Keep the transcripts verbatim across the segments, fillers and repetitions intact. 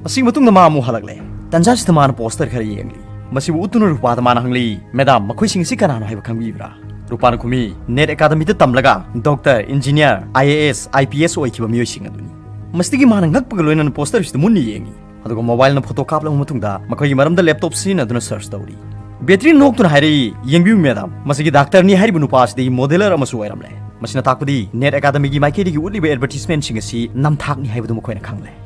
ꯃꯁꯤꯒꯤ ꯃꯇꯨꯡꯗ ꯃꯥ ꯑꯃꯨꯛ ꯍꯜꯂꯛꯂꯦ꯫ ꯇꯟꯖꯥꯁꯤꯗ ꯃꯥꯅ ꯄꯣꯁꯇꯔ ꯈꯔ ꯌꯦꯡꯂꯤ꯫ ꯃꯁꯤꯕꯨ ꯎꯠꯇꯨꯅ ꯔꯨꯄꯥꯗ ꯃꯥꯅ ꯍꯪꯂꯤ, "ꯃꯦꯗꯥꯝ, ꯃꯈꯣꯏꯁꯤꯡ ꯑꯁꯤ ꯀꯅꯥꯅꯣ ꯍꯥꯏꯕ ꯈꯪꯕꯤꯕ꯭ꯔꯥ?" ꯔꯨꯄꯥꯅ ꯈꯨꯝꯃꯤ, "ꯅꯦꯠ ꯑꯦꯀꯥꯗꯃꯤꯗ ꯇꯝꯂꯒ ꯗꯣꯛꯇꯔ, ꯏꯟꯖꯤꯅꯤꯌꯥꯔ, IAS, IPS ꯑꯣꯏꯈꯤꯕ ꯃꯤꯑꯣꯏꯁꯤꯡ ꯑꯗꯨꯅꯤ"꯫ ꯃꯁꯤꯗꯒꯤ ꯃꯥꯅ ꯉꯛꯄꯒ ꯂꯣꯏꯅꯅ ꯄꯣꯁꯇꯔꯁꯤꯗ ꯃꯨꯟꯅ ꯌꯦꯡꯉꯤ꯫ ꯑꯗꯨꯒ ꯃꯣꯕꯥꯏꯜꯅ ꯐꯣꯇꯣ ꯀꯥꯞꯂꯕ ꯃꯇꯨꯡꯗ ꯃꯈꯣꯏꯒꯤ ꯃꯔꯝꯗ ꯂꯦꯞꯇꯣꯞ ꯁꯤꯖꯤꯟꯅꯗꯨꯅ ꯁꯔꯆ ꯇꯧꯔꯤ꯫ ꯕꯦꯇ꯭ꯔꯤꯅ ꯅꯣꯛꯇꯨꯅ ꯍꯥꯏꯔꯛꯏ, "ꯌꯦꯡꯕꯤꯌꯨ ꯃꯦꯗꯥꯝ, ꯃꯁꯤꯒꯤ ꯗꯥꯛꯇꯔꯅꯤ ꯍꯥꯏꯔꯤꯕ ꯅꯨꯄꯥ ꯑꯁꯤꯗꯤ ꯃꯣꯗꯦꯂꯔ ꯑꯃꯁꯨ ꯑꯣꯏꯔꯝꯂꯦ꯫ ꯃꯁꯤꯅ ꯇꯥꯛꯄꯗꯤ ꯅꯦꯠ ꯑꯦꯀꯥꯗꯃꯤꯒꯤ ꯃꯥꯏꯀꯩꯗꯒꯤ ꯎꯠꯂꯤꯕ ꯑꯦꯗꯚꯔꯇꯤꯁꯃꯦꯟꯁꯤꯡ ꯑꯁꯤ ꯅꯝꯊꯥꯛꯅꯤ ꯍꯥꯏꯕꯗꯨ ꯃꯈꯣꯏꯅ ꯈꯪꯂꯦ"꯫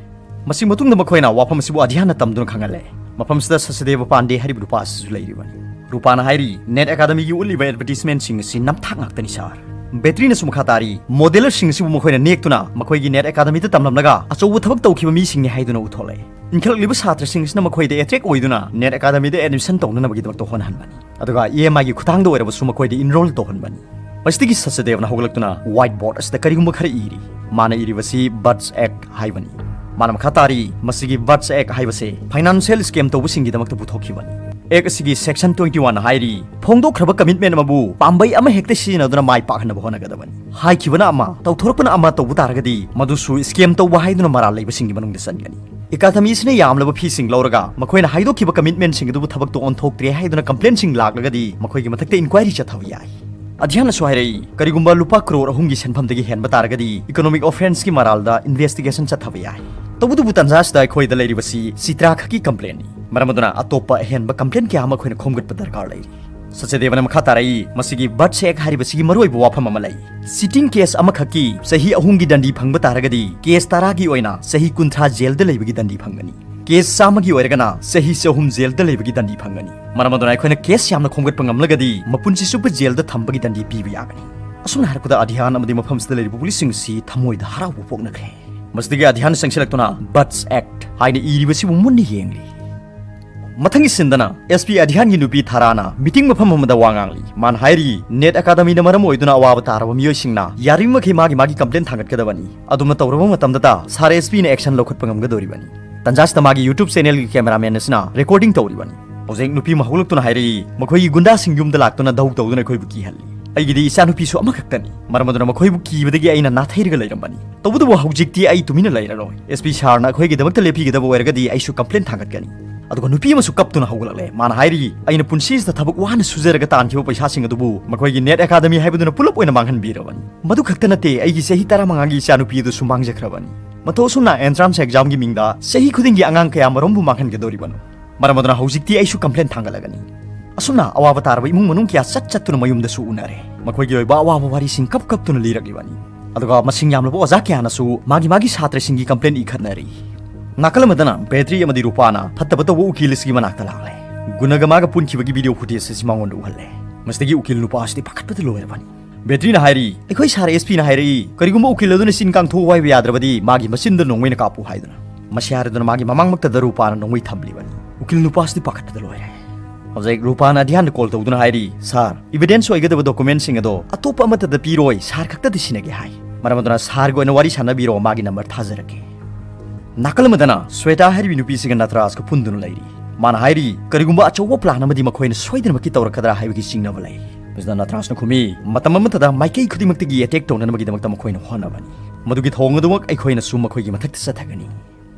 ꯃꯁꯤ ꯃꯇꯨꯡꯗ ꯃꯈꯣꯏꯅ ꯋꯥꯐꯝ ꯑꯁꯤꯕꯨ ꯑꯙ꯭ꯌꯥꯟꯅ ꯇꯝꯗꯨꯅ ꯈꯪꯍꯜꯂꯦ꯫ ꯃꯐꯝꯁꯤꯗ ꯁꯆꯗꯦꯕ ꯄꯥꯟꯗꯦ ꯍꯥꯏꯔꯤꯕ ꯅꯨꯄꯥ ꯑꯁꯤꯁꯨ ꯂꯩꯔꯤꯕꯅꯤ꯫ ꯔꯨꯄꯥꯅ ꯍꯥꯏꯔꯤ, "ꯅꯦꯠ ꯑꯦꯀꯥꯗꯃꯤꯒꯤ ꯎꯠꯂꯤꯕ ꯑꯦꯗꯚꯔꯇꯤꯁꯃꯦꯟꯁꯤꯡ ꯑꯁꯤ ꯅꯝꯊꯥꯛ ꯉꯥꯛꯇꯅꯤ ꯁꯥꯔ"꯫ ꯕꯦꯇ꯭ꯔꯤꯅꯁꯨ ꯃꯈꯥ ꯇꯥꯔꯤ, "ꯃꯣꯗꯦꯂꯔꯁꯤꯡ ꯑꯁꯤꯕꯨ ꯃꯈꯣꯏꯅ ꯅꯦꯛꯇꯨꯅ ꯃꯈꯣꯏꯒꯤ ꯅꯦꯠ ꯑꯦꯀꯥꯗꯃꯤꯗ ꯇꯝꯂꯝꯂꯒ ꯑꯆꯧꯕ ꯊꯕꯛ ꯇꯧꯈꯤꯕ ꯃꯤꯁꯤꯡꯅꯤ ꯍꯥꯏꯗꯨꯅ ꯎꯠꯊꯣꯛꯂꯦ꯫ ꯏꯟꯈꯠꯂꯛꯂꯤꯕ ꯁꯥꯇ꯭ꯔꯁꯤꯡ ꯑꯁꯤꯅ ꯃꯈꯣꯏꯗ ꯑꯦꯇ꯭ꯔꯦꯛ ꯑꯣꯏꯗꯨꯅ ꯅꯦꯠ ꯑꯦꯀꯥꯗꯃꯤꯗ ꯑꯦꯗꯃꯤꯁꯟ ꯇꯧꯅꯅꯕꯒꯤꯗꯃꯛꯇ ꯍꯣꯠꯅꯍꯟꯕꯅꯤ꯫ ꯑꯗꯨꯒ EMIꯒꯤ ꯈꯨꯠꯊꯥꯡꯗ ꯑꯣꯏꯔꯕꯁꯨ ꯃꯈꯣꯏꯗ ꯏꯟꯔꯣꯜ ꯇꯧꯍꯟꯕꯅꯤ꯫ ꯃꯁꯤꯗꯒꯤ ꯁꯆꯗꯦꯕꯅ ꯍꯧꯒꯠꯂꯛꯇꯨꯅ ꯋꯥꯏꯠ ꯕꯣꯔꯗ ꯑꯁꯤꯗ ꯀꯔꯤꯒꯨꯝꯕ ꯈꯔ ꯏꯔꯤ꯫ ꯃꯥꯅ ꯏꯔꯤꯕꯁꯤ ꯕꯠꯁ ꯑꯦꯛ ꯍꯥꯏꯕꯅꯤ꯫ ꯃꯥꯅ ꯃꯈꯥ ꯇꯥꯔꯤ, "ꯃꯁꯤꯒꯤ ꯕꯠꯁ ꯑꯦꯛ ꯍꯥꯏꯕꯁꯦ ꯐꯥꯏꯅꯥꯟꯁꯤꯌꯦꯜ ꯁ꯭ꯀꯦꯝ ꯇꯧꯕꯁꯤꯡꯒꯤꯗꯃꯛꯇ ꯄꯨꯊꯣꯛꯈꯤꯕꯅꯤ꯫ ꯑꯦꯛ ꯑꯁꯤꯒꯤ ꯁꯦꯛꯁꯟ twenty one ꯍꯥꯏꯔꯤ, ꯐꯣꯡꯗꯣꯛꯈ꯭ꯔꯕ ꯀꯃꯤꯠꯃꯦꯟ ꯑꯃꯕꯨ ꯄꯥꯝꯕꯩ ꯑꯃꯍꯦꯛꯇ ꯁꯤꯖꯤꯟꯅꯗꯨꯅ ꯃꯥꯏ ꯄꯥꯛꯍꯟꯅꯕ ꯍꯣꯠꯅꯒꯗꯕꯅꯤ꯫ ꯍꯥꯏꯈꯤꯕꯅ ꯑꯃ, ꯇꯧꯊꯣꯔꯛꯄꯅ ꯑꯃ ꯇꯧꯕ ꯇꯥꯔꯒꯗꯤ ꯃꯗꯨꯁꯨ ꯁ꯭ꯀꯦꯝ ꯇꯧꯕ ꯍꯥꯏꯗꯨꯅ ꯃꯔꯥꯜ ꯂꯩꯕꯁꯤꯡꯒꯤ ꯃꯅꯨꯡꯗ ꯆꯟꯒꯅꯤ꯫ ꯑꯦꯀꯥꯗꯃꯤ ꯑꯁꯤꯅ ꯌꯥꯝꯂꯕ ꯐꯤꯁꯤꯡ ꯂꯧꯔꯒ ꯃꯈꯣꯏꯅ ꯍꯥꯏꯗꯣꯛꯈꯤꯕ ꯀꯃꯤꯠꯃꯦꯟꯁꯤꯡ ꯑꯗꯨꯕꯨ ꯊꯕꯛꯇ ꯑꯣꯟꯊꯣꯛꯇ꯭ꯔꯦ ꯍꯥꯏꯗꯨꯅ ꯀꯝꯄ꯭ꯂꯦꯟꯁꯤꯡ ꯂꯥꯛꯂꯒꯗꯤ ꯃꯈꯣꯏꯒꯤ ꯃꯊꯛꯇ ꯏꯟꯀ꯭ꯋꯥꯏꯔꯤ ꯆꯠꯊꯕ ꯌꯥꯏ"꯫ ꯑꯙ꯭ꯌꯥꯟꯅꯁꯨ ꯍꯥꯏꯔꯛꯏ, "ꯀꯔꯤꯒꯨꯝꯕ ꯂꯨꯄꯥ ꯀ꯭ꯔꯣꯔ ꯑꯍꯨꯝꯒꯤ ꯁꯦꯟꯐꯝꯗꯒꯤ ꯍꯦꯟꯕ ꯇꯥꯔꯒꯗꯤ ꯏꯀꯣꯅꯣꯃꯤꯛ ꯑꯣꯐꯦꯟꯁꯀꯤ ꯃꯔꯥꯜꯗ ꯏꯟꯚꯦꯁꯇꯤꯒꯦꯁꯟ ꯆꯠꯊꯕ ꯌꯥꯏ꯫ ꯇꯧꯕꯇꯕꯨ ꯇꯟꯖꯥ ꯑꯁꯤꯗ ꯑꯩꯈꯣꯏꯗ ꯂꯩꯔꯤꯕꯁꯤ ꯆꯤꯇ꯭ꯔꯥ ꯈꯛꯀꯤ ꯀꯝꯄ꯭ꯂꯦꯟꯅꯤ꯫ ꯃꯔꯝ ꯑꯗꯨꯅ ꯑꯇꯣꯞꯄ ꯑꯍꯦꯟꯕ ꯀꯝꯄ꯭ꯂꯦꯟ ꯀꯌꯥ ꯑꯃ ꯑꯩꯈꯣꯏꯅ ꯈꯣꯝꯒꯠꯄ ꯗꯔꯀꯥꯔ ꯂꯩꯔꯤ"꯫ ꯁꯆꯗꯦꯕꯅ ꯃꯈꯥ ꯇꯥꯔꯛꯏ, "ꯃꯁꯤꯒꯤ ꯕꯠꯁ ꯑꯦꯛ ꯍꯥꯏꯔꯤꯕꯁꯤꯒꯤ ꯃꯔꯨꯑꯣꯏꯕ ꯋꯥꯐꯝ ꯑꯃ ꯂꯩ꯫ ꯆꯤꯇꯤꯡ ꯀꯦꯁ ꯑꯃꯈꯛꯀꯤ ꯆꯍꯤ ꯑꯍꯨꯝꯒꯤ ꯗꯟꯗꯤ ꯐꯪꯕ ꯇꯥꯔꯒꯗꯤ ꯀꯦꯁ ꯇꯔꯥꯒꯤ ꯑꯣꯏꯅ ꯆꯍꯤ ꯀꯨꯟꯊ꯭ꯔꯥ ꯖꯦꯜꯗ ꯂꯩꯕꯒꯤ ꯗꯟꯗꯤ ꯐꯪꯒꯅꯤ꯫ ꯀꯦꯁ ꯆꯥꯝꯃꯒꯤ ꯑꯣꯏꯔꯒꯅ ꯆꯍꯤ ꯆꯍꯨꯝ ꯖꯦꯜꯗ ꯂꯩꯕꯒꯤ ꯗꯟꯗꯤ ꯐꯪꯒꯅꯤ꯫ ꯃꯔꯝ ꯑꯗꯨꯅ ꯑꯩꯈꯣꯏꯅ ꯀꯦꯁ ꯌꯥꯝꯅ ꯈꯣꯝꯒꯠꯄ ꯉꯝꯂꯒꯗꯤ ꯃꯄꯨꯟꯁꯤ ꯆꯨꯞꯄ ꯖꯦꯜꯗ ꯊꯝꯕꯒꯤ ꯗꯟꯗꯤ ꯄꯤꯕ ꯌꯥꯒꯅꯤ"꯫ ꯑꯁꯨꯝꯅ ꯍꯥꯏꯔꯛꯄꯗ ꯑꯙ꯭ꯌꯥꯟ ꯑꯃꯗꯤ ꯃꯐꯝꯁꯤꯗ ꯂꯩꯔꯤꯕ ꯄꯨꯂꯤꯁꯁꯤꯡ ꯑꯁꯤ ꯊꯃꯣꯏꯗ ꯍꯔꯥꯎꯕ ꯄꯣꯛꯅꯈ꯭ꯔꯦ꯫ ꯃꯁꯤꯗꯒꯤ ꯑꯙ꯭ꯌꯥꯟꯅ ꯆꯪꯁꯤꯜꯂꯛꯇꯨꯅ ꯕꯠꯁ ꯑꯦꯛ ꯍꯥꯏꯅ ꯏꯔꯤꯕꯁꯤꯕꯨ ꯃꯨꯟꯅ ꯌꯦꯡꯂꯤ꯫ ꯃꯊꯪꯒꯤ ꯁꯤꯟꯗꯅ SP ꯑꯙ꯭ꯌꯥꯟꯒꯤ ꯅꯨꯄꯤ ꯊꯥꯔꯥꯅ ꯃꯤꯇꯤꯡ ꯃꯐꯝ ꯑꯃꯗ ꯋꯥ ꯉꯥꯡꯂꯤ꯫ ꯃꯥꯅ ꯍꯥꯏꯔꯤ, "ꯅꯦꯠ ꯑꯦꯀꯥꯗꯃꯤꯅ ꯃꯔꯝ ꯑꯣꯏꯗꯨꯅ ꯑꯋꯥꯕ ꯇꯥꯔꯕ ꯃꯤꯑꯣꯏꯁꯤꯡꯅ ꯌꯥꯔꯤꯕꯃꯈꯩ ꯃꯥꯒꯤ ꯃꯥꯒꯤ ꯀꯝꯄ꯭ꯂꯦꯟ ꯊꯥꯡꯒꯠꯀꯗꯕꯅꯤ꯫ ꯑꯗꯨꯝꯅ ꯇꯧꯔꯕ ꯃꯇꯝꯗꯇ ꯁꯥꯔ SPꯅ ꯑꯦꯛꯁꯟ ꯂꯧꯈꯠꯄ ꯉꯝꯒꯗꯧꯔꯤꯕꯅꯤ"꯫ ꯇꯟꯖꯥꯁꯤꯗ ꯃꯥꯒꯤ YouTube ꯆꯦꯅꯦꯜꯒꯤ ꯀꯦꯃꯦꯔꯥꯃꯦꯟ ꯑꯁꯤꯅ ꯔꯦꯀꯣꯔꯗꯤꯡ ꯇꯧꯔꯤꯕꯅꯤ꯫ ꯍꯧꯖꯤꯛ ꯅꯨꯄꯤ ꯑꯃ ꯍꯧꯒꯠꯂꯛꯇꯨꯅ ꯍꯥꯏꯔꯛꯏ, "ꯃꯈꯣꯏꯒꯤ ꯒꯨꯟꯗꯥꯁꯤꯡ ꯌꯨꯝꯗ ꯂꯥꯛꯇꯨꯅ ꯙꯧ ꯇꯧꯗꯨꯅ ꯑꯩꯈꯣꯏꯕꯨ ꯀꯤꯍꯜꯂꯤ꯫ ꯑꯩꯒꯤꯗꯤ ꯏꯆꯥꯅꯨꯄꯤꯁꯨ ꯑꯃꯈꯛꯇꯅꯤ꯫ ꯃꯔꯝ ꯑꯗꯨꯅ ꯃꯈꯣꯏꯕꯨ ꯀꯤꯕꯗꯒꯤ ꯑꯩꯅ ꯅꯥꯊꯩꯔꯒ ꯂꯩꯔꯝꯕꯅꯤ"꯫ ꯇꯧꯕꯇꯕꯨ ꯍꯧꯖꯤꯛꯇꯤ ꯑꯩ ꯇꯨꯃꯤꯟꯅ ꯂꯩꯔꯔꯣꯏ꯫ ꯑꯦꯁ ꯄꯤ ꯁꯥꯔꯅ ꯑꯩꯈꯣꯏꯒꯤꯗꯃꯛꯇ ꯂꯦꯞꯄꯤꯒꯗꯕ ꯑꯣꯏꯔꯒꯗꯤ ꯑꯩꯁꯨ ꯀꯝꯄ꯭ꯂꯦꯟ ꯊꯥꯡꯒꯠꯀꯅꯤ꯫ ꯑꯗꯨꯒ ꯅꯨꯄꯤ ꯑꯃꯁꯨ ꯀꯞꯇꯨꯅ ꯍꯧꯒꯠꯂꯛꯂꯦ꯫ ꯃꯥꯅ ꯍꯥꯏꯔꯤ, "ꯑꯩꯅ ꯄꯨꯟꯁꯤꯁꯤꯗ ꯊꯕꯛ ꯋꯥꯅ ꯁꯨꯖꯔꯒ ꯇꯥꯟꯈꯤꯕ ꯄꯩꯁꯥꯁꯤꯡ ꯑꯗꯨꯕꯨ ꯃꯈꯣꯏꯒꯤ ꯅꯦꯠ ꯑꯦꯀꯥꯗꯃꯤ ꯍꯥꯏꯕꯗꯨꯅ ꯄꯨꯂꯞ ꯑꯣꯏꯅ ꯃꯥꯡꯍꯟꯕꯤꯔꯕꯅꯤ꯫ ꯃꯗꯨ ꯈꯛꯇ ꯅꯠꯇꯦ, ꯑꯩꯒꯤ ꯆꯍꯤ ꯇꯔꯥꯃꯉꯥꯒꯤ ꯏꯆꯥꯅꯨꯄꯤ ꯑꯗꯨꯁꯨ ꯃꯥꯡꯖꯈ꯭ꯔꯕꯅꯤ꯫ ꯃꯇꯧ ꯑꯁꯨꯝꯅ ꯑꯦꯟꯇ꯭ꯔꯥꯟꯁ ꯑꯦꯛꯖꯥꯝꯒꯤ ꯃꯤꯡꯗ ꯆꯍꯤ ꯈꯨꯗꯤꯡꯒꯤ ꯑꯉꯥꯡ ꯀꯌꯥ ꯃꯔꯨꯝꯕꯨ ꯃꯥꯡꯍꯟꯒꯗꯧꯔꯤꯕꯅꯣ? ꯃꯔꯝ ꯑꯗꯨꯅ ꯍꯧꯖꯤꯛꯇꯤ ꯑꯩꯁꯨ ꯀꯝꯄ꯭ꯂꯦꯟ ꯊꯥꯡꯒꯠꯂꯒꯅꯤ꯫" ꯑꯁꯨꯝꯅ ꯑꯋꯥꯕ ꯇꯥꯔꯕ ꯏꯃꯨꯡ ꯃꯅꯨꯡ ꯀꯌꯥ ꯆꯠ ꯆꯠꯇꯨꯅ ꯃꯌꯨꯝꯗꯁꯨ ꯎꯅꯔꯦ꯫ ꯃꯈꯣꯏꯒꯤ ꯑꯣꯏꯕ ꯑꯋꯥꯕ ꯋꯥꯔꯤꯁꯤꯡ ꯀꯞ ꯀꯞꯇꯨꯅ ꯂꯤꯔꯛꯂꯤꯕꯅꯤ꯫ ꯑꯗꯨꯒ ꯃꯁꯤꯡ ꯌꯥꯝꯂꯕ ꯑꯣꯖꯥ ꯀꯌꯥꯅꯁꯨ ꯃꯥꯒꯤ ꯃꯥꯒꯤ ꯁꯥꯇ꯭ꯔꯁꯤꯡꯒꯤ ꯀꯝꯄ꯭ꯂꯦꯟ ꯏꯈꯠꯅꯔꯤ꯫ ꯅꯥꯀꯜ ꯑꯃꯗꯅ ꯕꯦꯇ꯭ꯔꯤ ꯑꯃꯗꯤ ꯔꯨꯄꯥꯅ ꯐꯠꯇꯕ ꯇꯧꯕ ꯎꯀꯤꯜ ꯑꯁꯤꯒꯤ ꯃꯅꯥꯛꯇ ꯂꯥꯛꯂꯦ꯫ ꯒꯨꯅꯒ ꯃꯥꯒ ꯄꯨꯟꯈꯤꯕꯒꯤ ꯚꯤꯗꯤꯑꯣ ꯐꯨꯇꯦꯖ ꯑꯁꯤ ꯃꯉꯣꯟꯗ ꯎꯍꯜꯂꯦ꯫ ꯃꯁꯤꯗꯒꯤ ꯎꯀꯤꯜ ꯅꯨꯄꯥ ꯑꯁꯤꯗꯤ ꯄꯥꯈꯠꯄꯗ ꯂꯣꯏꯔꯕꯅꯤ꯫ ꯕꯦꯇ꯭ꯔꯤꯅ ꯍꯥꯏꯔꯤ, "ꯑꯩꯈꯣꯏ ꯁꯥꯔ ꯑꯦꯁ ꯄꯤꯅ ꯍꯥꯏꯔꯛꯏ, ꯀꯔꯤꯒꯨꯝꯕ ꯎꯀꯤꯜ ꯑꯗꯨꯅ ꯆꯤꯟ ꯀꯥꯡꯊꯣꯛꯎ ꯍꯥꯏꯕ ꯌꯥꯗ꯭ꯔꯕꯗꯤ ꯃꯥꯒꯤ ꯃꯆꯤꯟꯗ ꯅꯣꯡꯃꯩꯅ ꯀꯥꯞꯄꯨ" ꯍꯥꯏꯗꯨꯅ꯫ ꯃꯁꯤ ꯍꯥꯏꯔꯗꯨꯅ ꯃꯥꯒꯤ ꯃꯃꯥꯡꯃꯛꯇꯗ ꯔꯨꯄꯥꯅ ꯅꯣꯡꯃꯩ ꯊꯝꯂꯤꯕꯅꯤ꯫ ꯎꯀꯤꯜ ꯅꯨꯄꯥꯁꯤꯗꯤ ꯄꯥꯈꯠꯄꯗ ꯂꯣꯏꯔꯦ꯫ ꯍꯧꯖꯤꯛ ꯔꯨꯄꯥꯅ ꯑꯙ꯭ꯌꯥꯟꯗ ꯀꯣꯜ ꯇꯧꯗꯨꯅ ꯍꯥꯏꯔꯤ, "ꯁꯥꯔ, ꯏꯚꯤꯗꯦꯟꯁ ꯑꯣꯏꯒꯗꯕ ꯗꯣꯀꯨꯃꯦꯟꯁꯤꯡ ꯑꯗꯣ ꯑꯇꯣꯞꯄ ꯑꯃꯠꯇꯗ ꯄꯤꯔꯣꯏ, ꯁꯥꯔ ꯈꯛꯇꯗ ꯁꯤꯟꯅꯒꯦ" ꯍꯥꯏ꯫ ꯃꯔꯝ ꯑꯗꯨꯅ ꯁꯥꯔꯒ ꯑꯣꯏꯅ ꯋꯥꯔꯤ ꯁꯥꯟꯅꯕꯤꯔꯣ, ꯃꯥꯒꯤ ꯅꯝꯕꯔ ꯊꯥꯖꯔꯛꯀꯦ꯫ ꯅꯥꯀꯜ ꯑꯃꯗꯅ ꯁ꯭ꯋꯦꯇꯥ ꯍꯥꯏꯔꯤꯕꯤ ꯅꯨꯄꯤꯁꯤꯒ ꯅꯇꯔꯥꯖꯀ ꯄꯨꯟꯗꯨꯅ ꯂꯩꯔꯤ꯫ ꯃꯥꯅ ꯍꯥꯏꯔꯤ, ꯀꯔꯤꯒꯨꯝꯕ ꯑꯆꯧꯕ ꯄ꯭ꯂꯥꯟ ꯑꯃꯗꯤ ꯃꯈꯣꯏꯅ ꯁꯣꯏꯗꯅꯃꯛꯀꯤ ꯇꯧꯔꯛꯀꯗ꯭ꯔꯥ ꯍꯥꯏꯕꯒꯤ ꯆꯤꯡꯅꯕ ꯂꯩ꯫ ꯃꯁꯤꯗ ꯅꯇꯔꯥꯖꯅ ꯈꯨꯝꯃꯤ, "ꯃꯇꯝ ꯑꯃꯠꯇꯗ ꯃꯥꯏꯀꯩ ꯈꯨꯗꯤꯡꯃꯛꯇꯒꯤ ꯑꯦꯇꯦꯛ ꯇꯧꯅꯅꯕꯒꯤꯗꯃꯛꯇ ꯃꯈꯣꯏꯅ ꯍꯣꯠꯅꯕꯅꯤ꯫ ꯃꯗꯨꯒꯤ ꯊꯧꯑꯣꯡ ꯑꯗꯨꯃꯛ ꯑꯩꯈꯣꯏꯅꯁꯨ ꯃꯈꯣꯏꯒꯤ ꯃꯊꯛꯇ ꯆꯠꯊꯒꯅꯤ꯫"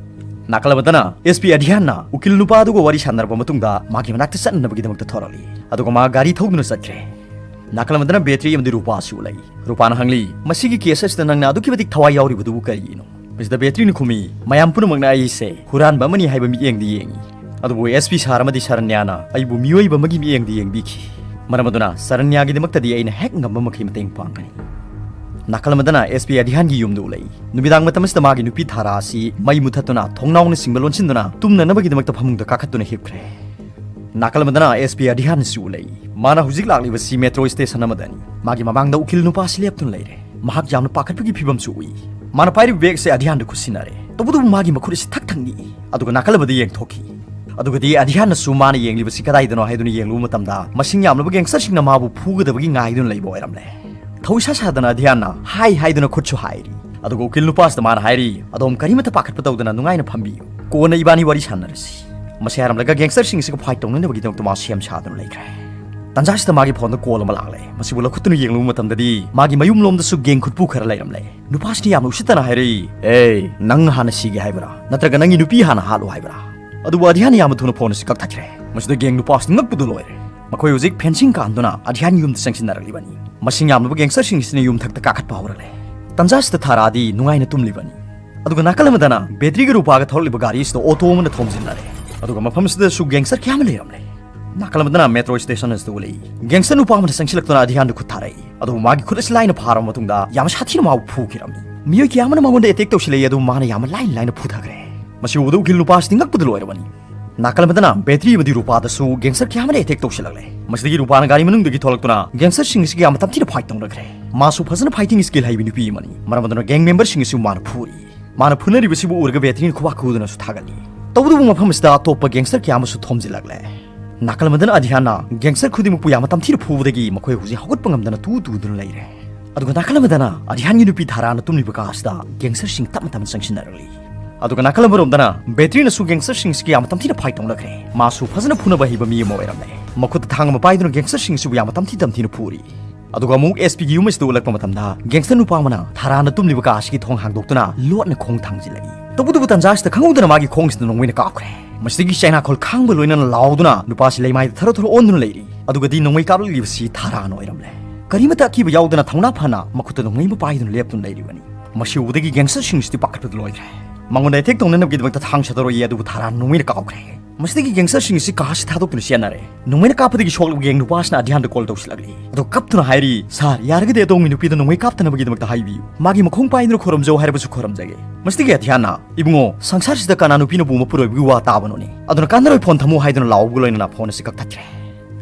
ꯅꯥꯀꯜ ꯑꯃꯗꯅ ꯑꯦꯁ ꯄꯤ ꯑꯙ꯭ꯌꯥꯟꯅ ꯎꯀꯤꯜ ꯅꯨꯄꯥ ꯑꯗꯨꯒ ꯋꯥꯔꯤ ꯁꯥꯟꯅꯔꯕ ꯃꯇꯨꯡꯗ ꯃꯥꯒꯤ ꯃꯅꯥꯛꯇ ꯆꯠꯅꯅꯕꯒꯤꯗꯃꯛꯇ ꯊꯣꯔꯛꯂꯤ꯫ ꯑꯗꯨꯒ ꯃꯥ ꯒꯥꯔꯤ ꯊꯧꯗꯨꯅ ꯆꯠꯈ꯭ꯔꯦ꯫ ꯅꯥꯀꯜ ꯑꯃꯗꯅ ꯕꯦꯇ꯭ꯔꯤ ꯑꯃꯗꯤ ꯔꯨꯄꯥꯁꯨ ꯂꯩ꯫ ꯔꯨꯄꯥꯅ ꯍꯪꯂꯤ, "ꯃꯁꯤꯒꯤ ꯀꯦꯁ ꯑꯁꯤꯗ ꯅꯪꯅ ꯑꯗꯨꯛꯀꯤ ꯃꯇꯤꯛ ꯊꯋꯥꯏ ꯌꯥꯎꯔꯤꯕꯗꯨꯕꯨ ꯀꯔꯤꯒꯤꯅꯣ?" ꯃꯁꯤꯗ ꯕꯦꯇ꯭ꯔꯤꯅ ꯈꯨꯝꯃꯤ, "ꯃꯌꯥꯝ ꯄꯨꯝꯅꯃꯛꯅ ꯑꯩꯁꯦ ꯍꯨꯔꯥꯟꯕ ꯑꯃꯅꯤ ꯍꯥꯏꯕ ꯃꯤꯠꯌꯦꯡꯗ ꯌꯦꯡꯉꯤ, ꯑꯗꯨꯕꯨ ꯑꯦꯁ ꯄꯤ ꯁꯥꯔ ꯑꯃꯗꯤ ꯁꯔꯟꯌꯥꯅ ꯑꯩꯕꯨ ꯃꯤꯑꯣꯏꯕ ꯑꯃꯒꯤ ꯃꯤꯠꯌꯦꯡꯗ ꯌꯦꯡꯕꯤꯈꯤ꯫ ꯃꯔꯝ ꯑꯗꯨꯅ ꯁꯔꯟꯌꯥꯒꯤꯗꯃꯛꯇꯗꯤ ꯑꯩꯅ ꯍꯦꯛ ꯉꯝꯕ ꯃꯈꯩ ꯃꯇꯦꯡ ꯄꯥꯡꯒꯅꯤ꯫" ꯅꯥꯀꯜ ꯑꯃꯗꯅ ꯑꯦꯁ ꯄꯤ ꯑꯙ꯭ꯌꯥꯟꯒꯤ ꯌꯨꯝꯗ ꯎꯠꯂꯛꯏ꯫ ꯅꯨꯃꯤꯗꯥꯡ ꯃꯇꯝ ꯑꯁꯤꯗ ꯃꯥꯒꯤ ꯅꯨꯄꯤ ꯊꯥꯔꯥ ꯑꯁꯤ ꯃꯩ ꯃꯨꯊꯠꯇꯨꯅ ꯊꯣꯡꯅꯥꯎꯅꯆꯤꯡꯕ ꯂꯣꯟꯁꯤꯟꯗꯨꯅ ꯇꯨꯝꯅꯅꯕꯒꯤꯗꯃꯛꯇ ꯐꯃꯨꯡꯗ ꯀꯥꯈꯠꯇꯨꯅ ꯍꯤꯞꯈ꯭ꯔꯦ꯫ ꯅꯥꯀꯜ ꯑꯃꯗꯅ ꯑꯦꯁ ꯄꯤ ꯑꯙ꯭ꯌꯥꯟꯁꯨ ꯎꯠꯂꯛꯏ꯫ ꯃꯥꯅ ꯍꯧꯖꯤꯛ ꯂꯥꯛꯂꯤꯕꯁꯤ ꯃꯦꯇ꯭ꯔꯣ ꯁ꯭ꯇꯦꯁꯟ ꯑꯃꯗꯅꯤ꯫ ꯃꯥꯒꯤ ꯃꯃꯥꯡꯗ ꯎꯀꯤꯜ ꯅꯨꯄꯥ ꯑꯁꯤ ꯂꯦꯞꯇꯨꯅ ꯂꯩꯔꯦ꯫ ꯃꯍꯥꯛ ꯌꯥꯝꯅ ꯄꯥꯈꯠꯄꯒꯤ ꯐꯤꯕꯝꯁꯨ ꯎꯏ꯫ ꯃꯥꯅ ꯄꯥꯏꯔꯤꯕ ꯕꯦꯒꯁꯦ ꯑꯙ꯭ꯌꯥꯟꯗ ꯈꯨꯠꯁꯤꯟꯅꯔꯦ꯫ ꯇꯧꯕꯇꯕꯨ ꯃꯥꯒꯤ ꯃꯈꯨꯠ ꯑꯁꯤ ꯊꯛ ꯊꯛ ꯅꯤꯛꯏ꯫ ꯑꯗꯨꯒ ꯅꯥꯀꯜ ꯑꯃꯗ ꯌꯦꯡꯊꯣꯛꯈꯤ꯫ ꯑꯗꯨꯒꯗꯤ ꯑꯙ꯭ꯌꯥꯟꯅꯁꯨ ꯃꯥꯅ ꯌꯦꯡꯂꯤꯕꯁꯤ ꯀꯗꯥꯏꯗꯅꯣ ꯍꯥꯏꯗꯨꯅ ꯌꯦꯡꯂꯨꯕ ꯃꯇꯝꯗ ꯃꯁꯤꯡ ꯌꯥꯝꯂꯕ ꯒꯦꯡꯁꯇꯔꯁꯤꯡꯅ ꯃꯥꯕꯨ ꯐꯨꯒꯗꯕꯒꯤ ꯉꯥꯏꯗꯨꯅ ꯂꯩꯕ ꯑꯣꯏꯔꯝꯂꯦ꯫ ꯊꯧ ꯏꯁꯥ ꯁꯥꯗꯅ ꯑꯙ꯭ꯌꯥꯟꯅ "ꯍꯥꯏ" ꯍꯥꯏꯗꯨꯅ ꯈꯨꯠꯁꯨ ꯍꯥꯏꯔꯤ꯫ ꯑꯗꯨꯒ ꯎꯀꯤꯜ ꯅꯨꯄꯥꯁꯤꯗ ꯃꯥꯅ ꯍꯥꯏꯔꯤ, "ꯑꯗꯣꯝ ꯀꯔꯤꯃꯠꯇ ꯄꯥꯈꯠꯄ ꯇꯧꯗꯅ ꯅꯨꯡꯉꯥꯏꯅ ꯐꯝꯕꯤꯌꯨ꯫ ꯀꯣꯟꯅ ꯏꯕꯥꯅꯤ ꯋꯥꯔꯤ ꯁꯥꯟꯅꯔꯁꯤ꯫" ꯃꯁꯤ ꯍꯥꯏꯔꯝꯂꯒ ꯒꯦꯡꯁꯇꯔꯁꯤꯡ ꯑꯁꯤꯒ ꯐꯥꯏꯠ ꯇꯧꯅꯅꯕꯒꯤꯗꯃꯛꯇ ꯃꯥ ꯁꯦꯝ ꯁꯥꯗꯨꯅ ꯂꯩꯈ꯭ꯔꯦ꯫ ꯇꯥꯟꯖꯥꯁꯤꯗ ꯃꯥꯒꯤ ꯐꯣꯟꯗ ꯀꯣꯜ ꯑꯃ ꯂꯥꯛꯂꯦ꯫ ꯃꯁꯤꯕꯨ ꯂꯧꯈꯠꯇꯨꯅ ꯌꯦꯡꯂꯨꯕ ꯃꯇꯝꯗꯗꯤ ꯃꯥꯒꯤ ꯃꯌꯨꯝꯂꯣꯝꯗꯁꯨ ꯒꯦꯡ ꯈꯨꯠꯄꯨ ꯈꯔ ꯂꯩꯔꯝꯂꯦ꯫ ꯅꯨꯄꯥꯁꯤꯅ ꯌꯥꯝꯅ ꯎꯁꯤꯠꯇꯅ ꯍꯥꯏꯔꯛꯏ, "ꯑꯦ, ꯅꯪ ꯍꯥꯟꯅ ꯁꯤꯒꯦ ꯍꯥꯏꯕ꯭ꯔꯥ? ꯅꯠꯇ꯭ꯔꯒ ꯅꯪꯒꯤ ꯅꯨꯄꯤ ꯍꯥꯟꯅ ꯍꯥꯠꯂꯨ ꯍꯥꯏꯕ꯭ꯔꯥ?" ꯑꯗꯨꯕꯨ ꯑꯙ꯭ꯌꯥꯟꯅ ꯌꯥꯝꯅ ꯊꯨꯅ ꯐꯣꯟ ꯑꯁꯤ ꯀꯛꯊꯠꯈ꯭ꯔꯦ꯫ ꯃꯁꯤꯗ ꯒꯦꯡ ꯅꯨꯄꯥꯁꯤꯅ ꯉꯛꯄꯗꯨ ꯂꯣꯏꯔꯦ꯫ ꯃꯈꯣꯏ ꯍꯧꯖꯤꯛ ꯐꯦꯟꯁꯤꯡ ꯀꯥꯟꯗꯨꯅ ꯑꯙ꯭ꯌꯥꯟ ꯌꯨꯝꯗ ꯆꯪꯁꯤꯟꯅꯔꯛꯂꯤꯕꯅꯤ꯫ ꯃꯁꯤꯡ ꯌꯥꯝꯂꯕ ꯒꯦꯡꯁꯇꯔꯁꯤꯡ ꯑꯁꯤꯅ ꯌꯨꯝꯊꯛꯇ ꯀꯥꯈꯠꯄ ꯍꯧꯔꯛꯂꯦ꯫ ꯇꯥꯟꯖꯥꯁꯤꯗ ꯊꯥꯔꯥꯗꯤ ꯅꯨꯡꯉꯥꯏꯅ ꯇꯨꯝꯂꯤꯕꯅꯤ꯫ ꯑꯗꯨꯒ ꯅꯥꯀꯜ ꯑꯃꯗꯅ ꯕꯦꯇ꯭ꯔꯤꯒ ꯔꯨꯄꯥꯒ ꯊꯧꯔꯛꯂꯤꯕ ꯒꯥꯔꯤ ꯑꯁꯤꯗ ꯑꯣꯇꯣ ꯑꯃꯅ ꯊꯣꯝꯖꯤꯟꯅꯔꯦ꯫ ꯑꯗꯨꯒ ꯃꯐꯝ ꯑꯁꯤꯗꯁꯨ ꯒꯦꯡꯁꯇꯔ ꯀꯌꯥ ꯑꯃ ꯂꯩꯔꯝꯂꯦ꯫ ꯅꯥꯀꯜ ꯑꯃꯗꯅ ꯃꯦꯇ꯭ꯔꯣ ꯁ꯭ꯇꯦꯁꯟ ꯑꯁꯤꯗ ꯎꯠꯂꯛꯏ꯫ ꯒꯦꯡꯁꯇꯔ ꯅꯨꯄꯥ ꯑꯃꯅ ꯆꯪꯁꯤꯜꯂꯛꯇꯨꯅ ꯑꯙ꯭ꯌꯥꯟꯗ ꯈꯨꯠ ꯊꯥꯔꯛꯏ꯫ ꯑꯗꯨꯕꯨ ꯃꯥꯒꯤ ꯈꯨꯠ ꯑꯁꯤ ꯂꯥꯏꯅ ꯐꯥꯔꯕ ꯃꯇꯨꯡꯗ ꯌꯥꯝ ꯁꯥꯊꯤꯅ ꯃꯥꯕꯨ ꯐꯨꯈꯤꯔꯝꯃꯤ꯫ ꯃꯤꯑꯣꯏ ꯀꯌꯥ ꯑꯃꯅ ꯃꯉꯣꯟꯗ ꯑꯦꯇꯦꯛ ꯇꯧꯁꯤꯜꯂꯛꯏ, ꯑꯗꯨꯕꯨ ꯃꯥꯅ ꯌꯥꯝꯅ ꯂꯥꯏꯅ ꯂꯥꯏꯅ ꯐꯨꯊꯈ꯭ꯔꯦ꯫ ꯃꯁꯤ ꯎꯕꯗ ꯎꯀꯤꯜ ꯅꯨꯄꯥꯁꯤꯗꯤ ꯉꯛꯄꯗ ꯂꯣꯏꯔꯕꯅꯤ꯫ ꯅꯥꯀꯜ ꯑꯃꯗꯅ ꯕꯦꯇ꯭ꯔꯤ ꯑꯃꯗꯤ ꯔꯨꯄꯥꯗꯁꯨ ꯒꯦꯡꯁꯇꯔ ꯀꯌꯥ ꯑꯃꯅ ꯑꯦꯇꯦꯛ ꯇꯧꯁꯤꯜꯂꯛꯂꯦ꯫ ꯃꯁꯤꯗꯒꯤ ꯔꯨꯄꯥꯅ ꯒꯥꯔꯤ ꯃꯅꯨꯡꯗꯒꯤ ꯊꯣꯛꯂꯛꯇꯨꯅ ꯒꯦꯡꯁꯇꯔꯁꯤꯡ ꯑꯁꯤꯒ ꯌꯥꯝꯅ ꯇꯝꯊꯤꯅ ꯐꯥꯏꯠ ꯇꯧꯅꯈ꯭ꯔꯦ꯫ ꯃꯥꯁꯨ ꯐꯖꯅ ꯐꯥꯏꯇꯤꯡ ꯁ꯭ꯀꯤꯜ ꯍꯩꯕ ꯅꯨꯄꯤ ꯑꯃꯅꯤ꯫ ꯃꯔꯝ ꯑꯗꯨꯅ ꯒꯦꯡ ꯃꯦꯝꯕꯔꯁꯤꯡ ꯑꯁꯤꯕꯨ ꯃꯥꯅ ꯐꯨꯔꯤ꯫ ꯃꯥꯅ ꯐꯨꯅꯔꯤꯕꯁꯤꯕꯨ ꯎꯔꯒ ꯕꯦꯇ꯭ꯔꯤꯅ ꯈꯨꯕꯥꯛ ꯈꯨꯗꯨꯅꯁꯨ ꯊꯥꯒꯠꯂꯤ꯫ ꯇꯧꯕꯇꯕꯨ ꯃꯐꯝ ꯑꯁꯤꯗ ꯑꯇꯣꯞꯄ ꯒꯦꯡꯁꯇꯔ ꯀꯌꯥ ꯑꯃꯁꯨ ꯊꯣꯝꯖꯤꯜꯂꯛꯂꯦ꯫ ꯅꯥꯀꯜ ꯑꯃꯗꯅ ꯑꯙ꯭ꯌꯥꯟꯅ ꯒꯦꯡꯁꯇꯔ ꯈꯨꯗꯤꯡꯃꯛꯄꯨ ꯌꯥꯝꯅ ꯇꯝꯊꯤꯅ ꯐꯨꯕꯗꯒꯤ ꯃꯈꯣꯏ ꯍꯧꯖꯤꯛ ꯍꯧꯒꯠꯄ ꯉꯝꯗꯅ ꯇꯨ ꯇꯨꯗꯨꯅ ꯂꯩꯔꯦ꯫ ꯑꯗꯨꯒ ꯅꯥꯀꯜ ꯑꯃꯗꯅ ꯑꯙ꯭ꯌꯥꯟꯒꯤ ꯅꯨꯄꯤ ꯊꯥꯔꯥꯅ ꯇꯨꯝꯂꯤꯕ ꯀꯥ ꯑꯁꯤꯗ ꯒꯦꯡꯁꯇꯔꯁꯤꯡ ꯇꯞꯅ ꯇꯞꯅ ꯆꯪꯁꯤꯟꯅꯔꯛꯂꯤ꯫ ꯑꯗꯨꯒ ꯅꯥꯀꯜ ꯑꯃꯔꯣꯝꯗꯅ ꯕꯦꯇ꯭ꯔꯤꯅꯁꯨ ꯒꯦꯡꯁꯇꯔꯁꯤꯡꯁꯤꯒ ꯌꯥꯝꯅ ꯇꯝꯊꯤꯅ ꯐꯥꯏꯠ ꯇꯧꯅꯈ꯭ꯔꯦ꯫ ꯃꯥꯁꯨ ꯐꯖꯅ ꯐꯨꯅꯕ ꯍꯩꯕ ꯃꯤ ꯑꯃ ꯑꯣꯏꯔꯝꯂꯦ꯫ ꯃꯈꯨꯠꯇ ꯊꯥꯡ ꯑꯃ ꯄꯥꯏꯗꯨꯅ ꯒꯦꯡꯁꯇꯔꯁꯤꯡ ꯑꯁꯤꯕꯨ ꯌꯥꯝꯅ ꯇꯝꯊꯤ ꯇꯝꯊꯤꯅ ꯐꯨꯔꯤ꯫ ꯑꯗꯨꯒ ꯑꯃꯨꯛ ꯑꯦꯁ ꯄꯤꯒꯤ ꯌꯨꯝ ꯑꯁꯤꯗ ꯎꯠꯂꯛꯄ ꯃꯇꯝꯗ ꯒꯦꯡꯁꯇꯔ ꯅꯨꯄꯥ ꯑꯃꯅ ꯊꯥꯔꯥꯅ ꯇꯨꯝꯂꯤꯕ ꯀꯥ ꯑꯁꯤꯒꯤ ꯊꯣꯡ ꯍꯥꯡꯗꯣꯛꯇꯨꯅ ꯂꯣꯠꯅ ꯈꯣꯡ ꯊꯥꯡꯖꯤꯜꯂꯛꯏ꯫ ꯇꯧꯕꯇꯕꯨ ꯇꯥꯟꯖꯥ ꯑꯁꯤꯗ ꯈꯪꯍꯧꯗꯅ ꯃꯥꯒꯤ ꯈꯣꯡꯁꯤꯗ ꯅꯣꯡꯃꯩꯅ ꯀꯥꯞꯈ꯭ꯔꯦ꯫ ꯃꯁꯤꯗꯒꯤ ꯆꯩꯅꯥꯈꯣꯜ ꯈꯥꯡꯕ ꯂꯣꯏꯅꯅ ꯂꯥꯎꯗꯨꯅ ꯅꯨꯄꯥꯁꯤ ꯂꯩꯃꯥꯏꯗ ꯊꯔꯣ ꯊꯔꯣ ꯑꯣꯟꯗꯨꯅ ꯂꯩꯔꯤ꯫ ꯑꯗꯨꯒꯗꯤ ꯅꯣꯡꯃꯩ ꯀꯥꯞꯂꯛꯂꯤꯕꯁꯤ ꯊꯥꯔꯥꯅ ꯑꯣꯏꯔꯝꯂꯦ꯫ ꯀꯔꯤꯃꯇ ꯑꯀꯤꯕ ꯌꯥꯎꯗꯅ ꯊꯧꯅꯥ ꯐꯅ ꯃꯈꯨꯠꯇ ꯅꯣꯡꯃꯩ ꯑꯃ ꯄꯥꯏꯗꯨꯅ ꯂꯦꯞꯇꯨꯅ ꯂꯩꯔꯤꯕꯅꯤ꯫ ꯃꯁꯤ ꯎꯕꯗꯒꯤ ꯒꯦꯡꯁꯇꯔꯁꯤꯡꯁꯤꯗꯤ ꯄꯥꯈꯠꯄꯗ ꯂꯣꯏꯈ꯭ꯔꯦ꯫ ꯃꯉꯣꯟꯗ ꯑꯦꯇꯦꯛ ꯇꯧꯅꯅꯕꯒꯤꯗꯃꯛꯇ ꯊꯥꯡ ꯁꯥꯗꯣꯔꯛꯏ, ꯑꯗꯨꯕꯨ ꯊꯥꯔꯥꯅ ꯅꯣꯡꯃꯩꯅ ꯀꯥꯞꯈ꯭ꯔꯦ꯫ ꯃꯁꯤꯗꯒꯤ ꯒꯦꯡꯁꯇꯔꯁꯤꯡ ꯑꯁꯤ ꯀꯥ ꯑꯁꯤ ꯊꯥꯗꯣꯛꯇꯨꯅ ꯆꯦꯟꯅꯔꯦ꯫ ꯅꯣꯡꯃꯩꯅ ꯀꯥꯞꯄꯗꯒꯤ ꯁꯣꯛꯂꯕ ꯒꯦꯡ ꯅꯨꯄꯥꯁꯤꯅ ꯑꯙ꯭ꯌꯥꯟꯗ ꯀꯣꯜ ꯇꯧꯁꯤꯜꯂꯛꯂꯤ꯫ ꯑꯗꯨꯒ ꯀꯞꯇꯨꯅ ꯍꯥꯏꯔꯤ, "ꯁꯥꯔ, ꯌꯥꯔꯒꯗꯤ ꯑꯗꯣꯝꯒꯤ ꯅꯨꯄꯤꯗ ꯅꯣꯡꯃꯩ ꯀꯥꯞꯇꯅꯕꯒꯤꯗꯃꯛꯇ ꯍꯥꯏꯕꯤꯌꯨ꯫ ꯃꯥꯒꯤ ꯃꯈꯣꯡ ꯄꯥꯏꯗꯨꯅ ꯈꯣꯏꯔꯝꯖꯧ ꯍꯥꯏꯔꯕꯁꯨ ꯈꯣꯏꯔꯝꯖꯒꯦ꯫" ꯃꯁꯤꯗꯒꯤ ꯑꯙ꯭ꯌꯥꯟꯅ, "ꯏꯕꯨꯡꯉꯣ, ꯁꯪꯁꯥꯔꯁꯤꯗ ꯀꯅꯥ ꯅꯨꯄꯤꯅꯕꯨ ꯃꯄꯨꯔꯣꯏꯕꯒꯤ ꯋꯥ ꯇꯥꯕꯅꯣꯅꯦ? ꯑꯗꯨꯅ ꯀꯥꯟꯅꯔꯣꯏ, ꯐꯣꯟ ꯊꯝꯃꯨ" ꯍꯥꯏꯗꯨꯅ ꯂꯥꯎꯕꯒ ꯂꯣꯏꯅꯅ ꯐꯣꯟ ꯑꯁꯤ ꯀꯛꯊꯠꯈ꯭ꯔꯦ꯫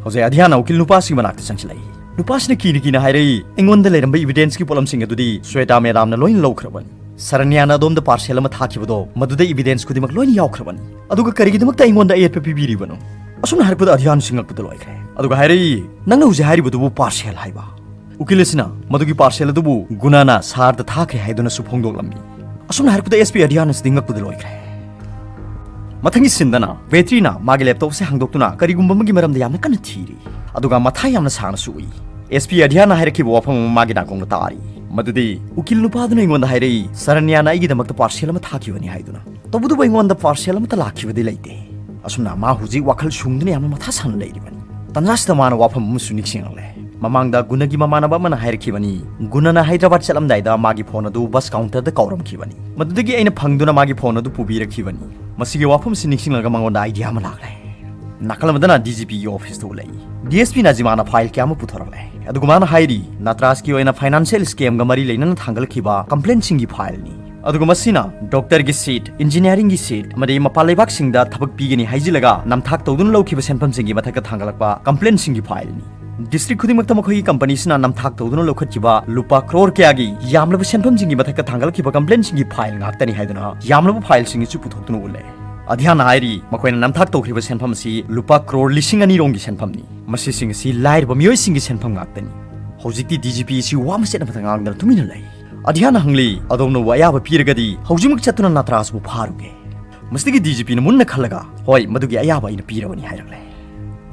ꯍꯧꯖꯤꯛ ꯑꯙ꯭ꯌꯥꯟꯅ ꯎꯀꯤꯜ ꯅꯨꯄꯥꯁꯤꯒꯤ ꯃꯅꯥꯛꯇ ꯆꯪꯁꯤꯜꯂꯛꯏ꯫ ꯅꯨꯄꯥꯁꯤꯅ ꯀꯤꯅ ꯀꯤꯅ ꯍꯥꯏꯔꯛꯏ, "ꯑꯩꯉꯣꯟꯗ ꯂꯩꯔꯝꯕ ꯏꯕꯤꯗꯦꯟꯁꯀꯤ ꯄꯣꯠꯂꯝꯁꯤꯡ ꯑꯗꯨꯗꯤ ꯁ꯭ꯋꯦꯇꯥ ꯃꯦꯗꯥꯝꯅ ꯂꯣꯏꯅ ꯂꯧꯈ꯭ꯔꯕꯅꯤ꯫ ꯁꯔꯅ꯭ꯌꯥꯅ ꯑꯗꯣꯝꯗ ꯄꯥꯔꯁꯦꯜ ꯑꯃ ꯊꯥꯈꯤꯕꯗꯣ, ꯃꯗꯨꯗ ꯏꯕꯤꯗꯦꯟꯁ ꯈꯨꯗꯤꯡꯃꯛ ꯂꯣꯏꯅ ꯌꯥꯎꯈ꯭ꯔꯕꯅꯤ꯫ ꯑꯗꯨꯒ ꯀꯔꯤꯒꯤꯗꯃꯛꯇ ꯑꯩꯉꯣꯟꯗ ꯑꯌꯦꯠꯄ ꯄꯤꯕꯤꯔꯤꯕꯅꯣ?" ꯑꯁꯨꯝꯅ ꯍꯥꯏꯔꯛꯄꯗ ꯑꯙ꯭ꯌꯥꯟ ꯁꯤꯡꯉꯛꯄꯗ ꯂꯣꯏꯈ꯭ꯔꯦ꯫ ꯑꯗꯨꯒ ꯍꯥꯏꯔꯛꯏ, "ꯅꯪꯅ ꯍꯧꯖꯤꯛ ꯍꯥꯏꯔꯤꯕꯗꯨꯕꯨ ꯄꯥꯔꯁꯦꯜ ꯍꯥꯏꯕ?" ꯎꯀꯤꯜ ꯑꯁꯤꯅ ꯃꯗꯨꯒꯤ ꯄꯥꯔꯁꯦꯜ ꯑꯗꯨꯕꯨ ꯒꯨꯅꯥꯅ ꯁꯥꯔꯗ ꯊꯥꯈ꯭ꯔꯦ ꯍꯥꯏꯗꯨꯅꯁꯨ ꯐꯣꯡꯗꯣꯛꯂꯝꯃꯤ꯫ ꯑꯁꯨꯝꯅ ꯍꯥꯏꯔꯛꯄꯗ ꯑꯦꯁ ꯄꯤ ꯑꯙ꯭ꯌꯥꯟ ꯑꯁꯤꯗꯤ ꯉꯛꯄꯗ ꯂꯣꯏꯈ꯭ꯔꯦ꯫ ꯃꯊꯪꯒꯤ ꯁꯤꯟꯗꯅ ꯕꯦꯇ꯭ꯔꯤꯅ ꯃꯥꯒꯤ ꯂꯦꯞꯇꯣꯞꯁꯦ ꯍꯥꯡꯗꯣꯛꯇꯨꯅ ꯀꯔꯤꯒꯨꯝꯕ ꯑꯃꯒꯤ ꯃꯔꯝꯗ ꯌꯥꯝꯅ ꯀꯟꯅ ꯊꯤꯔꯤ꯫ ꯑꯗꯨꯒ ꯃꯊꯥ ꯌꯥꯝꯅ ꯁꯥꯅꯁꯨ ꯎꯏ꯫ ꯑꯦꯁ ꯄꯤ ꯑꯙ꯭ꯌꯥꯟꯅ ꯍꯥꯏꯔꯛꯈꯤꯕ ꯋꯥꯐꯝ ꯑꯃ ꯃꯥꯒꯤ ꯅꯥꯀꯣꯡꯗ ꯇꯥꯔꯤ꯫ ꯃꯗꯨꯗꯤ ꯎꯀꯤꯜ ꯅꯨꯄꯥꯗꯨꯅ ꯑꯩꯉꯣꯟꯗ ꯍꯥꯏꯔꯛꯏ, "ꯁꯔꯅ꯭ꯌꯥꯅ ꯑꯩꯒꯤꯗꯃꯛꯇ ꯄꯥꯔꯁꯦꯜ ꯑꯃ ꯊꯥꯈꯤꯕꯅꯤ" ꯍꯥꯏꯗꯨꯅ꯫ ꯇꯧꯕꯇꯕꯨ ꯑꯩꯉꯣꯟꯗ ꯄꯥꯔꯁꯦꯜ ꯑꯃꯠꯇ ꯂꯥꯛꯈꯤꯕꯗꯤ ꯂꯩꯇꯦ꯫ ꯑꯁꯨꯝꯅ ꯃꯥ ꯍꯧꯖꯤꯛ ꯋꯥꯈꯜ ꯁꯨꯡꯗꯨꯅ ꯌꯥꯝꯅ ꯃꯊꯥ ꯁꯥꯅ ꯂꯩꯔꯤꯕꯅꯤ꯫ ꯇꯟꯖꯥꯁꯤꯗ ꯃꯥꯅ ꯋꯥꯐꯝ ꯑꯃꯁꯨ ꯅꯤꯡꯁꯤꯡꯂꯛꯂꯦ꯫ ꯃꯃꯥꯡꯗ ꯒꯨꯅꯒꯤ ꯃꯃꯥꯟꯅꯕ ꯑꯃꯅ ꯍꯥꯏꯔꯛꯈꯤꯕꯅꯤ, ꯒꯨꯅꯅ ꯍꯥꯏꯗ꯭ꯔꯕꯥꯗ ꯆꯠꯂꯝꯗꯥꯏꯗ ꯃꯥꯒꯤ ꯐꯣꯟ ꯑꯗꯨ ꯕꯁ ꯀꯥꯎꯟꯇꯔꯗ ꯀꯥꯎꯔꯝꯈꯤꯕꯅꯤ꯫ ꯃꯗꯨꯗꯒꯤ ꯑꯩꯅ ꯐꯪꯗꯨꯅ ꯃꯥꯒꯤ ꯐꯣꯟ ꯑꯗꯨ ꯄꯨꯕꯤꯔꯛꯈꯤꯕꯅꯤ꯫ ꯃꯁꯤꯒꯤ ꯋꯥꯐꯝꯁꯤ ꯅꯤꯡꯁꯤꯡꯂꯒ ꯃꯉꯣꯟꯗ ꯑꯥꯏꯗꯤꯌꯥ ꯑꯃ ꯂꯥꯛꯂꯦ꯫ ꯅꯥꯀꯜ ꯑꯃꯗꯅ ꯗꯤ ꯖꯤ ꯄꯤꯒꯤ ꯑꯣꯐꯤꯁꯇ ꯎꯠꯂꯛꯏ꯫ ꯗꯤ ꯑꯦꯁ ꯄꯤ ꯅꯖꯤꯃꯥꯅ ꯐꯥꯏꯜ ꯀꯌꯥ ꯑꯃ ꯄꯨꯊꯣꯔꯛꯂꯦ꯫ ꯑꯗꯨꯒ ꯃꯥꯅ ꯍꯥꯏꯔꯤ, ꯅꯇ꯭ꯔꯥꯖꯀꯤ ꯑꯣꯏꯅ ꯐꯥꯏꯅꯥꯟꯁꯤꯌꯦꯜ ꯁ꯭ꯀꯦꯝꯒ ꯃꯔꯤ ꯂꯩꯅꯅ ꯊꯥꯡꯒꯠꯂꯛꯈꯤꯕ ꯀꯝꯄ꯭ꯂꯦꯟꯁꯤꯡꯒꯤ ꯐꯥꯏꯜꯅꯤ꯫ ꯑꯗꯨꯒ ꯃꯁꯤꯅ ꯗꯣꯛꯇꯔꯒꯤ ꯁꯤꯠ, ꯏꯟꯖꯤꯅꯤꯌꯥꯔꯤꯡꯒꯤ ꯁꯤꯠ ꯑꯃꯗꯤ ꯃꯄꯥꯟ ꯂꯩꯕꯥꯛꯁꯤꯡꯗ ꯊꯕꯛ ꯄꯤꯒꯅꯤ ꯍꯥꯏꯖꯤꯜꯂꯒ ꯅꯝꯊꯥꯛ ꯇꯧꯗꯨꯅ ꯂꯧꯈꯤꯕ ꯁꯦꯟꯐꯝꯁꯤꯡꯒꯤ ꯃꯊꯛꯇ ꯊꯥꯡꯒꯠꯂꯛꯄ ꯀꯝꯄ꯭ꯂꯦꯟꯁꯤꯡꯒꯤ ꯐꯥꯏꯜꯅꯤ꯫ ꯗꯤꯁꯇ꯭ꯔꯤꯛ ꯈꯨꯗꯤꯡꯃꯛꯇ ꯃꯈꯣꯏꯒꯤ ꯀꯝꯄꯅꯤꯁꯤꯅ ꯅꯝꯊꯥꯛ ꯇꯧꯗꯨꯅ ꯂꯧꯈꯠꯈꯤꯕ ꯂꯨꯄꯥ ꯀ꯭ꯔꯣꯔ ꯀꯌꯥꯒꯤ ꯌꯥꯝꯂꯕ ꯁꯦꯟꯐꯝꯁꯤꯡꯒꯤ ꯃꯊꯛꯇ ꯊꯥꯡꯒꯠꯂꯛꯈꯤꯕ ꯀꯝꯄ꯭ꯂꯦꯟꯁꯤꯡꯒꯤ ꯐꯥꯏꯜ ꯉꯥꯛꯇꯅꯤ ꯍꯥꯏꯗꯨꯅ ꯌꯥꯝꯂꯕ ꯐꯥꯏꯜꯁꯤꯡ ꯑꯁꯤ ꯄꯨꯊꯣꯛꯇꯨꯅ ꯎꯠꯂꯦ꯫ ꯑꯙ꯭ꯌꯥꯟꯅ ꯍꯥꯏꯔꯤ, ꯃꯈꯣꯏꯅ ꯅꯝꯊꯥꯛ ꯇꯧꯈ꯭ꯔꯤꯕ ꯁꯦꯟꯐꯝ ꯑꯁꯤ ꯂꯨꯄꯥ ꯀ꯭ꯔꯣꯔ ꯂꯤꯁꯤꯡ ꯑꯅꯤ ꯔꯣꯝꯒꯤ ꯁꯦꯟꯐꯝꯅꯤ꯫ ꯃꯁꯤꯁꯤꯡ ꯑꯁꯤ ꯂꯥꯏꯔꯕ ꯃꯤꯑꯣꯏꯁꯤꯡꯒꯤ ꯁꯦꯟꯐꯝ ꯉꯥꯛꯇꯅꯤ꯫ ꯍꯧꯖꯤꯛꯇꯤ ꯗꯤ ꯖꯤ ꯄꯤ ꯑꯁꯤ ꯋꯥ ꯃꯆꯦꯠ ꯑꯃꯠꯇ ꯉꯥꯡꯗꯅ ꯇꯨꯃꯤꯟꯅ ꯂꯩ꯫ ꯑꯙ꯭ꯌꯥꯟꯅ ꯍꯪꯂꯤ, "ꯑꯗꯣꯝꯅꯕꯨ ꯑꯌꯥꯕ ꯄꯤꯔꯒꯗꯤ ꯍꯧꯖꯤꯛꯃꯛ ꯆꯠꯇꯨꯅ ꯅꯇ꯭ꯔꯥꯖꯕꯨ ꯐꯥꯔꯨꯒꯦ?" ꯃꯁꯤꯗꯒꯤ ꯗꯤ ꯖꯤ ꯄꯤꯅ ꯃꯨꯟꯅ ꯈꯜꯂꯒ, "ꯍꯣꯏ, ꯃꯗꯨꯒꯤ ꯑꯌꯥꯕ ꯑꯩꯅ ꯄꯤꯔꯕꯅꯤ" ꯍꯥꯏꯔꯛꯂꯦ꯫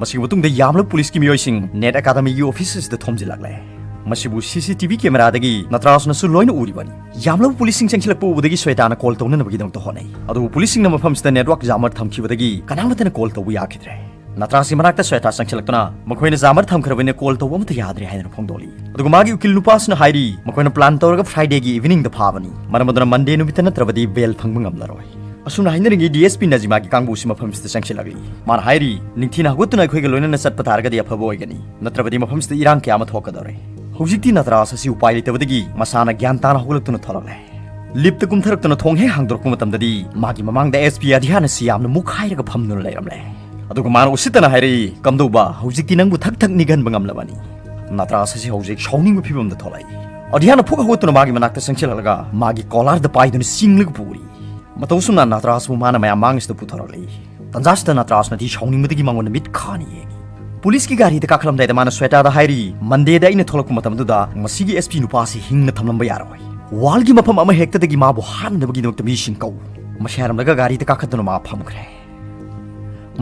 ꯃꯁꯤꯒꯤ ꯃꯇꯨꯡꯗ ꯌꯥꯝꯂꯕ ꯄꯨꯂꯤꯁꯀꯤ ꯃꯤꯑꯣꯏꯁꯤꯡ ꯅꯦꯠ ꯑꯦꯀꯥꯗꯃꯤꯒꯤ ꯑꯣꯐꯤꯁ ꯑꯁꯤꯗ ꯊꯣꯝꯖꯤꯜꯂꯛꯂꯦ꯫ ꯃꯁꯤꯕꯨ ꯁꯤ ꯁꯤ ꯇꯤ ꯚꯤ ꯀꯦꯃꯦꯔꯥꯗꯒꯤ ꯅꯇ꯭ꯔꯥꯖꯅꯁꯨ ꯂꯣꯏꯅ ꯎꯔꯤꯕꯅꯤ꯫ ꯌꯥꯝꯂꯕ ꯄꯨꯂꯤꯁꯁꯤꯡ ꯆꯪꯁꯤꯜꯂꯛꯄ ꯎꯕꯗꯒꯤ ꯁ꯭ꯋꯦꯇꯥꯅ ꯀꯣꯜ ꯇꯧꯅꯅꯕꯒꯤꯗꯃꯛꯇ ꯍꯣꯠꯅꯩ꯫ ꯑꯗꯨꯕꯨ ꯄꯨꯂꯤꯁꯁꯤꯡꯅ ꯃꯐꯝꯁꯤꯗ ꯅꯦꯠꯋꯥꯔꯛ ꯖꯥꯃꯔ ꯊꯝꯈꯤꯕꯗꯒꯤ ꯀꯅꯥꯃꯠꯇꯅ ꯀꯣꯜ ꯇꯧꯕ ꯌꯥꯈꯤꯗ꯭ꯔꯦ꯫ ꯅꯇ꯭ꯔꯥꯖꯀꯤ ꯃꯅꯥꯛꯇ ꯁ꯭ꯋꯦꯇꯥ ꯆꯪꯁꯤꯜꯂꯛꯇꯨꯅ ꯃꯈꯣꯏꯅ ꯖꯥꯃꯔ ꯊꯝꯈ꯭ꯔꯕꯅꯤꯅ ꯀꯣꯜ ꯇꯧꯕ ꯑꯃꯠꯇ ꯌꯥꯗ꯭ꯔꯦ ꯍꯥꯏꯗꯨꯅ ꯐꯣꯡꯗꯣꯛꯂꯤ꯫ ꯑꯗꯨꯒ ꯃꯥꯒꯤ ꯎꯀꯤꯜ ꯅꯨꯄꯥꯁꯤꯅ ꯍꯥꯏꯔꯤ, ꯃꯈꯣꯏꯅ ꯄ꯭ꯂꯥꯟ ꯇꯧꯔꯒ ꯐ꯭ꯔꯥꯏꯗꯦꯒꯤ ꯏꯚꯤꯅꯤꯡꯗ ꯐꯥꯕꯅꯤ꯫ ꯃꯔꯝ ꯑꯗꯨꯅ ꯃꯟꯗꯦ ꯅꯨꯃꯤꯠꯇ ꯅꯠꯇ꯭ꯔꯕꯗꯤ ꯕꯦꯜ ꯐꯪꯕ ꯉꯝꯂꯔꯣꯏ꯫ ꯑꯁꯨꯝꯅ ꯍꯥꯏꯅꯔꯤꯉꯩ ꯗꯤ ꯑꯦꯁ ꯄꯤ ꯅꯖꯤꯃꯥꯒꯤ ꯀꯥꯡꯕꯨꯁꯤ ꯃꯐꯝꯁꯤꯗ ꯆꯪꯁꯤꯜꯂꯛꯂꯤ꯫ ꯃꯥꯅ ꯍꯥꯏꯔꯤ, "ꯅꯤꯡꯊꯤꯅ ꯍꯧꯒꯠꯇꯨꯅ ꯑꯩꯈꯣꯏꯒ ꯂꯣꯏꯅꯅ ꯆꯠꯄ ꯇꯥꯔꯒꯗꯤ ꯑꯐꯕ ꯑꯣꯏꯒꯅꯤ, ꯅꯠꯇ꯭ꯔꯕꯗꯤ ꯃꯐꯝꯁꯤꯗ ꯏꯔꯥꯡ ꯀꯌꯥ ꯑꯃ ꯊꯣꯛꯀꯗꯧꯔꯦ"꯫ ꯍꯧꯖꯤꯛꯇꯤ ꯅꯇ꯭ꯔꯥꯖ ꯑꯁꯤ ꯎꯄꯥꯏ ꯂꯩꯇꯕꯗꯒꯤ ꯃꯁꯥꯅ ꯒ꯭ꯌꯥꯟ ꯇꯥꯅ ꯍꯧꯒꯠꯂꯛꯇꯨꯅ ꯊꯣꯛꯂꯛꯂꯦ꯫ ꯂꯤꯞꯇ ꯀꯨꯝꯊꯔꯛꯇꯨꯅ ꯊꯣꯡ ꯍꯦꯛ ꯍꯥꯡꯗꯣꯔꯛꯄ ꯃꯇꯝꯗꯗꯤ ꯃꯥꯒꯤ ꯃꯃꯥꯡꯗ ꯑꯦꯁ ꯄꯤ ꯑꯙ꯭ꯌꯥꯟ ꯑꯁꯤ ꯌꯥꯝꯅ ꯃꯨꯛꯈꯥꯏꯔꯒ ꯐꯝꯗꯨꯅ ꯂꯩꯔꯝꯂꯦ꯫ ꯑꯗꯨꯒ ꯃꯥꯅ ꯎꯁꯤꯠꯇꯅ ꯍꯥꯏꯔꯛꯏ, "ꯀꯝꯗꯧꯕ, ꯍꯧꯖꯤꯛꯇꯤ ꯅꯪꯕꯨ ꯊꯛ ꯊꯛ ꯅꯤꯛꯍꯟꯕ ꯉꯝꯂꯕꯅꯤ?" ꯅꯇ꯭ꯔꯥꯖ ꯑꯁꯤ ꯍꯧꯖꯤꯛ ꯁꯥꯎꯅꯤꯡꯕ ꯐꯤꯕꯝꯗ ꯊꯣꯛꯂꯛꯏ꯫ ꯑꯙ꯭ꯌꯥꯟꯅ ꯐꯨꯛ ꯍꯧꯒꯠꯇꯨꯅ ꯃꯥꯒꯤ ꯃꯅꯥꯛꯇ ꯆꯪꯁꯤꯜꯂꯛꯂꯒ ꯃꯥꯒꯤ ꯀꯣꯂꯥꯔꯗ ꯄꯥꯏꯗꯨꯅ ꯆꯤꯡꯂꯒ ꯄꯨꯔꯤ꯫ ꯃꯇꯧ ꯑꯁꯨꯝꯅ ꯅꯇ꯭ꯔꯥꯖꯕꯨ ꯃꯥꯅ ꯃꯌꯥꯝ ꯃꯥꯡ ꯑꯁꯤꯗ ꯄꯨꯊꯣꯔꯛꯂꯤ꯫ ꯇꯟꯖꯥꯁꯤꯗ ꯅꯇ꯭ꯔꯥꯖꯅꯗꯤ ꯁꯥꯎꯅꯤꯡꯕꯗꯒꯤ ꯃꯉꯣꯟꯗ ꯃꯤꯠ ꯈꯥꯅ ꯌꯦꯡꯏ꯫ ꯄꯨꯂꯤꯁꯀꯤ ꯒꯥꯔꯤꯗ ꯀꯥꯈꯠꯂꯝꯗꯥꯏꯗ ꯃꯥꯅ ꯁ꯭ꯋꯦꯇꯥꯗ ꯍꯥꯏꯔꯤ, "ꯃꯟꯗꯦꯗ ꯑꯩꯅ ꯊꯣꯛꯂꯛꯄ ꯃꯇꯝꯗꯨꯗ ꯃꯁꯤꯒꯤ ꯑꯦꯁ ꯄꯤ ꯅꯨꯄꯥꯁꯤ ꯍꯤꯡꯅ ꯊꯝꯂꯝꯕ ꯌꯥꯔꯣꯏ꯫ ꯋꯥꯔꯜꯒꯤ ꯃꯐꯝ ꯑꯃ ꯍꯦꯛꯇꯗꯒꯤ ꯃꯥꯕꯨ ꯍꯥꯠꯅꯅꯕꯒꯤꯗꯃꯛꯇ ꯃꯤꯁꯤꯡ ꯀꯧ"꯫ ꯃꯁꯤ ꯍꯥꯏꯔꯝꯂꯒ ꯒꯥꯔꯤꯗ ꯀꯥꯈꯠꯇꯨꯅ ꯃꯥ ꯐꯝꯈ꯭ꯔꯦ꯫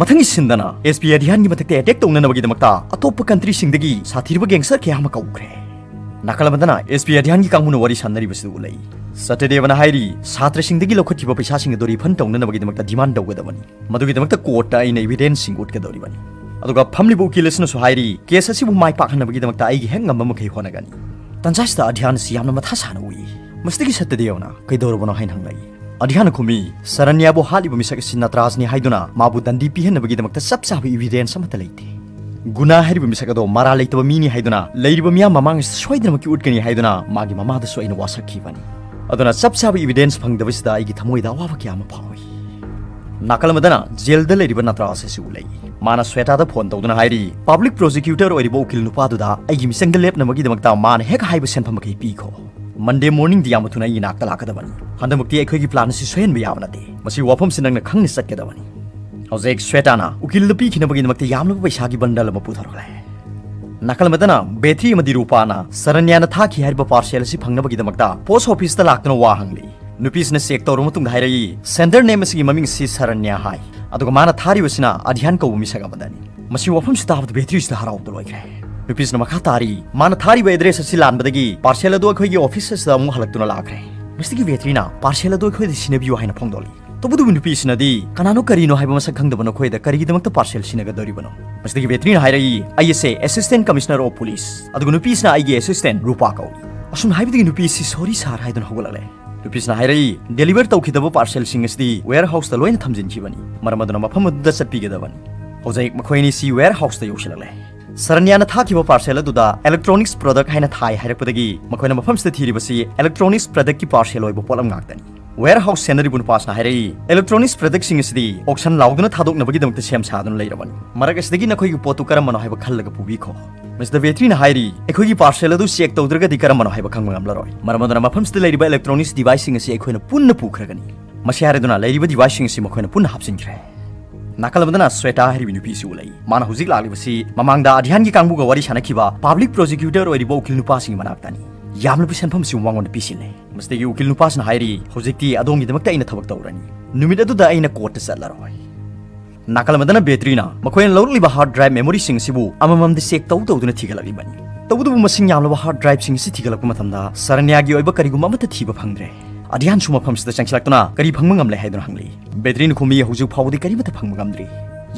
ꯃꯊꯪꯒꯤ ꯁꯤꯟꯗꯅ ꯑꯦꯁ ꯄꯤ ꯑꯙ꯭ꯌꯥꯟꯒꯤ ꯃꯊꯛꯇ ꯑꯦꯇꯦꯛ ꯇꯧꯅꯅꯕꯒꯤꯗꯃꯛꯇ ꯑꯇꯣꯞꯄ ꯀꯟꯇ꯭ꯔꯤꯁꯤꯡꯗꯒꯤ ꯁꯥꯊꯤꯔꯕ ꯒꯦꯡꯁꯇꯔ ꯀꯌꯥ ꯑꯃ ꯀꯧꯈ꯭ꯔꯦ꯫ ꯅꯥꯀꯜ ꯑꯃꯗꯅ ꯑꯦꯁ ꯄꯤ ꯑꯙ꯭ꯌꯥꯟꯒꯤ ꯀꯥꯡꯕꯨꯅ ꯋꯥꯔꯤ ꯁꯥꯟꯅꯔꯤꯕꯁꯤꯗ ꯎꯠꯂꯛꯏ꯫ ꯁꯇꯗꯦꯕꯅ ꯍꯥꯏꯔꯤ, ꯁꯥꯇ꯭ꯔꯁꯤꯡꯗꯒꯤ ꯂꯧꯈꯠꯈꯤꯕ ꯄꯩꯁꯥꯁꯤꯡ ꯑꯗꯨ ꯔꯤꯐꯟ ꯇꯧꯅꯅꯕꯒꯤꯗꯃꯛꯇ ꯗꯤꯃꯥꯟ ꯇꯧꯒꯗꯕꯅꯤ꯫ ꯃꯗꯨꯒꯤꯗꯃꯛꯇ ꯀꯣꯔꯠꯇ ꯑꯩꯅ ꯏꯚꯤꯗꯦꯟꯁꯁꯤꯡ ꯎꯠꯀꯗꯧꯔꯤꯕꯅꯤ꯫ ꯑꯗꯨꯒ ꯐꯝꯂꯤꯕ ꯎꯀꯤꯜ ꯑꯁꯤꯅꯁꯨ ꯍꯥꯏꯔꯤ, ꯀꯦꯁ ꯑꯁꯤꯕꯨ ꯃꯥꯏ ꯄꯥꯛꯍꯟꯅꯕꯒꯤꯗꯃꯛꯇ ꯑꯩꯒꯤ ꯍꯦꯛ ꯉꯝꯕ ꯃꯈꯩ ꯍꯣꯠꯅꯒꯅꯤ꯫ ꯇꯟꯖꯥꯁꯤꯗ ꯑꯙ꯭ꯌꯥꯟ ꯑꯁꯤ ꯌꯥꯝꯅ ꯃꯊꯥ ꯁꯥꯅ ꯎꯏ꯫ ꯃꯁꯤꯗꯒꯤ ꯁꯇꯗꯦꯕꯅ ꯀꯩꯗꯧꯔꯕꯅꯣ ꯍꯥꯏꯅ ꯍꯪꯂꯛꯏ꯫ ꯑꯙ꯭ꯌꯥꯟꯅ ꯈꯨꯝꯃꯤ, ꯁꯔꯟꯌꯥꯕꯨ ꯍꯥꯠꯂꯤꯕ ꯃꯤꯁꯛ ꯑꯁꯤ ꯅꯇ꯭ꯔꯥꯖꯅꯤ ꯍꯥꯏꯗꯨꯅ ꯃꯥꯕꯨ ꯗꯟꯗꯤ ꯄꯤꯍꯟꯅꯕꯒꯤꯗꯃꯛꯇ ꯆꯞ ꯆꯥꯕ ꯏꯚꯤꯗꯦꯟꯁ ꯑꯃꯠꯇ ꯂꯩꯇꯦ꯫ ꯒꯨꯅꯥ ꯍꯥꯏꯔꯤꯕ ꯃꯤꯁꯛ ꯑꯗꯣ ꯃꯔꯥꯜ ꯂꯩꯇꯕ ꯃꯤꯅꯤ ꯍꯥꯏꯗꯨꯅ ꯂꯩꯔꯤꯕ ꯃꯤꯌꯥꯝ ꯃꯃꯥꯡ ꯑꯁꯤꯗ ꯁꯣꯏꯗꯅꯃꯛꯀꯤ ꯎꯠꯀꯅꯤ ꯍꯥꯏꯗꯨꯅ ꯃꯥꯒꯤ ꯃꯃꯥꯗꯁꯨ ꯑꯩꯅ ꯋꯥꯁꯛꯈꯤꯕꯅꯤ꯫ ꯑꯗꯨꯅ ꯆꯞ ꯆꯥꯕ ꯏꯚꯤꯗꯦꯟꯁ ꯐꯪꯗꯕꯁꯤꯗ ꯑꯩꯒꯤ ꯊꯃꯣꯏꯗ ꯑꯋꯥꯕ ꯀꯌꯥ ꯑꯃ ꯐꯥꯎꯏ꯫ ꯅꯥꯀꯜ ꯑꯃꯗꯅ ꯖꯦꯜꯗ ꯂꯩꯔꯤꯕ ꯅꯇ꯭ꯔꯥꯖ ꯑꯁꯤ ꯎꯠꯂꯛꯏ꯫ ꯃꯥꯅ ꯁ꯭ꯋꯦꯇꯥꯗ ꯐꯣꯟ ꯇꯧꯗꯨꯅ ꯍꯥꯏꯔꯤ, ꯄꯕ꯭ꯂꯤꯛ ꯄ꯭ꯔꯣꯁꯤꯀ꯭ꯌꯨꯇꯔ ꯑꯣꯏꯔꯤꯕ ꯎꯀꯤꯜ ꯅꯨꯄꯥꯗꯨꯗ ꯑꯩꯒꯤ ꯃꯤꯆꯪꯗ ꯂꯦꯞꯅꯕꯒꯤꯗꯃꯛꯇ ꯃꯥꯅ ꯍꯦꯛ ꯍꯥꯏꯕ ꯁꯦꯟꯐꯝ ꯃꯈꯩ ꯄꯤꯈꯣ꯫ ꯃꯟꯗꯦ ꯃꯣꯔꯅꯤꯡꯗ ꯌꯥꯝꯅ ꯊꯨꯅ ꯑꯩꯒꯤ ꯅꯥꯛꯇ ꯂꯥꯛꯀꯗꯕꯅꯤ꯫ ꯍꯟꯗꯛꯃꯛꯇꯤ ꯑꯩꯈꯣꯏꯒꯤ ꯄ꯭ꯂꯥꯟ ꯑꯁꯤ ꯁꯣꯏꯍꯟꯕ ꯌꯥꯕ ꯅꯠꯇꯦ꯫ ꯃꯁꯤ ꯋꯥꯐꯝꯁꯤ ꯅꯪꯅ ꯈꯪꯅ ꯆꯠꯀꯗꯕꯅꯤ꯫ ꯍꯧꯖꯤꯛ ꯁ꯭ꯋꯦꯇꯥꯅ ꯎꯀꯤꯜꯗ ꯄꯤꯈꯤꯅꯕꯒꯤꯗꯃꯛꯇ ꯌꯥꯝꯂꯕ ꯄꯩꯁꯥꯒꯤ ꯕꯟꯗꯜ ꯑꯃ ꯄꯨꯊꯣꯔꯛꯂꯦ꯫ ꯅꯥꯀꯜ ꯑꯃꯗꯅ ꯕꯦꯇ꯭ꯔꯤ ꯑꯃꯗꯤ ꯔꯨꯄꯥꯅ ꯁꯔꯟꯌꯥꯅ ꯊꯥꯈꯤ ꯍꯥꯏꯔꯤꯕ ꯄꯥꯔꯁꯦꯜ ꯑꯁꯤ ꯐꯪꯅꯕꯒꯤꯗꯃꯛꯇ ꯄꯣꯁ ꯑꯣꯐꯤꯁꯇ ꯂꯥꯛꯇꯨꯅ ꯋꯥ ꯍꯪꯂꯤ꯫ ꯅꯨꯄꯤꯁꯤꯅ ꯆꯦꯛ ꯇꯧꯔꯕ ꯃꯇꯨꯡꯗ ꯍꯥꯏꯔꯛꯏ, ꯁꯦꯟꯗꯔ ꯅꯦꯝ ꯑꯁꯤꯒꯤ ꯃꯃꯤꯡ ꯑꯁꯤ ꯁꯔꯟꯌꯥ ꯍꯥꯏ, ꯑꯗꯨꯒ ꯃꯥꯅ ꯊꯥꯔꯤꯕꯁꯤꯅ ꯑꯙ꯭ꯌꯥꯟ ꯀꯧꯕ ꯃꯤꯁꯛ ꯑꯃꯗꯅꯤ꯫ ꯃꯁꯤ ꯋꯥꯐꯝꯁꯤ ꯇꯥꯕꯗ ꯕꯦꯇ꯭ꯔꯤꯁꯤꯗ ꯍꯔꯥꯎꯕꯗ ꯂꯣꯏꯈ꯭ꯔꯦ꯫ ꯅꯨꯄꯤꯁꯤꯅ ꯃꯈꯥ ꯇꯥꯔꯤ, ꯃꯥꯅ ꯊꯥꯔꯤꯕ ꯑꯦꯗ꯭ꯔꯦꯁ ꯑꯁꯤ ꯂꯥꯟꯕꯗꯒꯤ ꯄꯥꯔꯁꯦꯜ ꯑꯗꯨ ꯑꯩꯈꯣꯏꯒꯤ ꯑꯣꯐꯤꯁ ꯑꯁꯤꯗ ꯑꯃꯨꯛ ꯍꯜꯂꯛꯇꯨꯅ ꯂꯥꯛꯈ꯭ꯔꯦ꯫ ꯃꯁꯤꯗꯒꯤ ꯕꯦꯇ꯭ꯔꯤꯅ ꯄꯥꯔꯁꯦꯜ ꯑꯗꯨ ꯑꯩꯈꯣꯏꯗ ꯁꯤꯟꯅꯕꯤꯌꯨ ꯍꯥꯏꯅ ꯐꯣꯡꯗꯣꯛꯂꯤ꯫ ꯇꯧꯕꯇꯕꯨ ꯅꯨꯄꯤꯁꯤꯅꯗꯤ ꯀꯅꯥꯅꯣ ꯀꯔꯤꯅꯣ ꯍꯥꯏꯕ ꯃꯁꯛ ꯈꯪꯗꯕ ꯅꯈꯣꯏꯗ ꯀꯔꯤꯒꯤꯗꯃꯛꯇ ꯄꯥꯔꯁꯦꯜ ꯁꯤꯟꯅꯒꯗꯧꯔꯤꯕꯅꯣ? ꯃꯁꯤꯗꯒꯤ ꯕꯦꯇ꯭ꯔꯤꯅ ꯍꯥꯏꯔꯛꯏ, ꯑꯩ ꯑꯁꯦ Assistant Commissioner of Police, ꯑꯗꯨꯒ ꯅꯨꯄꯤꯁꯤꯅ ꯑꯩꯒꯤ ꯑꯦꯁꯤꯁꯇꯦꯟ ꯔꯨꯄꯥ ꯀꯧꯏ꯫ ꯑꯁꯨꯝ ꯍꯥꯏꯕꯗꯒꯤ ꯅꯨꯄꯤ ꯑꯁꯤ "ꯁꯣꯔꯤ ꯁꯥꯔ" ꯍꯥꯏꯗꯨꯅ ꯍꯧꯒꯠꯂꯛꯂꯦ꯫ ꯅꯨꯄꯤꯁꯤꯅ ꯍꯥꯏꯔꯛꯏ, ꯗꯦꯂꯤꯚꯔ ꯇꯧꯈꯤꯗꯕ ꯄꯥꯔꯁꯦꯜꯁꯤꯡ ꯑꯁꯤꯗꯤ ꯋꯦꯌꯔ ꯍꯥꯎꯁꯇ ꯂꯣꯏꯅ ꯊꯝꯖꯤꯟꯈꯤꯕꯅꯤ, ꯃꯔꯝ ꯑꯗꯨꯅ ꯃꯐꯝ ꯑꯗꯨꯗ ꯆꯠꯄꯤꯒꯗꯕꯅꯤ꯫ ꯍꯧꯖꯤꯛ ꯃꯈꯣꯏ ꯑꯅꯤꯁꯤ ꯋꯦꯌꯔ ꯍꯥꯎꯁꯇ ꯌꯧꯁꯤꯜꯂꯛꯂꯦ꯫ ꯁꯔꯟꯌꯥꯅ ꯊꯥꯈꯤꯕ ꯄꯥꯔꯁꯦꯜ ꯑꯗꯨꯗ electronics product ꯍꯥꯏꯅ ꯊꯥꯏ ꯍꯥꯏꯔꯛꯄꯗꯒꯤ ꯃꯈꯣꯏꯅ ꯃꯐꯝꯁꯤꯗ ꯊꯤꯔꯤꯕꯁꯤ electronics productꯀꯤ ꯄꯥꯔꯁꯦꯜ ꯑꯣꯏꯕ ꯄꯣꯠꯂꯝ ꯉꯥꯛꯇꯅꯤ꯫ ꯋꯦꯌꯔ ꯍꯥꯎꯁ ꯁꯦꯟꯅꯔꯤꯕ ꯅꯨꯄꯥꯁꯤꯅ ꯍꯥꯏꯔꯛꯏ, electronics productꯁꯤꯡ ꯑꯁꯤꯗꯤ ꯑꯣꯛꯁꯟ ꯂꯥꯎꯗꯨꯅ ꯊꯥꯗꯣꯛꯅꯕꯒꯤꯗꯃꯛꯇ ꯁꯦꯝ ꯁꯥꯗꯨꯅ ꯂꯩꯔꯕꯅꯤ꯫ ꯃꯔꯛ ꯑꯁꯤꯗꯒꯤ ꯅꯈꯣꯏꯒꯤ ꯄꯣꯠꯇꯨ ꯀꯔꯝꯕꯅꯣ ꯍꯥꯏꯕ ꯈꯜꯂꯒ ꯄꯨꯕꯤꯈꯣ꯫ ꯃꯤꯁꯇꯔ ꯕꯦꯇ꯭ꯔꯤꯅ ꯍꯥꯏꯔꯤ, ꯑꯩꯈꯣꯏꯒꯤ ꯄꯥꯔꯁꯦꯜ ꯑꯗꯨ ꯆꯦꯛ ꯇꯧꯗ꯭ꯔꯒꯗꯤ ꯀꯔꯝꯕꯅꯣ ꯍꯥꯏꯕ ꯈꯪꯕ ꯉꯝꯂꯔꯣꯏ꯫ ꯃꯔꯝ ꯑꯗꯨꯅ ꯃꯐꯝꯁꯤꯗ ꯂꯩꯔꯤꯕ electronics deviceꯁꯤꯡ ꯑꯁꯤ ꯑꯩꯈꯣꯏꯅ ꯄꯨꯟꯅ ꯄꯨꯈ꯭ꯔꯒꯅꯤ꯫ ꯃꯁꯤ ꯍꯥꯏꯔꯗꯨꯅ ꯂꯩꯔꯤꯕ deviceꯁꯤꯡ ꯑꯁꯤ ꯃꯈꯣꯏꯅ ꯄꯨꯟꯅ ꯍꯥꯞꯆꯤꯟꯈ꯭ꯔꯦ꯫ ꯅꯥꯀꯜ ꯑꯃꯗꯅ ꯁ꯭ꯋꯦꯇꯥ ꯍꯥꯏꯔꯤꯕ ꯅꯨꯄꯤ ꯑꯁꯤ ꯎꯠꯂꯛꯏ꯫ ꯃꯥꯅ ꯍꯧꯖꯤꯛ ꯂꯥꯛꯂꯤꯕꯁꯤ ꯃꯃꯥꯡꯗ ꯑꯙ꯭ꯌꯥꯟꯒꯤ ꯀꯥꯡꯕꯨꯒ ꯋꯥꯔꯤ ꯁꯥꯟꯅꯈꯤꯕ ꯄꯕ꯭ꯂꯤꯛ ꯄ꯭ꯔꯣꯁꯤꯀ꯭ꯌꯨꯇꯔ ꯑꯣꯏꯔꯤꯕ ꯎꯀꯤꯜ ꯅꯨꯄꯥꯁꯤꯡꯒꯤ ꯃꯅꯥꯛꯇꯅꯤ꯫ ꯌꯥꯝꯂꯕ ꯁꯦꯟꯐꯝꯁꯤ ꯃꯉꯣꯟꯗ ꯄꯤꯁꯤꯜꯂꯦ꯫ ꯃꯁꯤꯗꯒꯤ ꯎꯀꯤꯜ ꯅꯨꯄꯥꯁꯤꯅ ꯍꯥꯏꯔꯤ, "ꯍꯧꯖꯤꯛꯇꯤ ꯑꯗꯣꯝꯒꯤꯗꯃꯛꯇ ꯑꯩꯅ ꯊꯕꯛ ꯇꯧꯔꯅꯤ꯫ ꯅꯨꯃꯤꯠ ꯑꯗꯨꯗ ꯑꯩꯅ ꯀꯣꯔꯠꯇ ꯆꯠꯂꯔꯣꯏ"꯫ ꯅꯥꯀꯜ ꯑꯃꯗꯅ ꯕꯦꯇ꯭ꯔꯤꯅ ꯃꯈꯣꯏꯅ ꯂꯧꯔꯛꯂꯤꯕ ꯍꯥꯔꯗ ꯗ꯭ꯔꯥꯏꯚ ꯃꯦꯃꯣꯔꯤꯁꯤꯡ ꯑꯁꯤꯕꯨ ꯑꯃꯃꯝꯗ ꯆꯦꯛ ꯇꯧ ꯇꯧꯗꯨꯅ ꯊꯤꯒꯠꯂꯛꯂꯤꯕꯅꯤ꯫ ꯇꯧꯕꯇꯕꯨ ꯃꯁꯤꯡ ꯌꯥꯝꯂꯕ ꯍꯥꯔꯗ ꯗ꯭ꯔꯥꯏꯚꯁꯤꯡ ꯑꯁꯤ ꯊꯤꯒꯠꯂꯛꯄ ꯃꯇꯝꯗ ꯁꯔꯅ꯭ꯌꯥꯒꯤ ꯑꯣꯏꯕ ꯀꯔꯤꯒꯨꯝꯕ ꯑꯃꯠꯇ ꯊꯤꯕ ꯐꯪꯗ꯭ꯔꯦ꯫ ꯑꯙ꯭ꯌꯥꯟꯁꯨ ꯃꯐꯝꯁꯤꯗ ꯆꯪꯁꯤꯜꯂꯛꯇꯨꯅ ꯀꯔꯤ ꯐꯪꯕ ꯉꯝꯂꯦ ꯍꯥꯏꯗꯨꯅ ꯍꯪꯂꯤ꯫ ꯕꯦꯇ꯭ꯔꯤꯅ ꯈꯨꯝꯃꯤ, "ꯍꯧꯖꯤꯛ ꯐꯥꯎꯕꯗꯤ ꯀꯔꯤꯃꯠꯇ ꯐꯪꯕ ꯉꯝꯗ꯭ꯔꯤ"꯫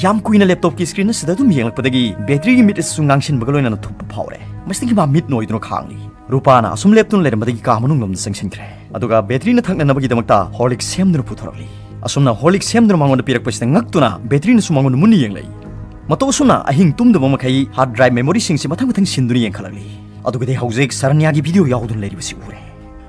ꯌꯥꯝ ꯀꯨꯏꯅ ꯂꯦꯞꯇꯣꯞꯀꯤ ꯁ꯭ꯀ꯭ꯔꯤꯟ ꯑꯁꯤꯗ ꯑꯗꯨꯝ ꯌꯦꯡꯂꯛꯄꯗꯒꯤ ꯕꯦꯇ꯭ꯔꯤꯒꯤ ꯃꯤꯠ ꯑꯁꯤꯁꯨ ꯉꯥꯡꯁꯤꯟꯕꯒ ꯂꯣꯏꯅꯅ ꯊꯨꯞꯄ ꯐꯥꯎꯔꯦ꯫ ꯃꯁꯤꯗꯒꯤ ꯃꯥ ꯃꯤꯠ ꯅꯣꯏꯗꯨꯅ ꯈꯥꯡꯂꯤ꯫ ꯔꯨꯄꯥꯅ ꯑꯁꯨꯝ ꯂꯦꯞꯇꯨꯅ ꯂꯩꯔꯝꯕꯗꯒꯤ ꯀꯥ ꯃꯅꯨꯡꯂꯣꯝꯗ ꯆꯪꯁꯤꯟꯈ꯭ꯔꯦ꯫ ꯑꯗꯨꯒ ꯕꯦꯇ꯭ꯔꯤꯅ ꯊꯛꯅꯅꯕꯒꯤꯗꯃꯛꯇ ꯍꯣꯔꯂꯤꯛꯁ ꯁꯦꯝꯗꯨꯅ ꯄꯨꯊꯣꯔꯛꯂꯤ꯫ ꯑꯁꯨꯝꯅ ꯍꯣꯔꯂꯤꯛꯁ ꯁꯦꯝꯗꯨꯅ ꯃꯉꯣꯟꯗ ꯄꯤꯔꯛꯄꯁꯤꯗ ꯉꯛꯇꯨꯅ ꯕꯦꯇ꯭ꯔꯤꯅꯁꯨ ꯃꯉꯣꯟꯗ ꯃꯨꯟꯅ ꯌꯦꯡꯂꯛꯏ꯫ ꯃꯇꯧ ꯑꯁꯨꯝꯅ ꯑꯍꯤꯡ ꯇꯨꯝꯗꯕ ꯃꯈꯩ ꯍꯥꯔꯗ ꯗ꯭ꯔꯥꯏꯚ ꯃꯦꯃꯣꯔꯤꯁꯤꯡꯁꯤ ꯃꯊꯪ ꯃꯊꯪ ꯁꯤꯟꯗꯨꯅ ꯌꯦꯡꯈꯠꯂꯛꯂꯤ꯫ ꯑꯗꯨꯒꯗꯤ ꯍꯧꯖꯤꯛ ꯁꯔꯅ꯭ꯌꯥꯒꯤ ꯚꯤꯗꯤꯑꯣ ꯌꯥꯎꯗꯨꯅ ꯂꯩꯔꯤꯕꯁꯤ ꯎꯔꯦ꯫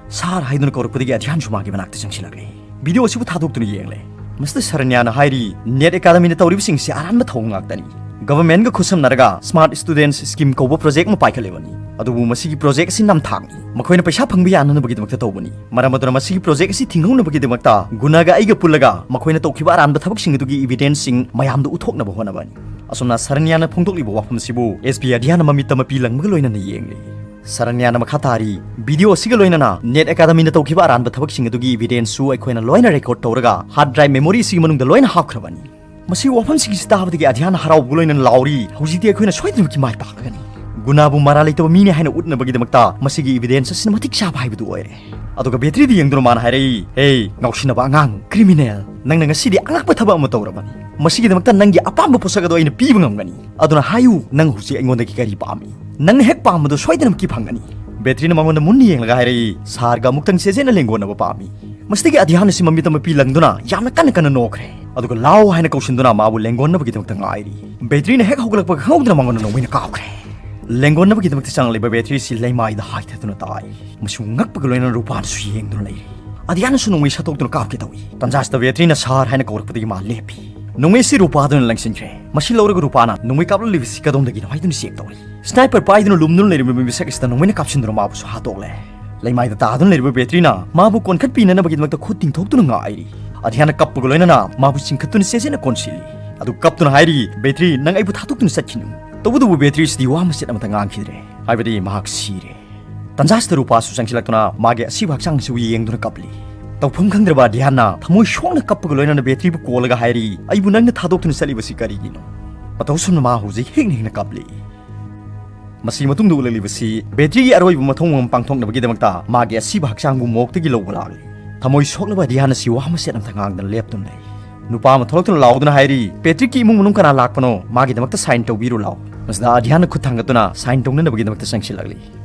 ꯁꯥꯔ ꯍꯥꯏꯗꯨꯅ ꯀꯧꯔꯛꯄꯗꯒꯤ ꯑꯙ꯭ꯌꯥꯟꯁꯨ ꯃꯥꯒꯤ ꯃꯅꯥꯛꯇ ꯆꯪꯁꯤꯜꯂꯛꯂꯤ꯫ ꯚꯤꯗꯤꯑꯣ ꯑꯁꯤꯕꯨ ꯊꯥꯗꯣꯛꯇꯨꯅ ꯌꯦꯡꯂꯦ꯫ ꯃꯁꯤꯗ ꯁꯔꯅ꯭ꯌꯥꯅ ꯍꯥꯏꯔꯤ, "ꯅꯦꯠ ꯑꯦꯀꯥꯗꯃꯤꯅ ꯇꯧꯔꯤꯕꯁꯤꯡꯁꯤ ꯑꯔꯥꯟꯕ ꯊꯧꯑꯣꯡ ꯉꯥꯛꯇꯅꯤ꯫ ꯒꯚꯔꯟꯃꯦꯟꯠꯒ ꯈꯨꯠꯁꯝꯅꯔꯒ ꯁ꯭ꯃꯥꯔꯠ ꯁ꯭ꯇꯨꯗꯦꯟꯠꯁ ꯁ꯭ꯀꯤꯝ ꯀꯧꯕ ꯄ꯭ꯔꯣꯖꯦꯛ ꯑꯃ ꯄꯥꯏꯈꯠꯂꯤꯕꯅꯤ꯫ ꯑꯗꯨꯕꯨ ꯃꯁꯤꯒꯤ ꯄ꯭ꯔꯣꯖꯦꯛ ꯑꯁꯤ ꯅꯝꯊꯥꯛꯅꯤ꯫ ꯃꯈꯣꯏꯅ ꯄꯩꯁꯥ ꯐꯪꯕ ꯌꯥꯅꯅꯕꯒꯤꯗꯃꯛꯇ ꯇꯧꯕꯅꯤ꯫ ꯃꯔꯝ ꯑꯗꯨꯅ ꯃꯁꯤꯒꯤ ꯄ꯭ꯔꯣꯖꯦꯛ ꯑꯁꯤ ꯊꯤꯡꯍꯧꯅꯕꯒꯤꯗꯃꯛꯇ ꯒꯨꯅꯥꯒ ꯑꯩꯒ ꯄꯨꯜꯂꯒ ꯃꯈꯣꯏꯅ ꯇꯧꯈꯤꯕ ꯑꯔꯥꯟꯕ ꯊꯕꯛꯁꯤꯡ ꯑꯗꯨꯒꯤ ꯏꯚꯤꯗꯦꯟꯁꯁꯤꯡ ꯃꯌꯥꯝꯗ ꯎꯠꯊꯣꯛꯅꯕ ꯍꯣꯠꯅꯕꯅꯤ"꯫ ꯑꯁꯨꯝꯅ ꯁꯔꯅ꯭ꯌꯥꯅ ꯐꯣꯡꯗꯣꯛꯂꯤꯕ ꯋꯥꯐꯝꯁꯤꯕꯨ ꯑꯦꯁ ꯄꯤ ꯑꯙ꯭ꯌꯥꯟꯅ ꯃꯃꯤꯠꯇ ꯃꯄꯤ ꯂꯪꯕꯒ ꯂꯣꯏꯅꯅ ꯌꯦꯡꯂꯤ꯫ ꯁꯔꯅ꯭ꯌꯥꯅ ꯃꯈꯥ ꯇꯥꯔꯤ, "ꯚꯤꯗꯤꯑꯣ ꯑꯁꯤꯒ ꯂꯣꯏꯅꯅ ꯅꯦꯠ ꯑꯦꯀꯥꯗꯃꯤꯅ ꯇꯧꯈꯤꯕ ꯑꯔꯥꯟꯕ ꯊꯕꯛꯁꯤꯡ ꯑꯗꯨꯒꯤ ꯏꯚꯤꯗꯦꯟꯁꯁꯨ ꯑꯩꯈꯣꯏꯅ ꯂꯣꯏꯅ ꯔꯦꯀꯣꯔꯗ ꯇꯧꯔꯒ ꯍꯥꯔꯗ ꯗ꯭ꯔꯥꯏꯚ ꯃꯦꯃꯣꯔꯤ ꯑꯁꯤꯒꯤ ꯃꯅꯨꯡꯗ ꯂꯣꯏꯅ ꯍꯥꯞꯈ꯭ꯔꯕꯅꯤ"꯫ ꯃꯁꯤꯒꯤ ꯋꯥꯐꯝꯁꯤꯡꯁꯤ ꯇꯥꯕꯗꯒꯤ ꯑꯙ꯭ꯌꯥꯟꯅ ꯍꯔꯥꯎꯕꯒ ꯂꯣꯏꯅꯅ ꯂꯥꯎꯔꯤ, "ꯍꯧꯖꯤꯛꯇꯤ ꯑꯩꯈꯣꯏꯅ ꯁꯣꯏꯗꯅꯃꯛꯀꯤ ꯃꯥꯏ ꯄꯥꯛꯂꯒꯅꯤ"꯫ ꯒꯨꯅꯥꯕꯨ ꯃꯔꯥꯜ ꯂꯩꯇꯕ ꯃꯤꯅꯤ ꯍꯥꯏꯅ ꯎꯠꯅꯕꯒꯤꯗꯃꯛꯇ ꯃꯁꯤꯒꯤ ꯏꯚꯤꯗꯦꯟꯁ ꯑꯁꯤꯅ ꯃꯇꯤꯛ ꯆꯥꯕ ꯍꯥꯏꯕꯗꯨ ꯑꯣꯏꯔꯦ꯫ ꯑꯗꯨꯒ ꯕꯦꯇ꯭ꯔꯤꯗ ꯌꯦꯡꯗꯨꯅ ꯃꯥꯅ ꯍꯥꯏꯔꯛꯏ, "ꯍꯦ, ꯉꯥꯎꯁꯤꯟꯅꯕ ꯑꯉꯥꯡ, ꯀ꯭ꯔꯤꯃꯤꯅꯦꯜ, ꯅꯪꯅ ꯉꯁꯤꯗꯤ ꯑꯉꯛꯄ ꯊꯕꯛ ꯑꯃ ꯇꯧꯔꯕꯅꯤ꯫ ꯃꯁꯤꯒꯤꯗꯃꯛꯇ ꯅꯪꯒꯤ ꯑꯄꯥꯝꯕ ꯄꯣꯠꯁꯛ ꯑꯗꯨ ꯑꯩꯅ ꯄꯤꯕ ꯉꯝꯒꯅꯤ꯫ ꯑꯗꯨꯅ ꯍꯥꯏꯌꯨ, ꯅꯪ ꯍꯧꯖꯤꯛ ꯑꯩꯉꯣꯟꯗꯒꯤ ꯀꯔꯤ ꯄꯥꯝꯃꯤ? ꯅꯪꯅ ꯍꯦꯛ ꯄꯥꯝꯕꯗꯨ ꯁꯣꯏꯗꯅꯃꯛꯀꯤ ꯐꯪꯒꯅꯤ"꯫ ꯕꯦꯇ꯭ꯔꯤꯅ ꯃꯉꯣꯟꯗ ꯃꯨꯟꯅ ꯌꯦꯡꯂꯒ ꯍꯥꯏꯔꯛꯏ, "ꯁꯥꯔꯒ ꯑꯃꯨꯛꯇꯪ ꯆꯦꯠꯆꯦꯠꯅ ꯂꯦꯡꯒꯣꯟꯅꯕ ꯄꯥꯝꯃꯤ"꯫ ꯃꯁꯤꯗꯒꯤ ꯑꯙ꯭ꯌꯥꯟꯅꯁꯤ ꯃꯃꯤꯠꯇ ꯃꯄꯤ ꯂꯪꯗꯨꯅ ꯌꯥꯝꯅ ꯀꯟꯅ ꯀꯟꯅ ꯅꯣꯛꯈ꯭ꯔꯦ꯫ ꯑꯗꯨꯒ "ꯂꯥꯎ" ꯍꯥꯏꯅ ꯀꯧꯁꯤꯟꯗꯨꯅ ꯃꯥꯕꯨ ꯂꯦꯡꯒꯣꯟꯅꯕꯒꯤꯗꯃꯛꯇ ꯉꯥꯏꯔꯤ꯫ ꯕꯦꯇ꯭ꯔꯤꯅ ꯍꯦꯛ ꯍꯧꯒꯠꯂꯛꯄꯒ ꯈꯪꯍꯧꯗꯅ ꯃꯉꯣꯟꯗ ꯅꯣꯡꯃꯩꯅ ꯀꯥꯞꯈ꯭ꯔꯦ꯫ ꯂꯦꯡꯒꯣꯟꯅꯕꯒꯤꯗꯃꯛꯇ ꯆꯪꯂꯛꯂꯤꯕ ꯕꯦꯇ꯭ꯔꯤꯁꯤ ꯂꯩꯃꯥꯏꯗ ꯍꯥꯏꯊꯗꯨꯅ ꯇꯥꯏ꯫ ꯃꯁꯤꯕꯨ ꯉꯛꯄꯒ ꯂꯣꯏꯅꯅ ꯔꯨꯄꯥꯅꯁꯨ ꯌꯦꯡꯗꯨꯅ ꯂꯩꯔꯤ꯫ ꯑꯙ꯭ꯌꯥꯟꯅꯁꯨ ꯅꯣꯡꯃꯩ ꯁꯠꯇꯣꯛꯇꯨꯅ ꯀꯥꯞꯀꯦ ꯇꯧꯏ꯫ ꯇꯟꯖꯥꯁꯤꯗ ꯕꯦꯇ꯭ꯔꯤꯅ "ꯁꯥꯔ" ꯍꯥꯏꯅ ꯀꯧꯔꯛꯄꯗꯒꯤ ꯃꯥ ꯂꯦꯞꯄꯤ꯫ ꯅꯣꯡꯃꯩꯁꯤ ꯔꯨꯄꯥꯗꯨꯅ ꯂꯪꯁꯤꯟꯈ꯭ꯔꯦ꯫ ꯃꯁꯤ ꯂꯧꯔꯒ ꯔꯨꯄꯥꯅ ꯅꯣꯡꯃꯩ ꯀꯥꯞꯂꯛꯂꯤꯕꯁꯤ ꯀꯗꯣꯝꯗꯒꯤꯅꯣ ꯍꯥꯏꯗꯨꯅ ꯆꯦꯛ ꯇꯧꯔꯤ꯫ ꯁ꯭ꯅꯥꯏꯄꯔ ꯄꯥꯏꯗꯨꯅ ꯂꯨꯝꯗꯨꯅ ꯂꯩꯔꯝꯕ ꯃꯤꯁꯛ ꯑꯁꯤꯗ ꯅꯣꯡꯃꯩꯅ ꯀꯥꯞꯁꯤꯟꯗꯨꯅ ꯃꯥꯕꯨꯁꯨ ꯍꯥꯠꯇꯣꯛꯂꯦ꯫ ꯂꯩꯃꯥꯏꯗ ꯇꯥꯗꯨꯅ ꯂꯩꯔꯤꯕ ꯕꯦꯇ꯭ꯔꯤꯅ ꯃꯥꯕꯨ ꯀꯣꯟꯈꯠꯄꯤꯅꯅꯕꯒꯤꯗꯃꯛꯇ ꯈꯨꯠ ꯇꯤꯡꯊꯣꯛꯇꯨꯅ ꯉꯥꯏꯔꯤ꯫ ꯑꯙ꯭ꯌꯥꯟꯅ ꯀꯞꯄꯒ ꯂꯣꯏꯅꯅ ꯃꯥꯕꯨ ꯆꯤꯡꯈꯠꯇꯨꯅ ꯆꯦꯠꯆꯦꯠꯅ ꯀꯣꯟꯁꯤꯜꯂꯤ꯫ ꯑꯗꯨ ꯀꯞꯇꯨꯅ ꯍꯥꯏꯔꯤ, "ꯕꯦꯇ꯭ꯔꯤ, ꯅꯪ ꯑꯩꯕꯨ ꯊꯥꯗꯣꯛꯇꯨꯅ ꯆꯠꯈꯤꯅꯨ"꯫ ꯇꯧꯕꯇꯕꯨ ꯕꯦꯇ꯭ꯔꯤꯁꯤꯗꯤ ꯋꯥ ꯃꯆꯦꯠ ꯑꯃꯠꯇ ꯉꯥꯡꯈꯤꯗ꯭ꯔꯦ, ꯍꯥꯏꯕꯗꯤ ꯃꯍꯥꯛ ꯁꯤꯔꯦ꯫ ꯇꯟꯖꯥꯁꯤꯗ ꯔꯨꯄꯥꯁꯨ ꯆꯪꯁꯤꯜꯂꯛꯇꯨꯅ ꯃꯥꯒꯤ ꯑꯁꯤꯕ ꯍꯛꯆꯥꯡꯁꯤꯕꯨ ꯌꯦꯡꯗꯨꯅ ꯀꯞꯂꯤ꯫ ꯇꯧꯐꯝ ꯈꯪꯗ꯭ꯔꯕ ꯑꯙ꯭ꯌꯥꯟꯅ ꯊꯃꯣꯏ ꯁꯣꯛꯅ ꯀꯞꯄꯒ ꯂꯣꯏꯅꯅ ꯕꯦꯇ꯭ꯔꯤꯕꯨ ꯀꯣꯜꯂꯒ ꯍꯥꯏꯔꯤ, "ꯑꯩꯕꯨ ꯅꯪꯅ ꯊꯥꯗꯣꯛꯇꯨꯅ ꯆꯠꯂꯤꯕꯁꯤ ꯀꯔꯤꯒꯤꯅꯣ?" ꯃꯇꯧ ꯑꯁꯨꯝꯅ ꯃꯥ ꯍꯧꯖꯤꯛ ꯍꯤꯡꯅ ꯍꯤꯡꯅ ꯀꯞꯂꯤ꯫ ꯃꯁꯤꯒꯤ ꯃꯇꯨꯡꯗ ꯎꯠꯂꯛꯂꯤꯕꯁꯤ ꯕꯦꯇ꯭ꯔꯤꯒꯤ ꯑꯔꯣꯏꯕ ꯃꯊꯧ ꯃꯉꯝ ꯄꯥꯡꯊꯣꯛꯅꯕꯒꯤꯗꯃꯛꯇ ꯃꯥꯒꯤ ꯑꯁꯤꯕ ꯍꯛꯆꯥꯡꯕꯨ ꯃꯣꯛꯇꯒꯤ ꯂꯧꯕ ꯂꯥꯛꯂꯤ꯫ ꯊꯃꯣꯏ ꯁꯣꯛꯂꯕ ꯑꯙ꯭ꯌꯥꯟ ꯑꯁꯤ ꯋꯥ ꯃꯆꯦꯠ ꯑꯃꯇ ꯉꯥꯡꯗꯅ ꯂꯦꯞꯇꯨꯅ ꯂꯩ꯫ ꯅꯨꯄꯥ ꯑꯃ ꯊꯣꯛꯂꯛꯇꯨꯅ ꯂꯥꯎꯗꯨꯅ ꯍꯥꯏꯔꯤ, "ꯄꯦꯇ꯭ꯔꯤꯛꯀꯤ ꯏꯃꯨꯡ ꯃꯅꯨꯡ ꯀꯅꯥ ꯂꯥꯛꯄꯅꯣ? ꯃꯥꯒꯤꯗꯃꯛꯇ ꯁꯥꯏꯟ ꯇꯧꯕꯤꯔꯨ ꯂꯥꯎ꯫" ꯃꯁꯤꯗ ꯑꯙ꯭ꯌꯥꯟꯅ ꯈꯨꯠ ꯊꯥꯡꯒꯠꯇꯨꯅ ꯁꯥꯏꯟ ꯇꯧꯅꯅꯕꯒꯤꯗꯃꯛꯇ ꯆꯪꯁꯤꯜꯂꯛꯂꯤ꯫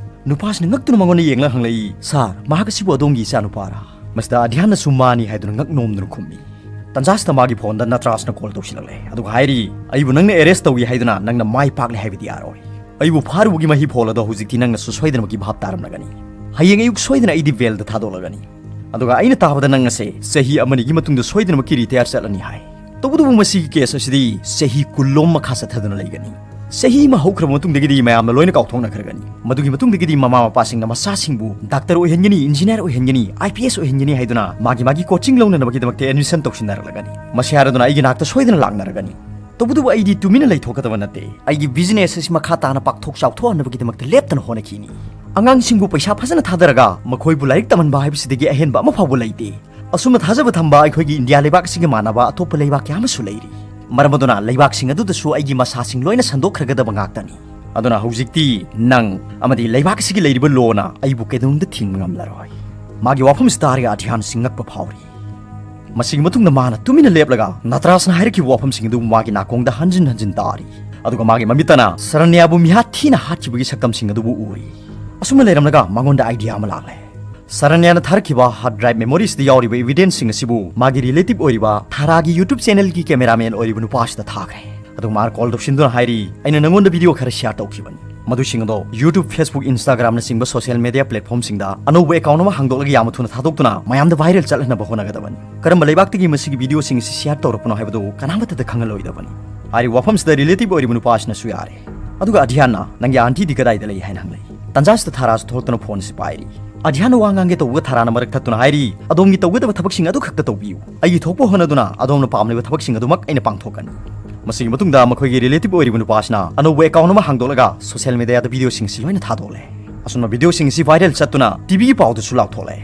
ꯅꯨꯄꯥꯁꯤꯅ ꯉꯛꯇꯨꯅ ꯃꯉꯣꯟꯗ ꯌꯦꯡꯂꯒ ꯍꯪꯂꯛꯏ, "ꯁꯥꯔ, ꯃꯍꯥꯛ ꯑꯁꯤꯕꯨ ꯑꯗꯣꯝꯒꯤ ꯏꯆꯥꯅꯨꯄꯥꯔꯥ?" ꯃꯁꯤꯗ ꯑꯙ꯭ꯌꯥꯟꯅꯁꯨ ꯃꯥꯅꯤ ꯍꯥꯏꯗꯨꯅ ꯉꯛ ꯅꯣꯝꯗꯨꯅ ꯈꯨꯝꯃꯤ꯫ ꯇꯟꯖꯥꯁꯤꯗ ꯃꯥꯒꯤ ꯐꯣꯟꯗ ꯅꯇ꯭ꯔꯥꯁꯅ ꯀꯣꯜ ꯇꯧꯁꯤꯜꯂꯛꯂꯦ, ꯑꯗꯨꯒ ꯍꯥꯏꯔꯤ, "ꯑꯩꯕꯨ ꯅꯪꯅ ꯑꯦꯔꯦꯁ ꯇꯧꯏ ꯍꯥꯏꯗꯨꯅ ꯅꯪꯅ ꯃꯥꯏ ꯄꯥꯛꯂꯦ ꯍꯥꯏꯕꯗꯤ ꯌꯥꯔꯣꯏ꯫ ꯑꯩꯕꯨ ꯐꯥꯔꯨꯕꯒꯤ ꯃꯍꯩ ꯐꯣꯜ ꯑꯗꯣ ꯍꯧꯖꯤꯛꯇꯤ ꯅꯪꯅꯁꯨ ꯁꯣꯏꯗꯅꯃꯛꯀꯤ ꯚꯥꯞ ꯇꯥꯔꯝꯂꯒꯅꯤ꯫ ꯍꯌꯦꯡ ꯑꯌꯨꯛ ꯁꯣꯏꯗꯅ ꯑꯩꯗꯤ ꯕꯦꯜꯗ ꯊꯥꯗꯣꯛꯂꯒꯅꯤ꯫ ꯑꯗꯨꯒ ꯑꯩꯅ ꯇꯥꯕꯗ ꯅꯪ ꯑꯁꯦ ꯆꯍꯤ ꯑꯃꯅꯤꯒꯤ ꯃꯇꯨꯡꯗ ꯁꯣꯏꯗꯅꯃꯛꯀꯤ ꯔꯤꯇꯥꯌꯔ ꯆꯠꯂꯅꯤ ꯍꯥꯏ꯫ ꯇꯧꯕꯇꯕꯨ ꯃꯁꯤꯒꯤ ꯀꯦꯁ ꯑꯁꯤꯗꯤ ꯆꯍꯤ ꯀꯨꯟꯂꯣꯝ ꯃꯈꯥ ꯆꯠꯊꯗꯨꯅ ꯂꯩꯒꯅꯤ꯫ ꯆꯍꯤ ꯑꯃ ꯍꯧꯈ꯭ꯔꯕ ꯃꯇꯨꯡꯗꯒꯤꯗꯤ ꯃꯌꯥꯝꯅ ꯂꯣꯏꯅ ꯀꯥꯎꯊꯣꯛꯅꯈ꯭ꯔꯒꯅꯤ꯫ ꯃꯗꯨꯒꯤ ꯃꯇꯨꯡꯗꯒꯤꯗꯤ ꯃꯃꯥ ꯃꯄꯥꯁꯤꯡꯅ ꯃꯆꯥꯁꯤꯡꯕꯨ doctor ꯑꯣꯏꯍꯟꯒꯅꯤ, engineer ꯑꯣꯏꯍꯟꯒꯅꯤ, I P S ꯑꯣꯏꯍꯟꯒꯅꯤ ꯍꯥꯏꯗꯨꯅ ꯃꯥꯒꯤ ꯃꯥꯒꯤ ꯀꯣꯆꯤꯡ ꯂꯧꯅꯅꯕꯒꯤꯗꯃꯛꯇ ꯑꯦꯗꯃꯤꯁꯟ ꯇꯧꯁꯤꯟꯅꯔꯛꯂꯒꯅꯤ꯫ ꯃꯁꯤ ꯍꯥꯏꯔꯗꯨꯅ ꯑꯩꯒꯤ ꯅꯥꯛꯇ ꯁꯣꯏꯗꯅ ꯂꯥꯛꯅꯔꯒꯅꯤ꯫ ꯇꯧꯕꯇꯕꯨ ꯑꯩꯗꯤ ꯇꯨꯃꯤꯟꯅ ꯂꯩꯊꯣꯛꯀꯗꯕ ꯅꯠꯇꯦ꯫ ꯑꯩꯒꯤ ꯕꯤꯖꯤꯅꯦꯁ ꯑꯁꯤ ꯃꯈꯥ ꯇꯥꯅ ꯄꯥꯛꯊꯣꯛ ꯆꯥꯎꯊꯣꯛꯍꯟꯅꯕꯒꯤꯗꯃꯛꯇ ꯂꯦꯞꯇꯅ ꯍꯣꯠꯅꯈꯤꯅꯤ꯫ ꯑꯉꯥꯡꯁꯤꯡꯕꯨ ꯄꯩꯁꯥ ꯐꯖꯅ ꯊꯥꯗꯔꯒ ꯃꯈꯣꯏꯕꯨ ꯂꯥꯏꯔꯤꯛ ꯇꯝꯍꯟꯕ ꯍꯥꯏꯕꯁꯤꯗꯒꯤ ꯑꯍꯦꯟꯕ ꯑꯃ ꯐꯥꯎꯕ ꯂꯩꯇꯦ꯫ ꯑꯁꯨꯝꯅ ꯊꯥꯖꯕ ꯊꯝꯕ ꯑꯩꯈꯣꯏꯒꯤ ꯏꯟꯗꯤꯌꯥ ꯂꯩꯕꯥꯛ ꯑꯁꯤꯒꯤ ꯃꯥꯟꯅꯕ ꯑꯇꯣꯞꯄ ꯂꯩꯕꯥꯛ ꯀꯌꯥ ꯑꯃꯁꯨ ꯂꯩꯔꯤ꯫ ꯃꯔꯝ ꯑꯗꯨꯅ ꯂꯩꯕꯥꯛꯁꯤꯡ ꯑꯗꯨꯗꯁꯨ ꯑꯩꯒꯤ ꯃꯁꯥꯁꯤꯡ ꯂꯣꯏꯅ ꯁꯟꯗꯣꯛꯈ꯭ꯔꯒꯗꯕ ꯉꯥꯛꯇꯅꯤ꯫ ꯑꯗꯨꯅ ꯍꯧꯖꯤꯛꯇꯤ ꯅꯪ ꯑꯃꯗꯤ ꯂꯩꯕꯥꯛ ꯑꯁꯤꯒꯤ ꯂꯩꯔꯤꯕ ꯂꯣꯅ ꯑꯩꯕꯨ ꯀꯩꯗꯧꯅꯨꯡꯗ ꯊꯤꯡꯕ ꯉꯝꯂꯔꯣꯏ꯫" ꯃꯥꯒꯤ ꯋꯥꯐꯝꯁꯤ ꯇꯥꯔꯒ ꯑꯙ꯭ꯌꯥꯟ ꯁꯤꯡꯉꯛꯄ ꯐꯥꯎꯔꯤ꯫ ꯃꯁꯤꯒꯤ ꯃꯇꯨꯡꯗ ꯃꯥꯅ ꯇꯨꯃꯤꯟꯅ ꯂꯦꯞꯂꯒ ꯅꯇ꯭ꯔꯥꯁꯅ ꯍꯥꯏꯔꯛꯈꯤꯕ ꯋꯥꯐꯝꯁꯤꯡ ꯑꯗꯨ ꯃꯥꯒꯤ ꯅꯥꯀꯣꯡꯗ ꯍꯟꯖꯤꯟ ꯍꯟꯖꯤꯟ ꯇꯥꯔꯤ꯫ ꯑꯗꯨꯒ ꯃꯥꯒꯤ ꯃꯃꯤꯠꯇꯅ ꯁꯔꯅ꯭ꯌꯥꯕꯨ ꯃꯤꯍꯥꯠ ꯊꯤꯅ ꯍꯥꯠꯈꯤꯕꯒꯤ ꯁꯛꯇꯝꯁꯤꯡ ꯑꯗꯨꯕꯨ ꯎꯔꯤ꯫ ꯑꯁꯨꯝꯅ ꯂꯩꯔꯝꯂꯒ ꯃꯉꯣꯟꯗ ꯑꯥꯏꯗꯤꯌꯥ ꯑꯃ ꯂꯥꯛꯂꯦ꯫ ꯁꯔꯅ꯭ꯌꯥꯅ ꯊꯥꯔꯛꯈꯤꯕ ꯍꯥꯔꯗ ꯗ꯭ꯔꯥꯏꯚ ꯃꯦꯃꯣꯔꯤꯁꯇ ꯌꯥꯎꯔꯤꯕ ꯏꯚꯤꯗꯦꯟꯁꯁꯤꯡ ꯑꯁꯤꯕꯨ ꯃꯥꯒꯤ ꯔꯤꯂꯦꯇꯤꯚ ꯑꯣꯏꯔꯤꯕ ꯊꯥꯔꯥꯒꯤ ꯌꯨꯇ꯭ꯌꯨꯕ ꯆꯦꯅꯦꯜꯒꯤ ꯀꯦꯃꯦꯔꯥꯃꯦꯟ ꯑꯣꯏꯔꯤꯕ ꯅꯨꯄꯥꯁꯤꯗ ꯊꯥꯈ꯭ꯔꯦ꯫ ꯑꯗꯨꯒ ꯃꯥꯅ ꯀꯣꯜ ꯇꯧꯁꯤꯟꯗꯨꯅ ꯍꯥꯏꯔꯤ, "ꯑꯩꯅ ꯅꯉꯣꯟꯗ ꯚꯤꯗꯤꯑꯣ ꯈꯔ ꯁꯤꯌꯥꯔ ꯇꯧꯈꯤꯕꯅꯤ꯫ ꯃꯗꯨꯁꯤꯡ ꯑꯗꯣ ꯌꯨꯇ꯭ꯌꯨꯕ, ꯐꯦꯁꯕꯨꯛ, ꯏꯟꯁꯇꯥꯒ꯭ꯔꯥꯝꯅꯆꯤꯡꯕ ꯁꯣꯁꯤꯌꯦꯜ ꯃꯦꯗꯤꯌꯥ ꯄ꯭ꯂꯦꯠꯐꯣꯔꯝꯁꯤꯡꯗ ꯑꯅꯧꯕ ꯑꯦꯀꯥꯎꯟ ꯑꯃ ꯍꯥꯡꯗꯣꯛꯂꯒ ꯌꯥꯝꯅ ꯊꯨꯅ ꯊꯥꯗꯣꯛꯇꯨꯅ ꯃꯌꯥꯝꯗ ꯚꯥꯏꯔꯦꯜ ꯆꯠꯍꯟꯅꯕ ꯍꯣꯠꯅꯒꯗꯕꯅꯤ꯫ ꯀꯔꯝꯕ ꯂꯩꯕꯥꯛꯇꯒꯤ ꯃꯁꯤꯒꯤ ꯚꯤꯗꯤꯑꯣꯁꯤꯡ ꯑꯁꯤ ꯁꯤꯌꯥꯔ ꯇꯧꯔꯛꯄꯅꯣ ꯍꯥꯏꯕꯗꯨ ꯀꯅꯥꯃꯠꯇꯗ ꯈꯪꯍꯜꯂꯣꯏꯗꯕꯅꯤ꯫" ꯍꯥꯏꯔꯤꯕ ꯋꯥꯐꯝꯁꯤꯗ ꯔꯤꯂꯦꯇꯤꯚ ꯑꯣꯏꯔꯤꯕ ꯅꯨꯄꯥꯁꯤꯅꯁꯨ ꯌꯥꯔꯦ꯫ ꯑꯗꯨꯒ ꯑꯙ꯭ꯌꯥꯟꯅ, "ꯅꯪꯒꯤ ꯑꯥꯟꯇꯤꯗꯤ ꯀꯗꯥꯏꯗ ꯂꯩ?" ꯍꯥꯏꯅ ꯍꯪꯂꯛꯏ꯫ ꯇꯟꯖꯥꯁꯤꯗ ꯊꯥꯔꯥꯁꯨ ꯊꯣꯛꯂꯛꯇꯨꯅ ꯐꯣꯟ ꯑꯁꯤ ꯄꯥꯏꯔꯤ꯫ ꯑꯙ꯭ꯌꯥꯟꯅ ꯋꯥ ꯉꯥꯡꯒꯦ ꯇꯧꯕꯒ ꯊꯥꯔꯥꯅ ꯃꯔꯛ ꯊꯠꯇꯨꯅ ꯍꯥꯏꯔꯤ, "ꯑꯗꯣꯝꯒꯤ ꯇꯧꯒꯗꯕ ꯊꯕꯛꯁꯤꯡ ꯑꯗꯨ ꯈꯛꯇ ꯇꯧꯕꯤꯌꯨ꯫ ꯑꯩꯒꯤ ꯊꯣꯛꯄ ꯍꯣꯠꯅꯗꯨꯅ ꯑꯗꯣꯝꯅ ꯄꯥꯝꯂꯤꯕ ꯊꯕꯛꯁꯤꯡ ꯑꯗꯨꯃꯛ ꯑꯩꯅ ꯄꯥꯡꯊꯣꯛꯀꯅꯤ꯫" ꯃꯁꯤꯒꯤ ꯃꯇꯨꯡꯗ ꯃꯈꯣꯏꯒꯤ ꯔꯤꯂꯦꯇꯤꯚ ꯑꯣꯏꯔꯤꯕ ꯅꯨꯄꯥꯁꯤꯅ ꯑꯅꯧꯕ ꯑꯦꯀꯥꯎꯟ ꯑꯃ ꯍꯥꯡꯗꯣꯛꯂꯒ ꯁꯣꯁꯤꯌꯦꯜ ꯃꯦꯗꯤꯌꯥꯗ ꯚꯤꯗꯤꯑꯣꯁꯤꯡ ꯑꯁꯤ ꯂꯣꯏꯅ ꯊꯥꯗꯣꯛꯂꯦ꯫ ꯑꯁꯨꯝꯅ ꯚꯤꯗꯤꯑꯣꯁꯤꯡ ꯑꯁꯤ ꯚꯥꯏꯔꯦꯜ ꯆꯠꯇꯨꯅ ꯇꯤꯚꯤꯒꯤ ꯄꯥꯎꯗꯁꯨ ꯂꯥꯎꯊꯣꯛꯂꯦ꯫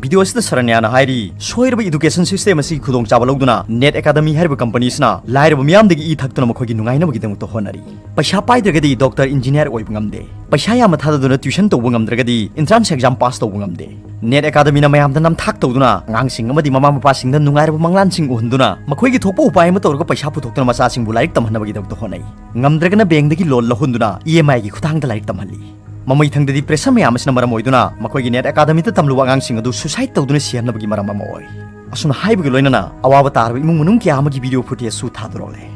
ꯚꯤꯗꯤꯑꯣ ꯑꯁꯤꯗ ꯁꯔꯅ꯭ꯌꯥꯅ ꯍꯥꯏꯔꯤ, ꯁꯣꯏꯔꯕ ꯏꯗꯨꯀꯦꯁꯟ ꯁꯤꯁꯇꯦꯝ ꯑꯁꯤꯒꯤ ꯈꯨꯗꯣꯡꯆꯥꯕ ꯂꯧꯗꯨꯅ ꯅꯦꯠ ꯑꯦꯀꯥꯗꯃꯤ ꯍꯥꯏꯔꯤꯕ ꯀꯝꯄꯅꯤ ꯑꯁꯤꯅ ꯂꯥꯏꯔꯕ ꯃꯤꯌꯥꯝꯗꯒꯤ ꯏ ꯊꯛꯇꯨꯅ ꯃꯈꯣꯏꯒꯤ ꯅꯨꯡꯉꯥꯏꯅꯕꯒꯤꯗꯃꯛꯇ ꯍꯣꯠꯅꯔꯤ꯫ ꯄꯩꯁꯥ ꯄꯥꯏꯗ꯭ꯔꯒꯗꯤ ꯗꯣꯛꯇꯔ, ꯏꯟꯖꯤꯅꯤꯌꯥꯔ ꯑꯣꯏꯕ ꯉꯝꯗꯦ꯫ ꯄꯩꯁꯥ ꯌꯥꯝꯅ ꯊꯥꯗꯗꯨꯅ ꯇ꯭ꯌꯨꯁꯟ ꯇꯧꯕ ꯉꯝꯗ꯭ꯔꯒꯗꯤ ꯏꯟꯇ꯭ꯔꯥꯟꯁ ꯑꯦꯛꯖꯥꯝ ꯄꯥꯁ ꯇꯧꯕ ꯉꯝꯗꯦ꯫ ꯅꯦꯠ ꯑꯦꯀꯥꯗꯃꯤꯅ ꯃꯌꯥꯝꯗ ꯅꯝꯊꯥꯛ ꯇꯧꯗꯨꯅ ꯑꯉꯥꯡꯁꯤꯡ ꯑꯃꯗꯤ ꯃꯃꯥ ꯃꯄꯥꯁꯤꯡꯗ ꯅꯨꯡꯉꯥꯏꯔꯕ ꯃꯪꯂꯥꯟꯁꯤꯡ ꯎꯍꯟꯗꯨꯅ ꯃꯈꯣꯏꯒꯤ ꯊꯣꯛꯄ ꯎꯄꯥꯏ ꯑꯃ ꯇꯧꯔꯒ ꯄꯩꯁꯥ ꯄꯨꯊꯣꯛꯇꯨꯅ ꯃꯆꯥꯁꯤꯡꯕꯨ ꯂꯥꯏꯔꯤꯛ ꯇꯝꯍꯟꯅꯕꯒꯤꯗꯃꯛꯇ ꯍꯣꯠꯅꯩ꯫ ꯉꯝꯗ꯭ꯔꯒꯅ ꯕꯦꯡꯗꯒꯤ ꯂꯣꯟ ꯂꯧꯍꯟꯗꯨꯅ ꯏ ꯑꯦꯝ ꯑꯥꯏꯒꯤ ꯈꯨꯠꯊꯥꯡꯗ ꯂꯥꯏꯔꯤꯛ ꯇꯝꯍꯜꯂꯤ꯫ ꯃꯃꯩ ꯊꯪꯗꯗꯤ ꯄ꯭ꯔꯦꯁꯔ ꯃꯌꯥꯝ ꯑꯁꯤꯅ ꯃꯔꯝ ꯑꯣꯏꯗꯨꯅ ꯃꯈꯣꯏꯒꯤ ꯅꯦꯠ ꯑꯦꯀꯥꯗꯃꯤꯗ ꯇꯝꯂꯨꯕ ꯑꯉꯥꯡꯁꯤꯡ ꯑꯗꯨ ꯁꯨꯁꯥꯏꯗ ꯇꯧꯗꯨꯅ ꯁꯤꯍꯟꯅꯕꯒꯤ ꯃꯔꯝ ꯑꯃ ꯑꯣꯏ꯫ ꯑꯁꯨꯝꯅ ꯍꯥꯏꯕꯒ ꯂꯣꯏꯅꯅ ꯑꯋꯥꯕ ꯇꯥꯔꯕ ꯏꯃꯨꯡ ꯃꯅꯨꯡ ꯀꯌꯥ ꯑꯃꯒꯤ ꯚꯤꯗꯤꯑꯣ ꯐꯨꯇꯦꯖꯁꯨ ꯊꯥꯗꯣꯔꯛꯂꯦ꯫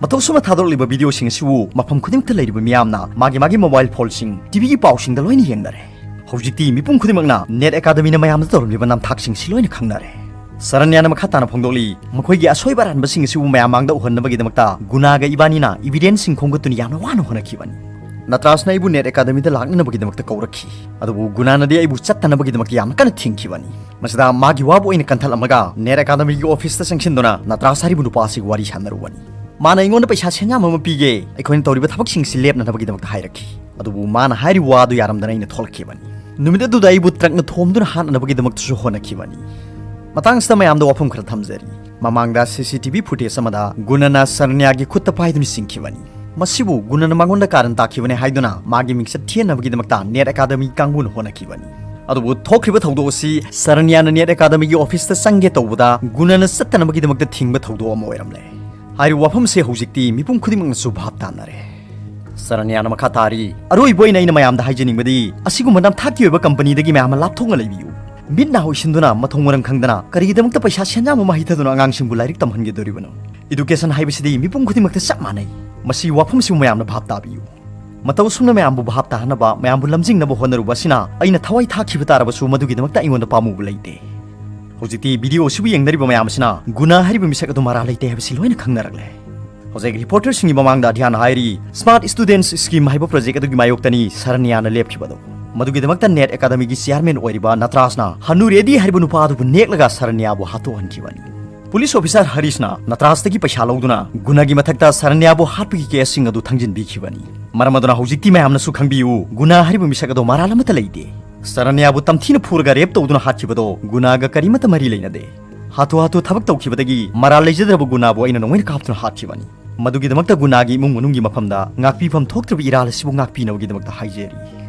ꯃꯇꯧ ꯑꯁꯨꯝꯅ ꯊꯥꯗꯣꯔꯛꯂꯤꯕ ꯚꯤꯗꯤꯑꯣꯁꯤꯡ ꯑꯁꯤꯕꯨ ꯃꯐꯝ ꯈꯨꯗꯤꯡꯃꯛꯇ ꯂꯩꯔꯤꯕ ꯃꯤꯌꯥꯝꯅ ꯃꯥꯒꯤ ꯃꯥꯒꯤ ꯃꯣꯕꯥꯏꯜ ꯐꯣꯟꯁꯤꯡ, ꯇꯤꯚꯤꯒꯤ ꯄꯥꯎꯁꯤꯡꯗ ꯂꯣꯏꯅ ꯌꯦꯡꯅꯔꯦ꯫ ꯍꯧꯖꯤꯛꯇꯤ ꯃꯤꯄꯨꯝ ꯈꯨꯗꯤꯡꯃꯛꯅ ꯅꯦꯠ ꯑꯦꯀꯥꯗꯃꯤꯅ ꯃꯌꯥꯝꯗ ꯇꯧꯔꯝꯂꯤꯕ ꯅꯝꯊꯥꯛꯁꯤꯡꯁꯤ ꯂꯣꯏꯅ ꯈꯪꯅꯔꯦ꯫ ꯁꯔꯅ꯭ꯌꯥꯅ ꯃꯈꯥ ꯇꯥꯅ ꯐꯣꯡꯗꯣꯛꯂꯤ, ꯃꯈꯣꯏꯒꯤ ꯑꯁꯣꯏꯕ ꯑꯔꯥꯟꯕꯁꯤꯡ ꯑꯁꯤꯕꯨ ꯃꯌꯥꯝ ꯃꯥꯡꯗ ꯎꯍꯟꯅꯕꯒꯤꯗꯃꯛꯇ ꯒꯨꯅꯥꯒ ꯏꯕꯥꯅꯤꯅ ꯏꯚꯤꯗꯦꯟꯁꯁꯤꯡ ꯈꯣꯝꯒꯠꯇꯨꯅ ꯌꯥꯝꯅ ꯋꯥꯅ ꯍꯣꯠꯅꯈꯤꯕꯅꯤ꯫ ꯅꯇ꯭ꯔꯥꯁꯅ ꯑꯩꯕꯨ ꯅꯦꯠ ꯑꯦꯀꯥꯗꯃꯤꯗ ꯂꯥꯛꯅꯅꯕꯒꯤꯗꯃꯛꯇ ꯀꯧꯔꯛꯈꯤ, ꯑꯗꯨꯕꯨ ꯒꯨꯅꯥꯅꯗꯤ ꯑꯩꯕꯨ ꯆꯠꯇꯅꯕꯒꯤꯗꯃꯛꯇ ꯌꯥꯝꯅ ꯀꯟꯅ ꯊꯤꯡꯈꯤꯕꯅꯤ꯫ ꯃꯁꯤꯗ ꯃꯥꯒꯤ ꯋꯥꯕꯨ ꯑꯩꯅ ꯀꯟꯊꯠꯂꯝꯃꯒ ꯅꯦꯠ ꯑꯦꯀꯥꯗꯃꯤꯒꯤ ꯑꯣꯐꯤꯁꯇ ꯆꯪꯁꯤꯟꯗꯨꯅ ꯅꯇ꯭ꯔꯥꯁ ꯍꯥꯏꯔꯤꯕ ꯅꯨꯄꯥ ꯑꯁꯤꯒ ꯋꯥꯔꯤ ꯁꯥꯟꯅꯔꯨꯕꯅꯤ꯫ ꯃꯥꯅ ꯑꯩꯉꯣꯟꯗ ꯄꯩꯁꯥ ꯁꯦꯟꯌꯥꯝ ꯑꯃ ꯄꯤꯒꯦ, ꯑꯩꯈꯣꯏꯅ ꯇꯧꯔꯤꯕ ꯊꯕꯛꯁꯤꯡꯁꯤ ꯂꯦꯞꯅꯅꯕꯒꯤꯗꯃꯛꯇ ꯍꯥꯏꯔꯛꯈꯤ꯫ ꯑꯗꯨꯕꯨ ꯃꯥꯅ ꯍꯥꯏꯔꯤꯕ ꯋꯥ ꯑꯗꯨ ꯌꯥꯔꯝꯗꯅ ꯑꯩꯅ ꯊꯣꯛꯂꯛꯈꯤꯕꯅꯤ꯫ ꯅꯨꯃꯤꯠ ꯑꯗꯨꯗ ꯑꯩꯕꯨ ꯇ꯭ꯔꯛꯅ ꯊꯣꯝꯗꯨꯅ ꯍꯥꯠꯅꯅꯕꯒꯤꯗꯃꯛꯇꯁꯨ ꯍꯣꯠꯅꯈꯤꯕꯅꯤ꯫ ꯃꯇꯥꯡꯁꯤꯗ ꯃꯌꯥꯝꯗ ꯋꯥꯐꯝ ꯈꯔ ꯊꯝꯖꯔꯤ꯫ ꯃꯃꯥꯡꯗ ꯁꯤ ꯁꯤ ꯇꯤ ꯚꯤ ꯐꯨꯇꯦꯖ ꯑꯃꯗ ꯒꯨꯅꯅ ꯁꯔꯅ꯭ꯌꯥꯒꯤ ꯈꯨꯠꯇ ꯄꯥꯏꯗꯨꯅ ꯆꯤꯡꯈꯤꯕꯅꯤ꯫ ꯃꯁꯤꯕꯨ ꯒꯨꯅꯅ ꯃꯉꯣꯟꯗ ꯀꯥꯔꯟ ꯇꯥꯈꯤꯕꯅꯤ ꯍꯥꯏꯗꯨꯅ ꯃꯥꯒꯤ ꯃꯤꯡꯆꯠ ꯊꯤꯍꯟꯅꯕꯒꯤꯗꯃꯛꯇ ꯅꯦꯠ ꯑꯦꯀꯥꯗꯃꯤ ꯀꯥꯡꯕꯨꯅ ꯍꯣꯠꯅꯈꯤꯕꯅꯤ꯫ ꯑꯗꯨꯕꯨ ꯊꯣꯛꯈ꯭ꯔꯤꯕ ꯊꯧꯗꯣꯛ ꯑꯁꯤ ꯁꯔꯅ꯭ꯌꯥꯅ ꯅꯦꯠ ꯑꯦꯀꯥꯗꯃꯤꯒꯤ ꯑꯣꯐꯤꯁꯇ ꯆꯪꯒꯦ ꯇꯧꯕꯗ ꯒꯨꯅꯅ ꯆꯠꯇꯅꯕꯒꯤꯗꯃꯛꯇ ꯊꯤꯡꯕ ꯊꯧꯗꯣꯛ ꯑꯃ ꯑꯣꯏꯔꯝꯂꯦ꯫ ꯍꯥꯏꯔꯤꯕ ꯋꯥꯐꯝ ꯑꯁꯤ ꯍꯧꯖꯤꯛꯇꯤ ꯃꯤꯄꯨꯝ ꯈꯨꯗꯤꯡꯃꯛꯅꯁꯨ ꯚꯥꯞ ꯇꯥꯅꯔꯦ꯫ ꯁꯔꯅ꯭ꯌꯥꯅ ꯃꯈꯥ ꯇꯥꯔꯤ, ꯑꯔꯣꯏꯕ ꯑꯣꯏꯅ ꯑꯩꯅ ꯃꯌꯥꯝꯗ ꯍꯥꯏꯖꯅꯤꯡꯕꯗꯤ, ꯑꯁꯤꯒꯨꯝꯕ ꯅꯝꯊꯥꯛꯀꯤ ꯑꯣꯏꯕ ꯀꯝꯄꯅꯤꯗꯒꯤ ꯃꯌꯥꯝ ꯑꯃ ꯂꯥꯞꯊꯣꯛꯅ ꯂꯩꯕꯤꯌꯨ꯫ ꯃꯤꯠ ꯅꯥ ꯎꯏꯁꯤꯟꯗꯨꯅ ꯃꯊꯣꯡ ꯃꯔꯝ ꯈꯪꯗꯅ ꯀꯔꯤꯒꯤꯗꯃꯛꯇ ꯄꯩꯁꯥ ꯁꯦꯟꯌꯥꯝ ꯑꯃ ꯍꯩꯊꯗꯨꯅ ꯑꯉꯥꯡꯁꯤꯡꯕꯨ ꯂꯥꯏꯔꯤꯛ ꯇꯝꯍꯟꯒꯗꯧꯔꯤꯕꯅꯣ? ꯏꯗꯨꯀꯦꯁꯟ ꯍꯥꯏꯕꯁꯤꯗꯤ ꯃꯤꯄꯨꯝ ꯈꯨꯗꯤꯡꯃꯛꯇ ꯆꯞ ꯃꯥꯟꯅꯩ꯫ ꯃꯁꯤ ꯋꯥꯐꯝꯁꯤꯕꯨ ꯃꯌꯥꯝꯅ ꯚꯥꯞ ꯇꯥꯕꯤꯌꯨ꯫ ꯃꯇꯧ ꯑꯁꯨꯝꯅ ꯃꯌꯥꯝꯕꯨ ꯚꯥꯞ ꯇꯥꯍꯟꯅꯕ, ꯃꯌꯥꯝꯕꯨ ꯂꯝꯖꯤꯡꯅꯕ ꯍꯣꯠꯅꯔꯨꯕ ꯑꯁꯤꯅ ꯑꯩꯅ ꯊꯋꯥꯏ ꯊꯥꯈꯤꯕ ꯇꯥꯔꯕꯁꯨ ꯃꯗꯨꯒꯤꯗꯃꯛꯇ ꯑꯩꯉꯣꯟꯗ ꯄꯥꯝꯃꯨꯕ ꯂꯩꯇꯦ꯫ ꯍꯧꯖꯤꯛꯇꯤ ꯚꯤꯗꯤꯑꯣ ꯑꯁꯤꯕꯨ ꯌꯦꯡꯅꯔꯤꯕ ꯃꯌꯥꯝ ꯑꯁꯤꯅ ꯒꯨꯅꯥ ꯍꯥꯏꯔꯤꯕ ꯃꯤꯁꯛ ꯑꯗꯨ ꯃꯔꯥ ꯂꯩꯇꯦ ꯍꯥꯏꯕꯁꯤ ꯂꯣꯏꯅ ꯈꯪꯅꯔꯛꯂꯦ꯫ ꯍꯧꯖꯤꯛ ꯔꯤꯄꯣꯔꯇꯔꯁꯤꯡꯒꯤ ꯃꯃꯥꯡꯗ ꯑꯙ꯭ꯌꯥꯟ ꯍꯥꯏꯔꯤ, ꯁ꯭ꯃꯥꯔꯠ ꯁ꯭ꯇꯨꯗꯦꯟꯠꯁ ꯁ꯭ꯀꯤꯝ ꯍꯥꯏꯕ ꯄ꯭ꯔꯣꯖꯦꯛ ꯑꯗꯨꯒꯤ ꯃꯥꯌꯣꯛꯇꯅꯤ ꯁꯔꯅ꯭ꯌꯥꯅ ꯂꯦꯞꯈꯤꯕꯗꯨ꯫ ꯃꯗꯨꯒꯤꯗꯃꯛꯇ ꯅꯦꯠ ꯑꯦꯀꯥꯗꯃꯤꯒꯤ ꯆꯤꯌꯥꯔꯃꯦꯟ ꯑꯣꯏꯔꯤꯕ ꯅꯇ꯭ꯔꯥꯁꯅ ꯍꯅꯨ ꯔꯦꯗꯤ ꯍꯥꯏꯔꯤꯕ ꯅꯨꯄꯥ ꯑꯗꯨꯕꯨ ꯅꯦꯛꯂꯒ ꯁꯔꯅ꯭ꯌꯥꯕꯨ ꯍꯥꯠꯇꯣꯛꯍꯟꯈꯤꯕꯅꯤ꯫ ꯄꯨꯂꯤꯁ ꯑꯣꯐꯤꯁꯥꯔ ꯍꯔꯤꯁꯅ ꯅꯇ꯭ꯔꯥꯖꯇꯒꯤ ꯄꯩꯁꯥ ꯂꯧꯗꯨꯅ ꯒꯨꯅꯥꯒꯤ ꯃꯊꯛꯇ ꯁꯔꯅ꯭ꯌꯥꯕꯨ ꯍꯥꯠꯄꯒꯤ ꯀꯦꯁꯁꯤꯡ ꯑꯗꯨ ꯊꯪꯖꯤꯟꯕꯤꯈꯤꯕꯅꯤ꯫ ꯃꯔꯝ ꯑꯗꯨꯅ ꯍꯧꯖꯤꯛꯇꯤ ꯃꯌꯥꯝꯅꯁꯨ ꯈꯪꯕꯤꯌꯨ, ꯒꯨꯅꯥ ꯍꯥꯏꯔꯤꯕ ꯃꯤꯁꯛ ꯑꯗꯣ ꯃꯔꯥꯜ ꯑꯃꯠꯇ ꯂꯩꯇꯦ꯫ ꯁꯔꯅ꯭ꯌꯥꯕꯨ ꯇꯝꯊꯤꯅ ꯐꯨꯔꯒ ꯔꯦꯞ ꯇꯧꯗꯨꯅ ꯍꯥꯠꯈꯤꯕꯗꯣ ꯒꯨꯅꯥꯒ ꯀꯔꯤꯃꯠꯇ ꯃꯔꯤ ꯂꯩꯅꯗꯦ꯫ ꯍꯥꯊꯨ ꯍꯥꯊꯨ ꯊꯕꯛ ꯇꯧꯈꯤꯕꯗꯒꯤ ꯃꯔꯥꯜ ꯂꯩꯖꯗ꯭ꯔꯕ ꯒꯨꯅꯥꯕꯨ ꯑꯩꯅ ꯅꯣꯡꯃꯩꯅ ꯀꯥꯞꯇꯨꯅ ꯍꯥꯠꯈꯤꯕꯅꯤ꯫ ꯃꯗꯨꯒꯤꯗꯃꯛꯇ ꯒꯨꯅꯥꯒꯤ ꯏꯃꯨꯡ ꯃꯅꯨꯡꯒꯤ ꯃꯐꯝꯗ ꯉꯥꯛꯄꯤꯐꯝ ꯊꯣꯛꯇ꯭ꯔꯕ ꯏꯔꯥꯜ ꯑꯁꯤꯕꯨ ꯉꯥꯛꯄꯤꯅꯕꯒꯤꯗꯃꯛꯇ ꯍꯥꯏꯖꯔꯤ꯫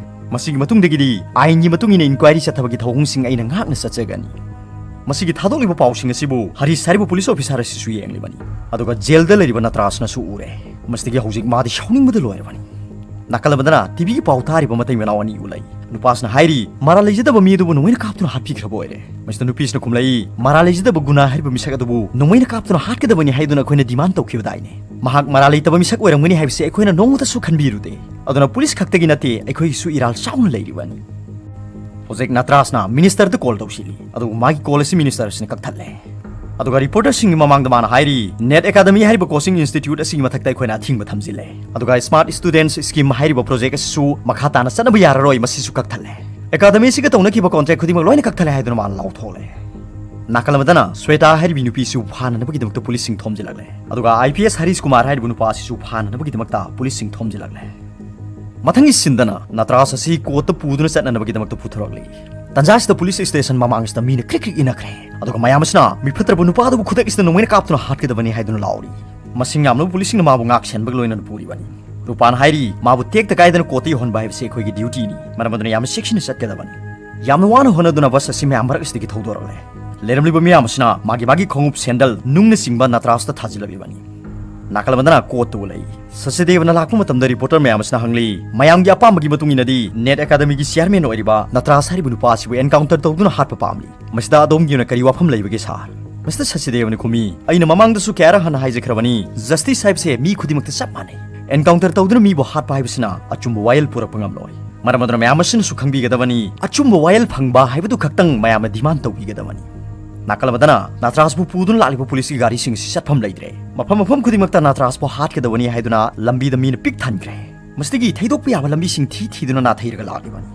ꯃꯁꯤꯒꯤ ꯃꯇꯨꯡꯗꯒꯤꯗꯤ ꯑꯥꯏꯟꯒꯤ ꯃꯇꯨꯡ ꯏꯟꯅ ꯏꯟꯀ꯭ꯋꯥꯏꯔꯤ ꯆꯠꯊꯕꯒꯤ ꯊꯧꯑꯣꯡꯁꯤꯡ ꯑꯩꯅ ꯉꯥꯛꯅ ꯆꯠꯆꯒꯅꯤ꯫ ꯃꯁꯤꯒꯤ ꯊꯥꯗꯣꯛꯂꯤꯕ ꯄꯥꯎꯁꯤꯡ ꯑꯁꯤꯕꯨ ꯍꯔꯤꯁ ꯍꯥꯏꯔꯤꯕ ꯄꯨꯂꯤꯁ ꯑꯣꯐꯤꯁꯥꯔ ꯑꯁꯤꯁꯨ ꯌꯦꯡꯂꯤꯕꯅꯤ, ꯑꯗꯨꯒ ꯖꯦꯜꯗ ꯂꯩꯔꯤꯕ ꯅꯇ꯭ꯔꯥꯖꯅꯁꯨ ꯎꯔꯦ꯫ ꯃꯁꯤꯗꯒꯤ ꯍꯧꯖꯤꯛ ꯃꯥꯗꯤ ꯁꯥꯎꯅꯤꯡꯕꯗ ꯂꯣꯏꯔꯕꯅꯤ꯫ ꯅꯥꯀꯜ ꯑꯃꯗꯅ ꯇꯤꯚꯤꯒꯤ ꯄꯥꯎ ꯇꯥꯔꯤꯕ ꯃꯇꯩ ꯃꯅꯥꯎ ꯑꯅꯤ ꯎ ꯂꯩ꯫ ꯅꯨꯄꯥꯁꯤꯅ ꯍꯥꯏꯔꯤ, "ꯃꯔꯥꯜ ꯂꯩꯖꯗꯕ ꯃꯤ ꯑꯗꯨꯕꯨ ꯅꯣꯡꯃꯩꯅ ꯀꯥꯞꯇꯨꯅ ꯍꯥꯠꯄꯤꯈ꯭ꯔꯕ ꯑꯣꯏꯔꯦ"꯫ ꯃꯁꯤꯗ ꯅꯨꯄꯤꯁꯤꯅ ꯈꯨꯝꯂꯛꯏ, "ꯃꯔꯥꯜ ꯂꯩꯖꯗꯕ ꯒꯨꯅꯥ ꯍꯥꯏꯔꯤꯕ ꯃꯤꯁꯛ ꯑꯗꯨꯕꯨ ꯅꯣꯡꯃꯩꯅ ꯀꯥꯞꯇꯨꯅ ꯍꯥꯠꯀꯗꯕꯅꯤ ꯍꯥꯏꯗꯨꯅ ꯑꯩꯈꯣꯏꯅ ꯗꯤꯃꯥꯟ ꯇꯧꯈꯤꯕꯗꯥꯏꯅꯦ꯫ ꯃꯍꯥꯛ ꯃꯔꯥꯜ ꯂꯩꯇꯕ ꯃꯤꯁꯛ ꯑꯣꯏꯔꯝꯒꯅꯤ ꯍꯥꯏꯕꯁꯤ ꯑꯩꯈꯣꯏꯅ ꯅꯣꯡꯃꯇꯁꯨ ꯈꯟꯕꯤꯔꯨꯗꯦ꯫ ꯑꯗꯨꯅ ꯄꯨꯂꯤꯁ ꯈꯛꯇꯒꯤ ꯅꯠꯇꯦ, ꯑꯩꯈꯣꯏꯒꯤꯁꯨ ꯏꯔꯥꯜ ꯆꯥꯎꯅ ꯂꯩꯔꯤꯕꯅꯤ"꯫ ꯍꯧꯖꯤꯛ ꯅꯇ꯭ꯔꯥꯖꯅ ꯃꯤꯅꯤꯁꯇꯔꯗ ꯀꯣꯜ ꯇꯧꯁꯤꯜꯂꯤ, ꯑꯗꯨꯕꯨ ꯃꯥꯒꯤ ꯀꯣꯜ ꯑꯁꯤ ꯃꯤꯅꯤꯁꯇꯔ ꯑꯁꯤꯅ ꯀꯛꯊꯠꯂꯦ꯫ ꯑꯗꯨꯒ ꯔꯤꯄꯣꯔꯇꯔꯁꯤꯡꯒꯤ ꯃꯃꯥꯡꯗ ꯃꯥꯅ ꯍꯥꯏꯔꯤ, "ꯅꯦꯠ ꯑꯦꯀꯥꯗꯃꯤ ꯍꯥꯏꯔꯤꯕ ꯀꯣꯆꯤꯡ ꯏꯟꯁꯇꯤꯇ꯭ꯌꯨꯠ ꯑꯁꯤꯒꯤ ꯃꯊꯛꯇ ꯑꯩꯈꯣꯏꯅ ꯑꯊꯤꯡꯕ ꯊꯝꯖꯤꯜꯂꯦ꯫ ꯑꯗꯨꯒ ꯁ꯭ꯃꯥꯔꯠ ꯁ꯭ꯇꯨꯗꯦꯟꯠꯁ ꯁ꯭ꯀꯤꯝ ꯍꯥꯏꯔꯤꯕ ꯄ꯭ꯔꯣꯖꯦꯛ ꯑꯁꯤꯁꯨ ꯃꯈꯥ ꯇꯥꯅ ꯆꯠꯅꯕ ꯌꯥꯔꯔꯣꯏ, ꯃꯁꯤꯁꯨ ꯀꯛꯊꯠꯂꯦ꯫ ꯑꯦꯀꯥꯗꯃꯤ ꯑꯁꯤꯒ ꯇꯧꯅꯈꯤꯕ ꯀꯣꯟꯇ꯭ꯔꯦꯛ ꯈꯨꯗꯤꯡꯃꯛ ꯂꯣꯏꯅ ꯀꯛꯊꯠꯂꯦ" ꯍꯥꯏꯗꯨꯅ ꯃꯥꯅ ꯂꯥꯎꯊꯣꯛꯂꯦ꯫ ꯅꯥꯀꯜ ꯑꯃꯗꯅ ꯁ꯭ꯋꯦꯇꯥ ꯍꯥꯏꯔꯤꯕꯤ ꯅꯨꯄꯤꯁꯨ ꯐꯥꯅꯅꯕꯒꯤꯗꯃꯛꯇ ꯄꯨꯂꯤꯁꯁꯤꯡ ꯊꯣꯝꯖꯤꯜꯂꯛꯂꯦ꯫ ꯑꯗꯨꯒ I P S Harish Kumar ꯍꯥꯏꯔꯤꯕ ꯅꯨꯄꯥ ꯑꯁꯤꯁꯨ ꯐꯥꯅꯅꯕꯒꯤꯗꯃꯛꯇ ꯄꯨꯂꯤꯁꯁꯤꯡ ꯊꯣꯝꯖꯤꯜꯂꯛꯂꯦ꯫ ꯃꯊꯪꯒꯤ ꯁꯤꯟꯗꯅ ꯅꯇ꯭ꯔꯥꯖ ꯑꯁꯤ ꯀꯣꯔꯠꯇ ꯄꯨꯗꯨꯅ ꯆꯠꯅꯅꯕꯒꯤꯗꯃꯛꯇ ꯄꯨꯊꯣꯔꯛꯂꯤ꯫ ꯇꯟꯖꯥ ꯑꯁꯤꯗ ꯄꯨꯂꯤꯁ ꯁ꯭ꯇꯦꯁꯟ ꯃꯃꯥꯡ ꯑꯁꯤꯗ ꯃꯤꯅ ꯀ꯭ꯔꯤꯛ ꯀ꯭ꯔꯤꯛ ꯏꯟꯅꯈ꯭ꯔꯦ꯫ ꯑꯗꯨꯒ ꯃꯌꯥꯝ ꯑꯁꯤꯅ ꯃꯤꯐꯠꯇ꯭ꯔꯕ ꯅꯨꯄꯥ ꯑꯗꯨꯕꯨ ꯈꯨꯗꯛ ꯑꯁꯤꯗ ꯅꯣꯡꯃꯩꯅ ꯀꯥꯞꯇꯨꯅ ꯍꯥꯠꯀꯗꯕꯅꯤ ꯍꯥꯏꯗꯨꯅ ꯂꯥꯎꯔꯤ꯫ ꯃꯁꯤꯡ ꯌꯥꯝꯂꯕ ꯄꯨꯂꯤꯁꯁꯤꯡꯅ ꯃꯥꯕꯨ ꯉꯥꯛ ꯁꯦꯟꯕꯒ ꯂꯣꯏꯅꯅ ꯄꯨꯔꯤꯕꯅꯤ꯫ ꯔꯨꯄꯥꯟ ꯍꯥꯏꯔꯤ, "ꯃꯥꯕꯨ ꯇꯦꯛꯇ ꯀꯥꯏꯗꯅ ꯀꯣꯔꯠꯇ ꯌꯧꯍꯟꯕ ꯍꯥꯏꯕꯁꯤ ꯑꯩꯈꯣꯏꯒꯤ ꯗ꯭ꯌꯨꯇꯤꯅꯤ꯫ ꯃꯔꯝ ꯑꯗꯨꯅ ꯌꯥꯝꯅ ꯆꯦꯛꯁꯤꯟꯅ ꯆꯠꯀꯗꯕꯅꯤ"꯫ ꯌꯥꯝꯅ ꯋꯥꯅ ꯍꯣꯠꯅꯗꯨꯅ ꯕꯁ ꯑꯁꯤ ꯃꯌꯥꯝ ꯃꯔꯛ ꯑꯁꯤꯗꯒꯤ ꯊꯧꯗꯣꯔꯛꯂꯦ꯫ ꯂꯩꯔꯝꯂꯤꯕ ꯃꯤꯌꯥꯝ ꯑꯁꯤꯅ ꯃꯥꯒꯤ ꯃꯥꯒꯤ ꯈꯣꯡꯎꯞ, ꯁꯦꯟꯗꯜ, ꯅꯨꯡꯅꯆꯤꯡꯕ ꯅꯇ꯭ꯔꯥꯖꯇ ꯊꯥꯖꯤꯜꯂꯛꯂꯤꯕꯅꯤ꯫ ꯅꯥꯀꯜ ꯑꯃꯗꯅ ꯀꯣꯔꯠꯇ ꯎ ꯂꯩ꯫ ꯁꯆꯤꯗꯦꯕꯅ ꯂꯥꯛꯄ ꯃꯇꯝꯗ ꯔꯤꯄꯣꯔꯇꯔ ꯃꯌꯥꯝ ꯑꯁꯤꯅ ꯍꯪꯂꯤ, "ꯃꯌꯥꯝꯒꯤ ꯑꯄꯥꯝꯕꯒꯤ ꯃꯇꯨꯡ ꯏꯟꯅꯗꯤ ꯅꯦꯠ ꯑꯦꯀꯥꯗꯃꯤꯒꯤ ꯆꯤꯌꯥꯔꯃꯦꯟ ꯑꯣꯏꯔꯤꯕ ꯅꯇ꯭ꯔꯥꯖ ꯍꯥꯏꯔꯤꯕ ꯅꯨꯄꯥ ꯑꯁꯤꯕꯨ ꯑꯦꯟꯀꯥꯎꯟꯇꯔ ꯇꯧꯗꯨꯅ ꯍꯥꯠꯄ ꯄꯥꯝꯂꯤ꯫ ꯃꯁꯤꯗ ꯑꯗꯣꯝꯒꯤ ꯑꯣꯏꯅ ꯀꯔꯤ ꯋꯥꯐꯝ ꯂꯩꯕꯒꯦ, ꯁꯥꯔ?" ꯃꯁꯤꯗ ꯁꯆꯤꯗꯦꯕꯅ ꯈꯨꯝꯃꯤ, "ꯑꯩꯅ ꯃꯃꯥꯡꯗꯁꯨ ꯀꯌꯥꯔꯛ ꯍꯟꯅ ꯍꯥꯏꯖꯈ꯭ꯔꯕꯅꯤ, ꯖꯁꯇꯤꯁ ꯍꯥꯏꯕꯁꯦ ꯃꯤ ꯈꯨꯗꯤꯡꯃꯛꯇ ꯆꯞ ꯃꯥꯟꯅꯩ꯫ ꯑꯦꯟꯀꯥꯎꯟꯇꯔ ꯇꯧꯗꯨꯅ ꯃꯤꯕꯨ ꯍꯥꯠꯄ ꯍꯥꯏꯕꯁꯤꯅ ꯑꯆꯨꯝꯕ ꯋꯥꯌꯦꯜ ꯄꯨꯔꯛꯄ ꯉꯝꯂꯣꯏ꯫ ꯃꯔꯝ ꯑꯗꯨꯅ ꯃꯌꯥꯝ ꯑꯁꯤꯅꯁꯨ ꯈꯪꯕꯤꯒꯗꯕꯅꯤ, ꯑꯆꯨꯝꯕ ꯋꯥꯌꯦꯜ ꯐꯪꯕ ꯍꯥꯏꯕꯗꯨ ꯈꯛꯇꯪ ꯃꯌꯥꯝꯅ ꯗꯤꯃꯥꯟ ꯇꯧꯕꯤꯒꯗꯕꯅꯤ"꯫ ꯅꯥꯀꯜ ꯑꯃꯗꯅ ꯅꯇ꯭ꯔꯥꯖꯕꯨ ꯄꯨꯗꯨꯅ ꯂꯥꯛꯂꯤꯕ ꯄꯨꯂꯤꯁꯀꯤ ꯒꯥꯔꯤꯁꯤꯡ ꯑꯁꯤ ꯆꯠꯐꯝ ꯂꯩꯇ꯭ꯔꯦ꯫ ꯃꯐꯝ ꯃꯐꯝ ꯈꯨꯗꯤꯡꯃꯛꯇ ꯅꯇ꯭ꯔꯥꯖꯕꯨ ꯍꯥꯠꯀꯗꯕꯅꯤ ꯍꯥꯏꯗꯨꯅ ꯂꯝꯕꯤꯗ ꯃꯤꯅ ꯄꯤꯛ ꯊꯟꯈ꯭ꯔꯦ꯫ ꯃꯁꯤꯗꯒꯤ ꯊꯩꯗꯣꯛꯄ ꯌꯥꯕ ꯂꯝꯕꯤꯁꯤꯡ ꯊꯤ ꯊꯤꯗꯨꯅ ꯅꯥꯊꯩꯔꯒ ꯂꯥꯛꯂꯤꯕꯅꯤ꯫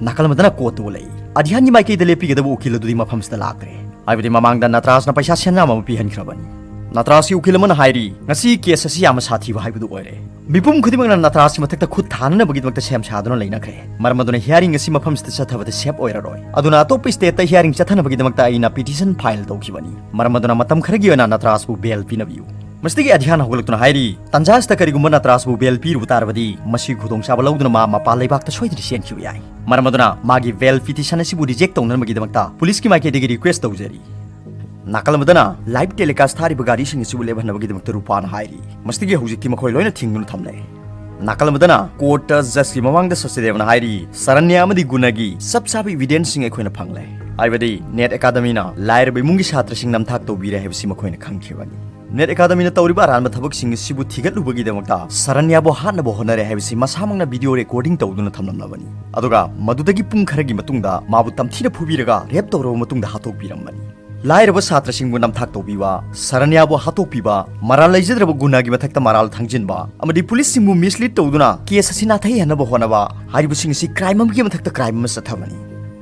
ꯅꯥꯀꯜ ꯑꯃꯗꯅ ꯀꯣꯔꯠꯇ ꯎ ꯂꯩ꯫ ꯑꯙ꯭ꯌꯥꯟꯒꯤ ꯃꯥꯏꯀꯩꯗ ꯂꯦꯞꯄꯤꯒꯗꯕ ꯎꯀꯤꯜ ꯑꯗꯨꯗꯤ ꯃꯐꯝꯁꯤꯗ ꯂꯥꯛꯇ꯭ꯔꯦ꯫ ꯍꯥꯏꯕꯗꯤ ꯃꯃꯥꯡꯗ ꯅꯇ꯭ꯔꯥꯖꯅ ꯄꯩꯁꯥ ꯁꯦꯟꯌꯥꯝ ꯑꯃ ꯄꯤꯍꯟꯈ꯭ꯔꯕꯅꯤ꯫ ꯅꯇ꯭ꯔꯥꯖꯀꯤ ꯎꯀꯤꯜ ꯑꯃꯅ ꯍꯥꯏꯔꯤ, ꯉꯁꯤ ꯀꯦꯁ ꯑꯁꯤ ꯌꯥꯝꯅ ꯁꯥꯊꯤꯕ ꯍꯥꯏꯕꯗꯨ ꯑꯣꯏꯔꯦ꯫ ꯃꯤꯄꯨꯝ ꯈꯨꯗꯤꯡꯃꯛꯅ ꯅꯇ꯭ꯔꯥꯖꯀꯤ ꯃꯊꯛꯇ ꯈꯨꯠ ꯊꯥꯅꯅꯕꯒꯤꯗꯃꯛꯇ ꯁꯦꯝ ꯁꯥꯗꯨꯅ ꯂꯩꯅꯈ꯭ꯔꯦ꯫ ꯃꯔꯝ ꯑꯗꯨꯅ ꯍꯤꯌꯥꯔꯤꯡ ꯑꯁꯤ ꯃꯐꯝꯁꯤꯗ ꯆꯠꯊꯕꯗ ꯁꯦꯞ ꯑꯣꯏꯔꯔꯣꯏ꯫ ꯑꯗꯨꯅ ꯑꯇꯣꯞꯄ ꯁ꯭ꯇꯦꯠꯇ ꯍꯤꯌꯥꯔꯤꯡ ꯆꯠꯊꯅꯕꯒꯤꯗꯃꯛꯇ ꯑꯩꯅ ꯄꯤꯇꯤꯁꯟ ꯐꯥꯏꯜ ꯇꯧꯈꯤꯕꯅꯤ꯫ ꯃꯔꯝ ꯑꯗꯨꯅ ꯃꯇꯝ ꯈꯔꯒꯤ ꯑꯣꯏꯅ ꯅꯇ꯭ꯔꯥꯖꯄꯨ ꯕꯦꯜ ꯄꯤꯅꯕꯤꯌꯨ꯫ ꯃꯁꯤꯗꯒꯤ ꯑꯙ꯭ꯌꯥꯟ ꯍꯧꯒꯠꯂꯛꯇꯨꯅ ꯍꯥꯏꯔꯤ, ꯇꯥꯟꯖꯥ ꯑꯁꯤꯗ ꯀꯔꯤꯒꯨꯝꯕ ꯅꯇ꯭ꯔꯥꯖꯄꯨ ꯕꯦꯜ ꯄꯤꯔꯨꯕ ꯇꯥꯔꯕꯗꯤ ꯃꯁꯤ ꯈꯨꯗꯣꯡꯆꯥꯕ ꯂꯧꯗꯨꯅ ꯃꯥ ꯃꯄꯥꯟ ꯂꯩꯕꯥꯛꯇ ꯁꯣꯏꯗꯅ ꯆꯦꯟꯈꯤꯕ ꯌꯥꯏ꯫ ꯃꯔꯝ ꯑꯗꯨꯅ ꯃꯥꯒꯤ ꯕꯦꯜ ꯄꯤꯇꯤꯁꯟ ꯑꯁꯤꯕꯨ ꯔꯤꯖꯦꯛ ꯇꯧꯅꯅꯕꯒꯤꯗꯃꯛꯇ ꯄꯨꯂꯤꯁꯀꯤ ꯃꯥꯏꯀꯩꯗꯒꯤ ꯔꯤꯀ꯭ꯋꯦꯁ ꯇꯧꯖꯔꯤ꯫ ꯅꯥꯀꯜ ꯑꯃꯗꯅ ꯂꯥꯏꯚ ꯇꯦꯂꯤꯀꯥꯁ ꯊꯥꯔꯤꯕ ꯒꯥꯔꯤꯁꯤꯡ ꯑꯁꯤꯕꯨ ꯂꯦꯞꯍꯟꯅꯕꯒꯤꯗꯃꯛꯇ ꯔꯨꯄꯥꯅ ꯍꯥꯏꯔꯤ꯫ ꯃꯁꯤꯗꯒꯤ ꯍꯧꯖꯤꯛꯇꯤ ꯃꯈꯣꯏ ꯂꯣꯏꯅ ꯊꯤꯡꯗꯨꯅ ꯊꯝꯂꯦ꯫ ꯅꯥꯀꯜ ꯑꯃꯗꯅ ꯀꯣꯔꯠꯇ ꯖꯁꯀꯤ ꯃꯃꯥꯡꯗ ꯁꯆꯗꯦꯕꯅ ꯍꯥꯏꯔꯤ, ꯁꯔꯟꯌꯥ ꯑꯃꯗꯤ ꯒꯨꯅꯒꯤ ꯆꯞ ꯆꯥꯕ ꯏꯚꯤꯗꯦꯟꯁꯁꯤꯡ ꯑꯩꯈꯣꯏꯅ ꯐꯪꯂꯦ꯫ ꯍꯥꯏꯕꯗꯤ ꯅꯦꯠ ꯑꯦꯀꯥꯗꯃꯤꯅ ꯂꯥꯏꯔꯕ ꯏꯃꯨꯡꯒꯤ ꯁꯥꯇ꯭ꯔꯁꯤꯡ ꯅꯝꯊꯥꯛ ꯇꯧꯕꯤꯔꯦ ꯍꯥꯏꯕꯁꯤ ꯃꯈꯣꯏꯅ ꯈꯪꯈꯤꯕꯅꯤ꯫ ꯅꯦꯠ ꯑꯦꯀꯥꯗꯃꯤꯅ ꯇꯧꯔꯤꯕ ꯑꯔꯥꯟꯕ ꯊꯕꯛꯁꯤꯡ ꯑꯁꯤꯕꯨ ꯊꯤꯒꯠꯂꯨꯕꯒꯤꯗꯃꯛꯇ ꯁꯔꯟꯌꯥꯕꯨ ꯍꯥꯠꯅꯕ ꯍꯣꯠꯅꯔꯦ ꯍꯥꯏꯕꯁꯤ ꯃꯁꯥꯃꯛꯅ ꯚꯤꯗꯤꯑꯣ ꯔꯦꯀꯣꯔꯗꯤꯡ ꯇꯧꯗꯨꯅ ꯊꯝꯂꯝꯂꯕꯅꯤ꯫ ꯑꯗꯨꯒ ꯃꯗꯨꯗꯒꯤ ꯄꯨꯡ ꯈꯔꯒꯤ ꯃꯇꯨꯡꯗ ꯃꯥꯕꯨ ꯇꯝꯊꯤꯅ ꯐꯨꯕꯤꯔꯒ ꯔꯦꯞ ꯇꯧꯔꯕ ꯃꯇꯨꯡꯗ ꯍꯥꯠꯇꯣꯛꯄꯤꯔꯝꯕꯅꯤ꯫ ꯂꯥꯏꯔꯕ ꯁꯥꯇ꯭ꯔꯁꯤꯡꯕꯨ ꯅꯝꯊꯥꯛ ꯇꯧꯕꯤꯕ, ꯁꯔꯟꯌꯥꯕꯨ ꯍꯥꯠꯇꯣꯛꯄꯤꯕ, ꯃꯔꯥꯜ ꯂꯩꯖꯗ꯭ꯔꯕ ꯒꯨꯅꯥꯒꯤ ꯃꯊꯛꯇ ꯃꯔꯥꯜ ꯊꯥꯡꯖꯤꯟꯕ ꯑꯃꯗꯤ ꯄꯨꯂꯤꯁꯁꯤꯡꯕꯨ ꯃꯤꯁꯂꯤꯗ ꯇꯧꯗꯨꯅ ꯀꯦꯁ ꯑꯁꯤ ꯅꯥꯊꯩꯍꯟꯅꯕ ꯍꯣꯠꯅꯕ ꯍꯥꯏꯔꯤꯕꯁꯤꯡ ꯑꯁꯤ ꯀ꯭ꯔꯥꯏꯝ ꯑꯃꯒꯤ ꯃꯊꯛꯇ ꯀ꯭ꯔꯥꯏꯝ ꯑꯃ ꯆꯠꯊꯕꯅꯤ꯫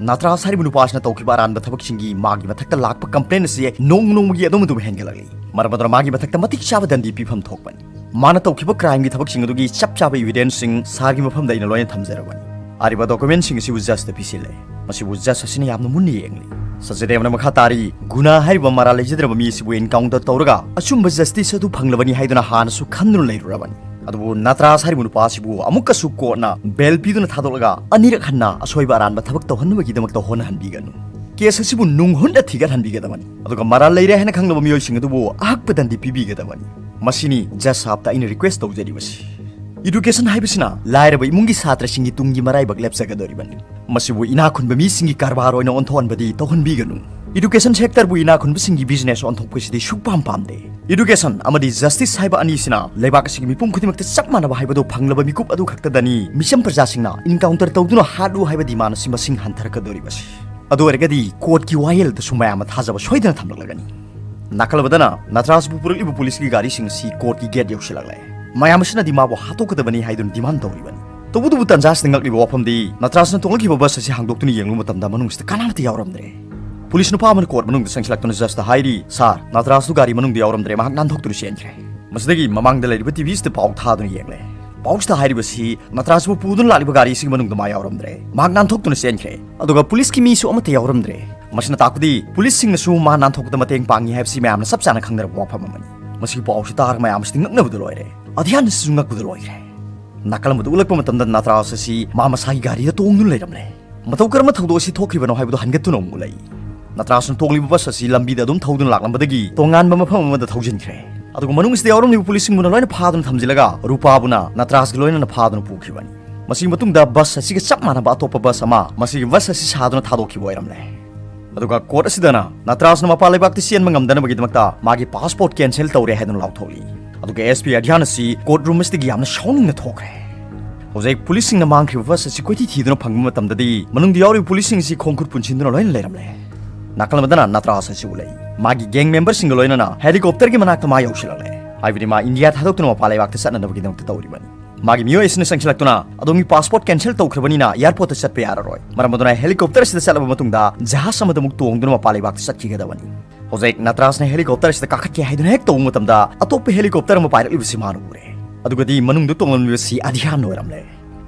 ꯅꯇ꯭ꯔꯥꯖ ꯍꯥꯏꯔꯤꯕ ꯅꯨꯄꯥꯁꯤꯅ ꯇꯧꯈꯤꯕ ꯑꯔꯥꯟꯕ ꯊꯕꯛꯁꯤꯡꯒꯤ ꯃꯥꯒꯤ ꯃꯊꯛꯇ ꯂꯥꯛꯄ ꯀꯝꯄ꯭ꯂꯦꯟ ꯑꯁꯤ ꯅꯣꯡꯃ ꯅꯣꯡꯃꯒꯤ ꯑꯗꯨꯝ ꯑꯗꯨꯝ ꯍꯦꯟꯒꯠꯂꯛꯂꯤ꯫ ꯃꯔꯝ ꯑꯗꯨꯅ ꯃꯥꯒꯤ ꯃꯊꯛꯇ ꯃꯇꯤꯛ ꯆꯥꯕ ꯗꯟꯗꯤ ꯄꯤꯐꯝ ꯊꯣꯛꯄꯅꯤ꯫ ꯃꯥꯅ ꯇꯧꯈꯤꯕ ꯀ꯭ꯔꯥꯏꯝꯒꯤ ꯊꯕꯛꯁꯤꯡ ꯑꯗꯨꯒꯤ ꯆꯞ ꯆꯥꯕ ꯏꯚꯤꯗꯦꯟꯁꯁꯤꯡ ꯁꯥꯔꯒꯤ ꯃꯐꯝꯗ ꯑꯩꯅ ꯂꯣꯏꯅ ꯊꯝꯖꯔꯕꯅꯤ꯫ ꯍꯥꯏꯔꯤꯕ ꯗꯣꯀꯨꯃꯦꯟꯁꯤꯡ ꯑꯁꯤꯕꯨ ꯖꯁꯇ ꯄꯤꯁꯤꯜꯂꯦ꯫ ꯃꯁꯤꯕꯨ ꯖꯁ ꯑꯁꯤꯅ ꯌꯥꯝꯅ ꯃꯨꯟꯅ ꯌꯦꯡꯂꯤ꯫ ꯁꯆꯗꯦꯕꯅ ꯃꯈꯥ ꯇꯥꯔꯤ, ꯒꯨꯅꯥ ꯍꯥꯏꯔꯤꯕ ꯃꯔꯥꯜ ꯂꯩꯖꯗ꯭ꯔꯕ ꯃꯤ ꯑꯁꯤꯕꯨ ꯑꯦꯟꯀꯥꯎꯟꯇꯔ ꯇꯧꯔꯒ ꯑꯆꯨꯝꯕ ꯖꯁꯇꯤꯁ ꯑꯗꯨ ꯐꯪꯂꯕꯅꯤ ꯍꯥꯏꯗꯨꯅ ꯍꯥꯟꯅꯁꯨ ꯈꯟꯗꯨꯅ ꯂꯩꯔꯨꯔꯕꯅꯤ꯫ ꯑꯗꯨꯕꯨ ꯅꯇ꯭ꯔꯥꯖ ꯍꯥꯏꯔꯤꯕ ꯅꯨꯄꯥ ꯑꯁꯤꯕꯨ ꯑꯃꯨꯛꯀꯁꯨ ꯀꯣꯔꯠꯅ ꯕꯦꯜ ꯄꯤꯗꯨꯅ ꯊꯥꯗꯣꯛꯂꯒ ꯑꯅꯤꯔꯛ ꯍꯟꯅ ꯑꯁꯣꯏꯕ ꯑꯔꯥꯟꯕ ꯊꯕꯛ ꯇꯧꯍꯟꯅꯕꯒꯤꯗꯃꯛꯇ ꯍꯣꯠꯅꯍꯟꯕꯤꯒꯅꯨ꯫ ꯀꯦꯁ ꯑꯁꯤꯕꯨ ꯅꯨꯡ ꯍꯨꯟꯅ ꯊꯤꯒꯠꯍꯟꯕꯤꯒꯗꯕꯅꯤ꯫ ꯑꯗꯨꯒ ꯃꯔꯥꯜ ꯂꯩꯔꯦ ꯍꯥꯏꯅ ꯈꯪꯂꯕ ꯃꯤꯑꯣꯏꯁꯤꯡ ꯑꯗꯨꯕꯨ ꯑꯍꯛꯄ ꯗꯟꯗꯤ ꯄꯤꯕꯤꯒꯗꯕꯅꯤ꯫ ꯃꯁꯤꯅꯤ ꯖꯁ ꯁꯥꯍꯕꯇ ꯑꯩꯅ ꯔꯤꯀ꯭ꯋꯦꯁ ꯇꯧꯖꯔꯤꯕꯁꯤ꯫ ꯏꯗꯨꯀꯦꯁꯟ ꯍꯥꯏꯕꯁꯤꯅ ꯂꯥꯏꯔꯕ ꯏꯃꯨꯡꯒꯤ ꯁꯥꯇ꯭ꯔꯁꯤꯡꯒꯤ ꯇꯨꯡꯒꯤ ꯃꯔꯥꯏꯕꯛ ꯂꯦꯞꯆꯒꯗꯧꯔꯤꯕꯅꯤ꯫ ꯃꯁꯤꯕꯨ ꯏꯅꯥꯛ ꯈꯨꯟꯕ ꯃꯤꯁꯤꯡꯒꯤ ꯀꯔꯕꯥꯔ ꯑꯣꯏꯅ ꯑꯣꯟꯊꯣꯛꯍꯟꯕꯗꯤ ꯇꯧꯍꯟꯕꯤꯒꯅꯨ꯫ ꯏꯗꯨꯀꯦꯁꯟ ꯁꯦꯛꯇꯔꯕꯨ ꯏꯅꯥꯛ ꯈꯨꯟꯕꯁꯤꯡꯒꯤ ꯕꯤꯖꯤꯅꯦꯁ ꯑꯣꯟꯊꯣꯛꯄꯁꯤꯗꯤ ꯁꯨꯛꯄꯥꯝ ꯄꯥꯝꯗꯦ꯫ ꯏꯗꯨꯀꯦꯁꯟ ꯑꯃꯗꯤ ꯖꯁꯇꯤꯁ ꯍꯥꯏꯕ ꯑꯅꯤꯁꯤꯅ ꯂꯩꯕꯥꯛ ꯑꯁꯤꯒꯤ ꯃꯤꯄꯨꯝ ꯈꯨꯗꯤꯡꯃꯛꯇ ꯆꯞ ꯃꯥꯟꯅꯕ ꯍꯥꯏꯕꯗꯨ ꯐꯪꯂꯕ ꯃꯤꯀꯨꯞ ꯑꯗꯨ ꯈꯛꯇꯗꯅꯤ ꯃꯤꯆꯝ ꯄ꯭ꯔꯖꯥꯁꯤꯡꯅ ꯏꯟꯀꯥꯎꯟꯇꯔ ꯇꯧꯗꯨꯅ ꯍꯥꯠꯂꯨ ꯍꯥꯏꯕ ꯗꯤꯃꯥꯟ ꯑꯁꯤ ꯃꯁꯤꯡ ꯍꯟꯊꯔꯛꯀꯗꯧꯔꯤꯕꯁꯤ꯫ ꯑꯗꯨ ꯑꯣꯏꯔꯒꯗꯤ ꯀꯣꯔꯠꯀꯤ ꯋꯥꯌꯦꯜꯗꯁꯨ ꯃꯌꯥꯝꯅ ꯊꯥꯖꯕ ꯁꯣꯏꯗꯅ ꯊꯝꯂꯛꯂꯒꯅꯤ꯫ ꯅꯥꯀꯜ ꯑꯃꯗꯅ ꯅꯇ꯭ꯔꯥꯖꯕꯨ ꯄꯨꯔꯛꯂꯤꯕ ꯄꯨꯂꯤꯁꯀꯤ ꯒꯥꯔꯤꯁꯤꯡ ꯑꯁꯤ ꯀꯣꯔꯠꯀꯤ ꯒꯦꯠ ꯌꯧꯁꯤꯜꯂꯛꯂꯦ꯫ ꯃꯌꯥꯝ ꯑꯁꯤꯅꯗꯤ ꯃꯥꯕꯨ ꯍꯥꯠꯇꯣꯛꯀꯗꯕꯅꯤ ꯍꯥꯏꯗꯨꯅ ꯗꯤꯃꯥꯟ ꯇꯧꯔꯤꯕꯅꯤ꯫ ꯇꯧꯕꯇꯕꯨ ꯇꯟꯖꯥ ꯑꯁꯤꯗ ꯉꯛꯂꯤꯕ ꯋꯥꯐꯝꯗꯤ ꯅꯇ꯭ꯔꯥꯖꯅ ꯇꯣꯡꯂꯛꯈꯤꯕ ꯕꯁ ꯑꯁꯤ ꯍꯥꯡꯗꯣꯛꯇꯨꯅ ꯌꯦꯡꯂꯨꯕ ꯃꯇꯝꯗ ꯃꯅꯨꯡꯁꯤꯗ ꯀꯅꯥꯃꯠꯇ ꯌꯥꯎꯔꯝꯗ꯭ꯔꯦ꯫ ꯄꯨꯂꯤꯁ ꯅꯨꯄꯥ ꯑꯃꯅ ꯀꯣꯔꯠ ꯃꯅꯨꯡꯗ ꯆꯪꯁꯤꯜꯂꯛꯇꯨꯅ ꯖꯖꯇ ꯍꯥꯏꯔꯤ, "ꯁꯥꯔ, ꯅꯇ꯭ꯔꯥꯖꯇꯨ ꯒꯥꯔꯤ ꯃꯅꯨꯡꯗ ꯌꯥꯎꯔꯝꯗ꯭ꯔꯦ, ꯃꯍꯥꯛ ꯅꯥꯟꯊꯣꯛꯇꯨꯅ ꯆꯦꯟꯈ꯭ꯔꯦ"꯫ ꯃꯁꯤꯗꯒꯤ ꯃꯃꯥꯡꯗ ꯂꯩꯔꯤꯕ ꯇꯤꯚꯤꯁꯤꯗ ꯄꯥꯎ ꯊꯥꯗꯨꯅ ꯌꯦꯡꯂꯦ꯫ ꯄꯥꯎꯁꯤꯗ ꯍꯥꯏꯔꯤꯕꯁꯤ ꯅꯇ꯭ꯔꯥꯖꯄꯨ ꯄꯨꯗꯨꯅ ꯂꯥꯛꯂꯤꯕ ꯒꯥꯔꯤꯁꯤꯒꯤ ꯃꯅꯨꯡꯗ ꯃꯥ ꯌꯥꯎꯔꯝꯗ꯭ꯔꯦ, ꯃꯍꯥꯛ ꯅꯥꯟꯊꯣꯛꯇꯨꯅ ꯆꯦꯟꯈ꯭ꯔꯦ꯫ ꯑꯗꯨꯒ ꯄꯨꯂꯤꯁꯀꯤ ꯃꯤꯁꯨ ꯑꯃꯠꯇ ꯌꯥꯎꯔꯝꯗ꯭ꯔꯦ꯫ ꯃꯁꯤꯅ ꯇꯥꯛꯄꯗꯤ ꯄꯨꯂꯤꯁꯁꯤꯡꯅꯁꯨ ꯃꯥ ꯅꯥꯟꯊꯣꯛꯄꯗ ꯃꯇꯦꯡ ꯄꯥꯡꯉꯤ ꯍꯥꯏꯕꯁꯤ ꯃꯌꯥꯝꯅ ꯆꯞ ꯆꯥꯅ ꯈꯪꯅꯔꯕ ꯋꯥꯐꯝ ꯑꯃꯅꯤ꯫ ꯃꯁꯤꯒꯤ ꯄꯥꯎꯁꯤ ꯇꯥꯔꯒ ꯃꯌꯥꯝꯁꯤꯗꯤ ꯉꯛꯅꯕꯗ ꯂꯣꯏꯔꯦ꯫ ꯑꯙ꯭ꯌꯥꯟ ꯑꯁꯤꯁꯨ ꯉꯛꯄꯗ ꯂꯣꯏꯈ꯭ꯔꯦ꯫ ꯅꯥꯀꯜ ꯑꯃꯗ ꯎꯠꯂꯛꯄ ꯃꯇꯝꯗ ꯅꯇ꯭ꯔꯥꯖ ꯑꯁꯤ ꯃꯥ ꯃꯁꯥꯒꯤ ꯒꯥꯔꯤꯗ ꯇꯣꯡꯗꯨꯅ ꯂꯩꯔꯝꯂꯦ꯫ ꯃꯇꯧ ꯀꯔꯝꯅ ꯊꯧꯗꯣꯛ ꯑꯁꯤ ꯊꯣꯛꯈ꯭ꯔꯤꯕꯅꯣ ꯍꯥꯏꯕꯗꯨ ꯍꯟꯒꯠꯇꯨꯅ ꯑꯃꯨꯛ ꯎꯠꯂꯛꯏ꯫ ꯅꯇ꯭ꯔꯥꯖꯅ ꯇꯣꯡꯂꯤꯕ ꯕꯁ ꯑꯁꯤ ꯂꯝꯕꯤꯗ ꯑꯗꯨꯝ ꯊꯧꯗꯨꯅ ꯂꯥꯛꯂꯝꯕꯗꯒꯤ ꯇꯣꯉꯥꯟꯕ ꯃꯐꯝ ꯑꯃꯗ ꯊꯧꯖꯤꯟꯈ꯭ꯔꯦ꯫ ꯑꯗꯨꯒ ꯃꯅꯨꯡꯁꯤꯗ ꯌꯥꯎꯔꯝꯂꯤꯕ ꯄꯨꯂꯤꯁꯁꯤꯡꯕꯨꯅ ꯂꯣꯏꯅ ꯐꯥꯗꯨꯅ ꯊꯝꯖꯤꯜꯂꯒ ꯔꯨꯄꯥꯕꯨꯅ ꯅꯇ꯭ꯔꯥꯖꯒ ꯂꯣꯏꯅꯅ ꯐꯥꯗꯨꯅ ꯄꯨꯈꯤꯕꯅꯤ꯫ ꯃꯁꯤꯒꯤ ꯃꯇꯨꯡꯗ ꯕꯁ ꯑꯁꯤꯒ ꯆꯞ ꯃꯥꯟꯅꯕ ꯑꯇꯣꯞꯄ ꯕꯁ ꯑꯃ ꯃꯁꯤꯒꯤ ꯕꯁ ꯑꯁꯤ ꯁꯥꯗꯨꯅ ꯊꯥꯗꯣꯛꯈꯤꯕ ꯑꯣꯏꯔꯝꯂꯦ꯫ ꯑꯗꯨꯒ ꯀꯣꯔꯠ ꯑꯁꯤꯗꯅ ꯅꯇ꯭ꯔꯥꯖꯅ ꯃꯄꯥꯟ ꯂꯩꯕꯥꯛꯇ ꯆꯦꯟꯕ ꯉꯝꯗꯅꯕꯒꯤꯗꯃꯛꯇ ꯃꯥꯒꯤ ꯄꯥꯁꯄꯣꯔꯠ ꯀꯦꯟꯁꯦꯜ ꯇꯧꯔꯦ ꯍꯥꯏꯗꯨꯅ ꯂꯥꯎꯊꯣꯛꯂꯤ꯫ ꯑꯗꯨꯒ ꯑꯦꯁ ꯄꯤ ꯑꯙ꯭ꯌꯥꯟ ꯑꯁꯤ ꯀꯣꯔꯠ ꯔꯨꯝ ꯑꯁꯤꯗꯒꯤ ꯌꯥꯝꯅ ꯁꯥꯎꯅꯤꯡꯅ ꯊꯣꯛꯈ꯭ꯔꯦ꯫ ꯍꯧꯖꯤꯛ ꯄꯨꯂꯤꯁꯁꯤꯡꯅ ꯃꯥꯡꯈ꯭ꯔꯤꯕ ꯕꯁ ꯑꯁꯤ ꯀꯣꯏꯊꯤ ꯊꯤꯗꯨꯅ ꯐꯪꯕ ꯃꯇꯝꯗꯗꯤ ꯃꯅꯨꯡꯗ ꯌꯥꯎꯔꯤꯕ ꯄꯨꯂꯤꯁꯁꯤꯡ ꯑꯁꯤ ꯈꯣꯡ ꯈꯨꯠ ꯄꯨꯟꯁꯤꯟꯗꯨꯅ ꯂꯣꯏꯅ ꯂꯩꯔꯝꯂꯦ꯫ ꯅꯥꯀꯜ ꯑꯃꯗꯅ ꯅꯇ꯭ꯔꯥꯖ ꯑꯁꯤ ꯎꯠꯂꯛꯏ꯫ ꯃꯥꯒꯤ ꯒꯦꯡ ꯃꯦꯝꯕꯔꯁꯤꯡꯒ ꯂꯣꯏꯅꯅ ꯍꯦꯂꯤꯀꯣꯞꯇꯔꯒꯤ ꯃꯅꯥꯛꯇ ꯃꯥ ꯌꯧꯁꯤꯜꯂꯛꯂꯦ꯫ ꯍꯥꯏꯕꯗꯤ ꯃꯥ ꯏꯟꯗꯤꯌꯥ ꯊꯥꯗꯣꯛꯇꯨꯅ ꯃꯄꯥꯟ ꯂꯩꯕꯥꯛꯇ ꯆꯠꯅꯅꯕꯒꯤꯗꯃꯛꯇ ꯇꯧꯔꯤꯕꯅꯤ꯫ ꯃꯥꯒꯤ ꯃꯤꯑꯣꯏ ꯑꯁꯤꯅ ꯆꯪꯁꯤꯜꯂꯛꯇꯨꯅ, "ꯑꯗꯣꯝꯒꯤ ꯄꯥꯁꯄꯣꯔꯠ ꯀꯦꯟꯁꯦꯜ ꯇꯧꯈ꯭ꯔꯕꯅꯤꯅ ꯑꯦꯌꯥꯔꯄꯣꯔꯠꯇ ꯆꯠꯄ ꯌꯥꯔꯔꯣꯏ꯫ ꯃꯔꯝ ꯑꯗꯨꯅ ꯍꯦꯂꯤꯀꯣꯞꯇꯔ ꯑꯁꯤꯗ ꯆꯠꯂꯕ ꯃꯇꯨꯡꯗ ꯖꯍꯥꯖ ꯑꯃꯗ ꯑꯃꯨꯛ ꯇꯣꯡꯗꯨꯅ ꯃꯄꯥꯟ ꯂꯩꯕꯥꯛꯇ ꯆꯠꯈꯤꯒꯗꯕꯅꯤ"꯫ ꯍꯧꯖꯤꯛ ꯅꯇ꯭ꯔꯥꯖꯅ ꯍꯦꯂꯤꯀꯣꯞꯇꯔ ꯑꯁꯤꯗ ꯀꯥꯈꯠꯀꯦ ꯍꯥꯏꯗꯨꯅ ꯍꯦꯛ ꯇꯧꯕ ꯃꯇꯝꯗ ꯑꯇꯣꯞꯄ ꯍꯦꯂꯤꯀꯣꯞꯇꯔ ꯑꯃ ꯄꯥꯏꯔꯛꯂꯤꯕꯁꯤ ꯃꯥꯅ ꯎꯔꯦ꯫ ꯑꯗꯨꯒꯗꯤ ꯃꯅꯨꯡꯗ ꯇꯣꯡꯂꯝꯂꯤꯕꯁꯤ ꯑꯙ꯭ꯌꯥꯟ ꯑꯣꯏꯔꯝꯂꯦ꯫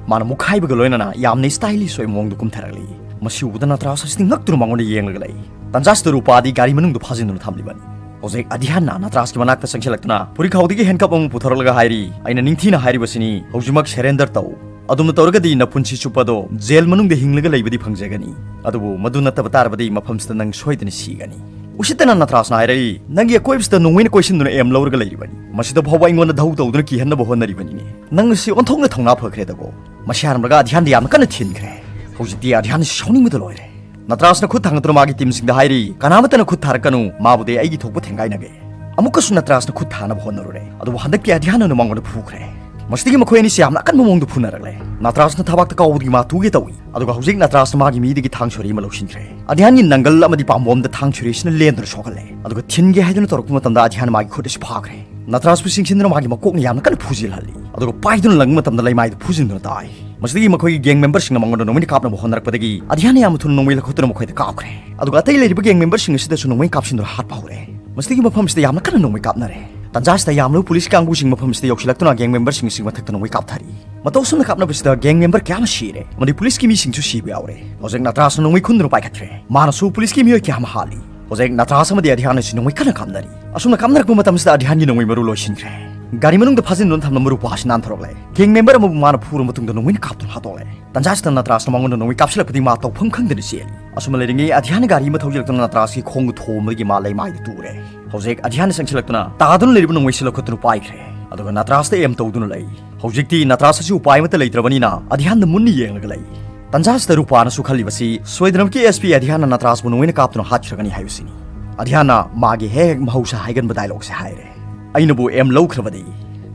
ꯃꯥꯅ ꯃꯨꯛꯈꯥꯏꯕꯒ ꯂꯣꯏꯅꯅ ꯌꯥꯝꯅ ꯁ꯭ꯇꯥꯏꯂꯤꯁ ꯑꯣꯏꯕ ꯃꯑꯣꯡꯗ ꯀꯨꯝꯊꯔꯛꯂꯤ꯫ ꯃꯁꯤ ꯎꯕꯗ ꯅꯇ꯭ꯔꯥꯖ ꯑꯁꯤꯗꯤ ꯉꯛꯇꯨꯅ ꯃꯉꯣꯟꯗ ꯌꯦꯡꯂꯒ ꯂꯩ꯫ ꯇꯟꯖꯥꯁꯤꯗ ꯔꯨꯄꯥꯗꯤ ꯒꯥꯔꯤ ꯃꯅꯨꯡꯗ ꯐꯥꯖꯤꯟꯗꯨꯅ ꯊꯝꯂꯤꯕꯅꯤ꯫ ꯍꯧꯖꯤꯛ ꯑꯙ꯭ꯌꯥꯟꯅ ꯅꯇ꯭ꯔꯥꯖꯀꯤ ꯃꯅꯥꯛꯇ ꯆꯪꯁꯤꯜꯂꯛꯇꯨꯅ ꯐꯨꯔꯤꯈꯥꯎꯗꯒꯤ ꯍꯦꯟꯀꯞ ꯑꯃ ꯄꯨꯊꯣꯔꯛꯂꯒ ꯍꯥꯏꯔꯤ, "ꯑꯩꯅ ꯅꯤꯡꯊꯤꯅ ꯍꯥꯏꯔꯤꯕꯁꯤꯅꯤ, ꯍꯧꯖꯤꯛꯃꯛ ꯁꯦꯔꯦꯟꯗꯔ ꯇꯧ꯫ ꯑꯗꯨꯝꯅ ꯇꯧꯔꯒꯗꯤ ꯅꯄꯨꯟꯁꯤ ꯆꯨꯞꯄꯗꯣ ꯖꯦꯜ ꯃꯅꯨꯡꯗ ꯍꯤꯡꯂꯒ ꯂꯩꯕꯗꯤ ꯐꯪꯖꯒꯅꯤ꯫ ꯑꯗꯨꯕꯨ ꯃꯗꯨ ꯅꯠꯇꯕ ꯇꯥꯔꯕꯗꯤ ꯃꯐꯝꯁꯤꯗ ꯅꯪ ꯁꯣꯏꯗꯅ ꯁꯤꯒꯅꯤ"꯫ ꯎꯁꯤꯠꯇꯅ ꯅꯇ꯭ꯔꯥꯖꯅ ꯍꯥꯏꯔꯛꯏ, "ꯅꯪꯒꯤ ꯑꯀꯣꯏꯕꯁꯤꯗ ꯅꯣꯡꯃꯩꯅ ꯀꯣꯏꯁꯤꯟꯗꯨꯅ ꯑꯦꯝ ꯂꯧꯔꯒ ꯂꯩꯔꯤꯕꯅꯤ꯫ ꯃꯁꯤꯗ ꯐꯥꯎꯕ ꯑꯩꯉꯣꯟꯗ ꯙꯧ ꯇꯧꯗꯨꯅ ꯀꯤꯍꯟꯅꯕ ꯍꯣꯠꯅꯔꯤꯕꯅꯤꯅꯦ꯫ ꯅꯪ ꯑꯁꯤ ꯑꯣꯟꯊꯣꯛꯅ ꯊꯧꯅꯥ ꯐꯈ꯭ꯔꯦꯗꯀꯣ"꯫ ꯃꯁꯤ ꯍꯥꯏꯔꯝꯂꯒ ꯑꯙ꯭ꯌꯥꯟꯗ ꯌꯥꯝꯅ ꯀꯟꯅ ꯊꯤꯟꯈ꯭ꯔꯦ꯫ ꯍꯧꯖꯤꯛꯇꯤ ꯑꯙ꯭ꯌꯥꯟ ꯁꯥꯎꯅꯤꯡꯕꯗ ꯂꯣꯏꯔꯦ꯫ ꯅꯇ꯭ꯔꯥꯖꯅ ꯈꯨꯠ ꯊꯥꯡꯒꯠꯇꯨꯅ ꯃꯥꯒꯤ ꯇꯤꯝꯁꯤꯡꯗ ꯍꯥꯏꯔꯤ, "ꯀꯅꯥꯃꯠꯇꯅ ꯈꯨꯠ ꯊꯥꯔꯛꯀꯅꯨ, ꯃꯥꯕꯨꯗꯤ ꯑꯩꯒꯤ ꯊꯣꯛꯄ ꯊꯦꯡꯒꯥꯏꯅꯒꯦ"꯫ ꯑꯃꯨꯛꯀꯁꯨ ꯅꯇ꯭ꯔꯥꯖꯅ ꯈꯨꯠ ꯊꯥꯅꯕ ꯍꯣꯠꯅꯔꯨꯔꯦ꯫ ꯑꯗꯨꯕꯨ ꯍꯟꯗꯛꯇꯤ ꯑꯙ꯭ꯌꯥꯟꯅ ꯃꯉꯣꯟꯗ ꯐꯨꯈ꯭ꯔꯦ꯫ ꯃꯁꯤꯗꯒꯤ ꯃꯈꯣꯏ ꯑꯅꯤꯁꯤ ꯌꯥꯝꯅ ꯑꯀꯟꯕ ꯃꯑꯣꯡꯗ ꯐꯨꯅꯔꯛꯂꯦ꯫ ꯅꯇ꯭ꯔꯥꯖꯅ ꯊꯕꯥꯛꯇ ꯀꯥꯎꯕꯗꯒꯤ ꯃꯥ ꯇꯨꯒꯦ ꯇꯧꯏ꯫ ꯑꯗꯨꯒ ꯍꯧꯖꯤꯛ ꯅꯇ꯭ꯔꯥꯖꯅ ꯃꯥꯒꯤ ꯃꯤꯗꯒꯤ ꯊꯥꯡ ꯁꯣꯔꯤ ꯑꯃ ꯂꯧꯁꯤꯟꯈ꯭ꯔꯦ꯫ ꯑꯙ꯭ꯌꯥꯟꯒꯤ ꯅꯪꯒꯜ ꯑꯃꯗꯤ ꯄꯥꯝꯕꯣꯝꯗ ꯊꯥꯡ ꯁꯣꯔꯤꯁꯤꯅ ꯂꯦꯟꯗꯨꯅ ꯁꯣꯛꯍꯜꯂꯦ꯫ ꯑꯗꯨꯒ ꯊꯤꯟꯒꯦ ꯍꯥꯏꯗꯨꯅ ꯇꯧꯔꯛꯄ ꯃꯇꯝꯗ ꯑꯙ꯭ꯌꯥꯟ ꯃꯥꯒꯤ ꯈꯨꯠ ꯑꯁꯤ ꯐꯥꯈ꯭ꯔꯦ꯫ ꯅꯇ꯭ꯔꯥꯖꯄꯨ ꯆꯤꯡꯁꯤꯟꯗꯨꯅ ꯃꯥꯒꯤ ꯃꯀꯣꯛꯅ ꯌꯥꯝꯅ ꯀꯟꯅ ꯐꯨꯖꯤꯜꯍꯜꯂꯤ꯫ ꯑꯗꯨꯒ ꯄꯥꯏꯗꯨꯅ ꯂꯪꯕ ꯃꯇꯝꯗ ꯂꯩꯃꯥꯏꯗ ꯐꯨꯖꯤꯟꯗꯨꯅ ꯇꯥꯏ꯫ ꯃꯁꯤꯗꯒꯤ ꯃꯈꯣꯏꯒꯤ ꯒꯦꯡ ꯃꯦꯝꯕꯔꯁꯤꯡꯅ ꯃꯉꯣꯟꯗ ꯅꯣꯡꯃꯩꯅ ꯀꯥꯞꯅꯕ ꯍꯣꯠꯅꯔꯛꯄꯗꯒꯤ ꯑꯙ꯭ꯌꯥꯟꯅ ꯌꯥꯝꯅ ꯊꯨꯅ ꯅꯣꯡꯃꯩ ꯂꯧꯈꯠꯇꯨꯅ ꯃꯈꯣꯏꯗ ꯀꯥꯞꯈ꯭ꯔꯦ꯫ ꯑꯗꯨꯒ ꯑꯇꯩ ꯂꯩꯔꯤꯕ ꯒꯦꯡ ꯃꯦꯝꯕꯔꯁꯤꯡ ꯑꯁꯤꯗꯁꯨ ꯅꯣꯡꯃꯩ ꯀꯥꯞꯁꯤꯟꯗꯨꯅ ꯍꯥꯠꯄ ꯍꯧꯔꯦ꯫ ꯃꯁꯤꯗꯒꯤ ꯃꯐꯝꯁꯤꯗ ꯌꯥꯝꯅ ꯀꯟꯅ ꯅꯣꯡꯃꯩ ꯀꯥꯞꯅꯔꯦ꯫ ꯇꯟꯖꯥꯁꯤꯗ ꯌꯥꯝꯂꯕ ꯄꯨꯂꯤꯁ ꯀꯥꯡꯕꯨꯁꯤꯡ ꯃꯐꯝꯁꯤꯗ ꯌꯧꯁꯤꯜꯂꯛꯇꯨꯅ ꯒꯦꯡ ꯃꯦꯝꯕꯔꯁꯤꯡ ꯑꯁꯤ ꯃꯊꯛꯇ ꯅꯣꯡꯃꯩ ꯀꯥꯞꯊꯔꯤ꯫ ꯃꯇꯧ ꯑꯁꯨꯝꯅ ꯀꯥꯞꯅꯕꯁꯤꯗ ꯒꯦꯡ ꯃꯦꯝꯕꯔ ꯀꯌꯥ ꯑꯃ ꯁꯤꯔꯦ ꯑꯃꯗꯤ ꯄꯨꯂꯤꯁꯀꯤ ꯃꯤꯁꯤꯡꯁꯨ ꯁꯤꯕ ꯌꯥꯎꯔꯦ꯫ ꯍꯧꯖꯤꯛ ꯅꯇ꯭ꯔꯥꯁꯅ ꯅꯣꯡꯃꯩ ꯈꯨꯟꯗꯨꯅ ꯄꯥꯏꯈꯠꯈ꯭ꯔꯦ꯫ ꯃꯥꯅꯁꯨ ꯄꯨꯂꯤꯁꯀꯤ ꯃꯤꯑꯣꯏ ꯀꯌꯥ ꯑꯃ ꯍꯥꯠꯂꯤ꯫ ꯍꯧꯖꯤꯛ ꯅꯇ꯭ꯔꯥꯁ ꯑꯃꯗꯤ ꯑꯙ꯭ꯌꯥꯟ ꯑꯁꯤ ꯅꯣꯡꯃꯩ ꯀꯟꯅ ꯀꯥꯞꯅꯔꯤ꯫ ꯑꯁꯨꯝꯅ ꯀꯥꯞꯅꯔꯛꯄ ꯃꯇꯝꯁꯤꯗ ꯑꯙ꯭ꯌꯥꯟꯒꯤ ꯅꯣꯡꯃꯩ ꯃꯔꯨ ꯂꯣꯏꯁꯤꯟꯈ꯭ꯔꯦ꯫ ꯒꯥꯔꯤ ꯃꯅꯨꯡꯗ ꯐꯥꯖꯤꯟꯗꯨꯅ ꯊꯝꯂꯝꯕ ꯔꯨꯄꯥ ꯑꯁꯤ ꯅꯥꯟꯊꯣꯔꯛꯂꯦ꯫ ꯒꯦꯡ ꯃꯦꯝꯕꯔ ꯑꯃꯕꯨ ꯃꯥꯅ ꯐꯨꯔ ꯃꯇꯨꯡꯗ ꯅꯣꯡꯃꯩꯅ ꯀꯥꯞꯇꯨꯅ ꯍꯥꯠꯇꯣꯛꯂꯦ꯫ ꯇꯟꯖꯥꯁꯤꯗ ꯅꯇ꯭ꯔꯥꯁꯅ ꯃꯉꯣꯟꯗ ꯅꯣꯡꯃꯩ ꯀꯥꯞꯁꯤꯜꯂꯛꯄꯗꯒꯤ ꯃꯥ ꯇꯧꯐꯝ ꯈꯪꯗꯅ ꯆꯦꯜꯂꯤ꯫ ꯑꯁꯨꯝꯅ ꯂꯩꯔꯤꯉꯩ ꯑꯙ꯭ꯌꯥꯟꯅ ꯒꯥꯔꯤ ꯑꯃ ꯊꯧꯖꯤꯜꯂꯛꯇꯨꯅ ꯅꯇ꯭ꯔꯥꯁꯀꯤ ꯈꯣꯡꯒꯤ ꯊꯣꯝꯕꯗꯒꯤ ꯃꯥ ꯂꯩꯃꯥꯏꯗ ꯇꯨꯔꯦ꯫ ꯍꯧꯖꯤꯛ ꯑꯙ꯭ꯌꯥꯟꯅ ꯆꯪꯁꯤꯜꯂꯛꯇꯨꯅ ꯇꯥꯗꯨꯅ ꯂꯩꯔꯤꯕ ꯅꯣꯡꯃꯩꯁꯤ ꯂꯧꯈꯠꯇꯨꯅ ꯄꯥꯏꯈ꯭ꯔꯦ꯫ ꯑꯗꯨꯒ ꯅꯇ꯭ꯔꯥꯁꯇ ꯑꯦꯝ ꯇꯧꯗꯨꯅ ꯂꯩ꯫ ꯍꯧꯖꯤꯛꯇꯤ ꯅꯇ꯭ꯔꯥꯁ ꯑꯁꯤ ꯎꯄꯥꯏ ꯑꯃꯠꯇ ꯂꯩꯇ꯭ꯔꯕꯅꯤꯅ ꯑꯙ꯭ꯌꯥꯟꯗ ꯃꯨꯟꯅ ꯌꯦꯡꯂꯒ ꯂꯩ꯫ ꯇꯟꯖꯥꯁꯤꯗ ꯔꯨꯄꯥꯅꯁꯨ ꯈꯜꯂꯤꯕꯁꯤ ꯁꯣꯏꯗꯅꯃꯛꯀꯤ ꯑꯦꯁ ꯄꯤ ꯑꯙ꯭ꯌꯥꯟꯅ ꯅꯇ꯭ꯔꯥꯁꯄꯨ ꯅꯣꯡꯃꯩꯅ ꯀꯥꯞꯇꯨꯅ ꯍꯥꯠꯈ꯭ꯔꯒꯅꯤ ꯍꯥꯏꯕꯁꯤꯅꯤ꯫ ꯑꯙ꯭ꯌꯥꯟꯅ ꯃꯥꯒꯤ ꯍꯦꯛ ꯍꯦꯛ ꯃꯍꯧꯁꯥ ꯍꯥꯏꯒꯟꯕ ꯗꯥꯏꯂꯣꯛꯁꯦ ꯍꯥꯏꯔꯦ꯫ "ꯑꯩꯅꯕꯨ ꯑꯦꯝ ꯂꯧꯈ꯭ꯔꯕꯗꯤ?"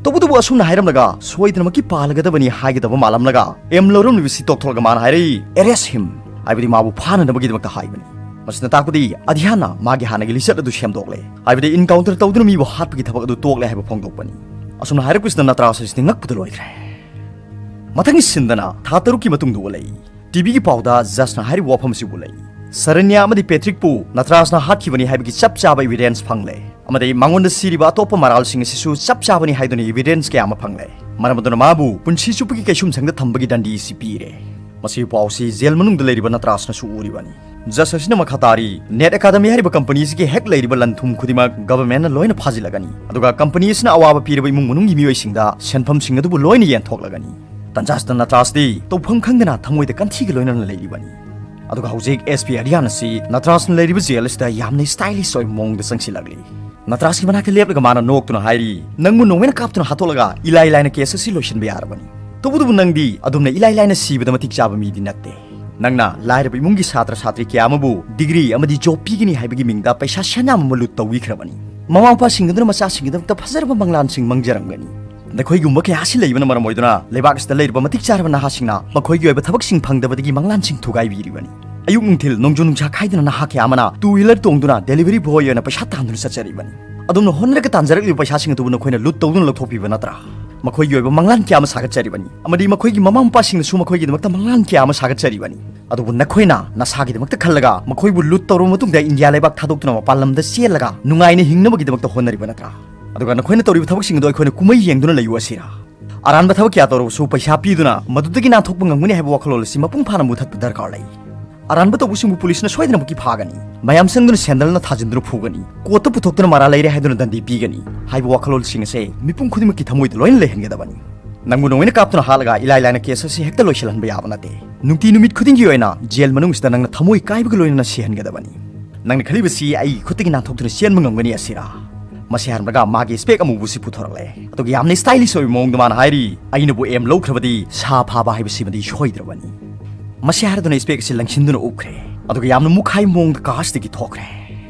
ꯇꯧꯕꯇꯕꯨ ꯑꯁꯨꯝꯅ ꯍꯥꯏꯔꯝꯂꯒ ꯁꯣꯏꯗꯅꯃꯛꯀꯤ ꯄꯥꯜꯂꯒꯗꯕꯅꯤ ꯍꯥꯏꯒꯗꯕ ꯃꯥꯜꯂꯝꯂꯒ ꯑꯦꯝ ꯂꯧꯔꯝꯂꯤꯕꯁꯤ ꯇꯣꯛꯊꯣꯛꯂꯒ ꯃꯥꯅ ꯍꯥꯏꯔꯛꯏ, "Arrest him," ꯍꯥꯏꯕꯗꯤ ꯃꯥꯕꯨ ꯐꯥꯅꯅꯕꯒꯤꯗꯃꯛꯇ ꯍꯥꯏꯕꯅꯤ꯫ ꯃꯁꯤꯅ ꯇꯥꯛꯄꯗꯤ ꯑꯙ꯭ꯌꯥꯟꯅ ꯃꯥꯒꯤ ꯍꯥꯟꯅꯒꯤ ꯂꯤꯆꯠ ꯑꯗꯨ ꯁꯦꯝꯗꯣꯛꯂꯦ꯫ ꯍꯥꯏꯕꯗꯤ ꯏꯟꯀꯥꯎꯟꯇꯔ ꯇꯧꯗꯨꯅ ꯃꯤꯕꯨ ꯍꯥꯠꯄꯒꯤ ꯊꯕꯛ ꯑꯗꯨ ꯇꯣꯛꯂꯦ ꯍꯥꯏꯕ ꯐꯣꯡꯗꯣꯛꯄꯅꯤ꯫ ꯑꯁꯨꯝꯅ ꯍꯥꯏꯔꯛꯄꯁꯤꯗ ꯅꯇ꯭ꯔꯥꯁ ꯑꯁꯤꯗꯤ ꯉꯛꯄꯗ ꯂꯣꯏꯈ꯭ꯔꯦ꯫ ꯃꯊꯪꯒꯤ ꯁꯤꯟꯗꯅ ꯊꯥ ꯇꯔꯨꯛꯀꯤ ꯃꯇꯨꯡꯗ ꯎꯠꯂꯛꯏ꯫ ꯇꯤꯚꯤꯒꯤ ꯄꯥꯎꯗ ꯖꯁꯅ ꯍꯥꯏꯔꯤꯕ ꯋꯥꯐꯝ ꯑꯁꯤꯕꯨ ꯂꯩ꯫ ꯁꯔꯟꯌꯥ ꯑꯃꯗꯤ ꯄꯦꯇ꯭ꯔꯤꯛꯄꯨ ꯅꯇ꯭ꯔꯥꯁꯅ ꯍꯥꯠꯈꯤꯕꯅꯤ ꯍꯥꯏꯕꯒꯤ ꯆꯞ ꯆꯥꯕ ꯏꯚꯤꯗꯦꯟꯁ ꯐꯪꯂꯦ꯫ ꯑꯃꯗꯤ ꯃꯉꯣꯟꯗ ꯁꯤꯔꯤꯕ ꯑꯇꯣꯞꯄ ꯃꯔꯥꯜꯁꯤꯡ ꯑꯁꯤꯁꯨ ꯆꯞ ꯆꯥꯕꯅꯤ ꯍꯥꯏꯗꯨꯅ ꯏꯚꯤꯗꯦꯟꯁ ꯀꯌꯥ ꯑꯃ ꯐꯪꯂꯦ꯫ ꯃꯔꯝ ꯑꯗꯨꯅ ꯃꯥꯕꯨ ꯄꯨꯟꯁꯤ ꯆꯨꯞꯄꯒꯤ ꯀꯩꯁꯨꯝꯁꯪꯗ ꯊꯝꯕꯒꯤ ꯗꯟꯗꯤ ꯑꯁꯤ ꯄꯤꯔꯦ꯫ ꯃꯁꯤꯒꯤ ꯄꯥꯎ ꯑꯁꯤ ꯖꯦꯜ ꯃꯅꯨꯡꯗ ꯂꯩꯔꯤꯕ ꯅꯇ꯭ꯔꯥꯁꯅꯁꯨ ꯎꯔꯤꯕꯅꯤ꯫ ꯖꯁ ꯑꯁꯤꯅ ꯃꯈꯥ ꯇꯥꯔꯤ, "ꯅꯦꯠ ꯑꯦꯀꯥꯗꯃꯤ ꯍꯥꯏꯔꯤꯕ ꯀꯝꯄꯅꯤ ꯑꯁꯤꯒꯤ ꯍꯦꯛ ꯂꯩꯔꯤꯕ ꯂꯟ ꯊꯨꯝ ꯈꯨꯗꯤꯡꯃꯛ ꯒꯚꯔꯟꯃꯦꯟꯠꯅ ꯂꯣꯏꯅ ꯐꯥꯖꯤꯜꯂꯒꯅꯤ꯫ ꯑꯗꯨꯒ ꯀꯝꯄꯅꯤ ꯑꯁꯤꯅ ꯑꯋꯥꯕ ꯄꯤꯔꯕ ꯏꯃꯨꯡ ꯃꯅꯨꯡꯒꯤ ꯃꯤꯑꯣꯏꯁꯤꯡꯗ ꯁꯦꯟꯐꯝꯁꯤꯡ ꯑꯗꯨꯕꯨ ꯂꯣꯏꯅ ꯌꯦꯟꯊꯣꯛꯂꯒꯅꯤ꯫" ꯇꯟꯖꯥꯁꯤꯗ ꯅꯇ꯭ꯔꯥꯁꯇꯤ ꯇꯧꯐꯝ ꯈꯪꯗꯅ ꯊꯃꯣꯏꯗ ꯀꯟꯊꯤꯒ ꯂꯣꯏꯅꯅ ꯂꯩꯔꯤꯕꯅꯤ꯫ ꯑꯗꯨꯒ ꯍꯧꯖꯤꯛ ꯑꯦꯁ ꯄꯤ ꯑꯙ꯭ꯌꯥꯟ ꯑꯁꯤ ꯅꯇ꯭ꯔꯥꯁꯅ ꯂꯩꯔꯤꯕ ꯖꯦꯜ ꯑꯁꯤꯗ ꯌꯥꯝꯅ ꯁ꯭ꯇꯥꯏꯂꯤꯁ ꯑꯣꯏꯕ ꯃꯑꯣꯡꯗ ꯆꯪꯁꯤꯜꯂꯛꯂꯤ꯫ ꯅꯇ꯭ꯔꯥꯁꯀꯤ ꯃꯅꯥꯛꯇ ꯂꯦꯞꯂꯒ ꯃꯥꯅ ꯅꯣꯛꯇꯨꯅ ꯍꯥꯏꯔꯤ, "ꯅꯪꯕꯨ ꯅꯣꯡꯃꯩꯅ ꯀꯥꯞꯇꯨꯅ ꯍꯥꯠꯇꯣꯛꯂꯒ ꯏꯂꯥꯏ ꯂꯥꯏꯅ ꯀꯦꯁ ꯑꯁꯤ ꯂꯣꯏꯁꯤꯟꯕ ꯌꯥꯔꯕꯅꯤ꯫ ꯇꯧꯕꯇꯕꯨ ꯅꯪꯗꯤ ꯑꯗꯨꯝꯅ ꯏꯂꯥꯏ ꯂꯥꯏꯅ ꯁꯤꯕꯗ ꯃꯇꯤꯛ ꯆꯥꯕ ꯃꯤꯗꯤ ꯅꯠꯇꯦ꯫ ꯅꯪꯅ ꯂꯥꯏꯔꯕ ꯏꯃꯨꯡꯒꯤ ꯁꯥꯇ꯭ꯔ ꯁꯥꯇ꯭ꯔꯤ ꯀꯌꯥ ꯑꯃꯕꯨ ꯗꯤꯒ꯭ꯔꯤ ꯑꯃꯗꯤ ꯖꯣꯕ ꯄꯤꯒꯅꯤ ꯍꯥꯏꯕꯒꯤ ꯃꯤꯡꯗ ꯄꯩꯁꯥ ꯁꯦꯟ ꯌꯥꯝ ꯑꯃ ꯂꯨꯠ ꯇꯧꯕꯤꯈ꯭ꯔꯕꯅꯤ꯫ ꯃꯃꯥ ꯃꯄꯥꯁꯤꯡ ꯑꯗꯨꯅ ꯃꯆꯥꯁꯤꯡꯒꯤꯗꯃꯛꯇ ꯐꯖꯔꯕ ꯃꯪꯂꯥꯟꯁꯤꯡ ꯃꯪꯖꯔꯝꯒꯅꯤ꯫ ꯅꯈꯣꯏꯒꯨꯝꯕ ꯀꯌꯥ ꯑꯁꯤ ꯂꯩꯕꯅ ꯃꯔꯝ ꯑꯣꯏꯗꯨꯅ ꯂꯩꯕꯥꯛ ꯑꯁꯤꯗ ꯂꯩꯔꯤꯕ ꯃꯇꯤꯛ ꯆꯥꯔꯕ ꯅꯍꯥꯁꯤꯡꯅ ꯃꯈꯣꯏꯒꯤ ꯑꯣꯏꯕ ꯊꯕꯛꯁꯤꯡ ꯐꯪꯗꯕꯗꯒꯤ ꯃꯪꯂꯥꯟꯁꯤꯡ ꯊꯨꯒꯥꯏꯕꯤꯔꯤꯕꯅꯤ꯫ ꯑꯌꯨꯛ ꯅꯨꯡꯊꯤꯜ ꯅꯣꯡꯖꯨ ꯅꯨꯡꯁꯥ ꯈꯥꯏꯗꯅ ꯅꯍꯥ ꯀꯌꯥ ꯑꯃꯅ ꯇꯨ ꯋꯤꯂꯔ ꯇꯣꯡꯗꯨꯅ ꯗꯦꯂꯤꯚꯔꯤ ꯕꯣꯏ ꯑꯣꯏꯅ ꯄꯩꯁꯥ ꯇꯥꯟꯗꯨꯅ ꯆꯠꯆꯔꯤꯕꯅꯤ꯫ ꯑꯗꯣꯝꯅ ꯍꯣꯠꯅꯔꯒ ꯇꯥꯟꯖꯔꯛꯂꯤꯕ ꯄꯩꯁꯥꯁꯤꯡ ꯑꯗꯨꯕꯨ ꯅꯈꯣꯏꯅ ꯂꯨꯠ ꯇꯧꯗꯨꯅ ꯂꯧꯊꯣꯛꯄꯤꯕ ꯅꯠꯇ꯭ꯔꯥ?" ꯃꯈꯣꯏꯒꯤ ꯑꯣꯏꯕ ꯃꯪꯂꯥꯟ ꯀꯌꯥ ꯑꯃ ꯁꯥꯒꯠꯆꯔꯤꯕꯅꯤ, ꯑꯃꯗꯤ ꯃꯈꯣꯏꯒꯤ ꯃꯃꯥ ꯃꯄꯥꯁꯤꯡꯅꯁꯨ ꯃꯈꯣꯏꯒꯤꯗꯃꯛꯇ ꯃꯪꯂꯥꯟ ꯀꯌꯥ ꯑꯃ ꯁꯥꯒꯠꯆꯔꯤꯕꯅꯤ꯫ ꯑꯗꯨꯕꯨ ꯅꯈꯣꯏꯅ ꯅꯁꯥꯒꯤꯗꯃꯛꯇ ꯈꯜꯂꯒ ꯃꯈꯣꯏꯕꯨ ꯂꯨꯠ ꯇꯧꯔꯕ ꯃꯇꯨꯡꯗ ꯏꯟꯗꯤꯌꯥ ꯂꯩꯕꯥꯛ ꯊꯥꯗꯣꯛꯇꯨꯅ ꯃꯄꯥꯟ ꯂꯝꯗ ꯆꯦꯜꯂꯒ ꯅꯨꯡꯉꯥꯏꯅ ꯍꯤꯡꯅꯕꯒꯤꯗꯃꯛꯇ ꯍꯣꯠꯅꯔꯤꯕ ꯅꯠꯇ꯭ꯔꯥ? ꯑꯗꯨꯒ ꯅꯈꯣꯏꯅ ꯇꯧꯔꯤꯕ ꯊꯕꯛꯁꯤꯡ ꯑꯗꯨ ꯑꯩꯈꯣꯏꯅ ꯀꯨꯝꯍꯩ ꯌꯦꯡꯗꯨꯅ ꯂꯩꯌꯨ ꯑꯁꯤꯔꯥ? ꯑꯔꯥꯟꯕ ꯊꯕꯛ ꯀꯌꯥ ꯇꯧꯔꯕꯁꯨ ꯄꯩꯁꯥ ꯄꯤꯗꯨꯅ ꯃꯗꯨꯗꯒꯤ ꯅꯥꯟꯊꯣꯛꯄ ꯉꯝꯒꯅꯤ ꯍꯥꯏꯕ ꯋꯥꯈꯜꯂꯣꯟ ꯑꯁꯤ ꯃꯄꯨꯡ ꯐꯥꯅ ꯃꯨꯊꯠꯄ ꯗꯔꯀꯥꯔ ꯂꯩ꯫ ꯑꯔꯥꯟꯕ ꯇꯧꯕꯁꯤꯡꯕꯨ ꯄꯨꯂꯤꯁꯅ ꯁꯣꯏꯗꯅꯃꯛꯀꯤ ꯐꯥꯒꯅꯤ꯫ ꯃꯌꯥꯝ ꯆꯪꯗꯨꯅ ꯁꯦꯟꯗꯜꯅ ꯊꯥꯖꯤꯟꯗꯨꯅ ꯐꯨꯒꯅꯤ꯫ ꯀꯣꯔꯠꯇ ꯄꯨꯊꯣꯛꯇꯨꯅ ꯃꯔꯥꯜ ꯂꯩꯔꯦ ꯍꯥꯏꯗꯨꯅ ꯗꯟꯗꯤ ꯄꯤꯒꯅꯤ ꯍꯥꯏꯕ ꯋꯥꯈꯜꯂꯣꯟꯁꯤꯡ ꯑꯁꯦ ꯃꯤꯄꯨꯝ ꯈꯨꯗꯤꯡꯃꯛꯀꯤ ꯊꯃꯣꯏꯗ ꯂꯣꯏꯅ ꯂꯩꯍꯟꯒꯗꯕꯅꯤ꯫ ꯅꯪꯕꯨ ꯅꯣꯡꯃꯩꯅ ꯀꯥꯞꯇꯨꯅ ꯍꯥꯠꯂꯒ ꯏꯂꯥꯏ ꯂꯥꯏꯅ ꯀꯦꯁ ꯑꯁꯤ ꯍꯦꯛꯇ ꯂꯣꯏꯁꯤꯜꯍꯟꯕ ꯌꯥꯕ ꯅꯠꯇꯦ꯫ ꯅꯨꯡꯇꯤ ꯅꯨꯃꯤꯠ ꯈꯨꯗꯤꯡꯒꯤ ꯑꯣꯏꯅ ꯖꯦꯜ ꯃꯅꯨꯡꯁꯤꯗ ꯅꯪꯅ ꯊꯃꯣꯏ ꯀꯥꯏꯕꯒ ꯂꯣꯏꯅꯅ ꯁꯤꯍꯟꯒꯗꯕꯅꯤ꯫ ꯅꯪꯅ ꯈꯜꯂꯤꯕꯁꯤ ꯑꯩꯒꯤ ꯈꯨꯠꯇꯒꯤ ꯅꯥꯟꯊꯣꯛꯇꯨꯅ ꯆꯦꯟꯕ ꯉꯝꯒꯅꯤ ꯑꯁꯤꯔꯥ? ꯃꯁꯤ ꯍꯥꯏꯔꯝꯂꯒ ꯃꯥꯒꯤ ꯏꯁꯄꯦꯛ ꯑꯃꯨꯕꯁꯤ ꯄꯨꯊꯣꯔꯛꯂꯦ꯫ ꯑꯗꯨꯒ ꯌꯥꯝꯅ ꯁ꯭ꯇꯥꯏꯂꯤꯁ ꯑꯣꯏꯕ ꯃꯑꯣꯡꯗ ꯃꯥꯅ ꯍꯥꯏꯔꯤ, "ꯑꯩꯅꯕꯨ ꯑꯦꯝ ꯂꯧꯈ꯭ꯔꯕꯗꯤ ꯁꯥ ꯐꯥꯕ ꯍꯥꯏꯕꯁꯤꯃꯗꯤ ꯁꯣꯏꯗ꯭ꯔꯕꯅꯤ"꯫ ꯃꯁꯤ ꯍꯥꯏꯔꯗꯨꯅ ꯏꯁꯄꯦꯛ ꯑꯁꯤ ꯂꯪꯁꯤꯟꯗꯨꯅ ꯎꯞꯈ꯭ꯔꯦ꯫ ꯑꯗꯨꯒ ꯌꯥꯝꯅ ꯃꯨꯛꯈꯥꯏ ꯃꯑꯣꯡꯗ ꯀꯥꯔꯁꯇꯒꯤ ꯊꯣꯛꯈ꯭ꯔꯦ꯫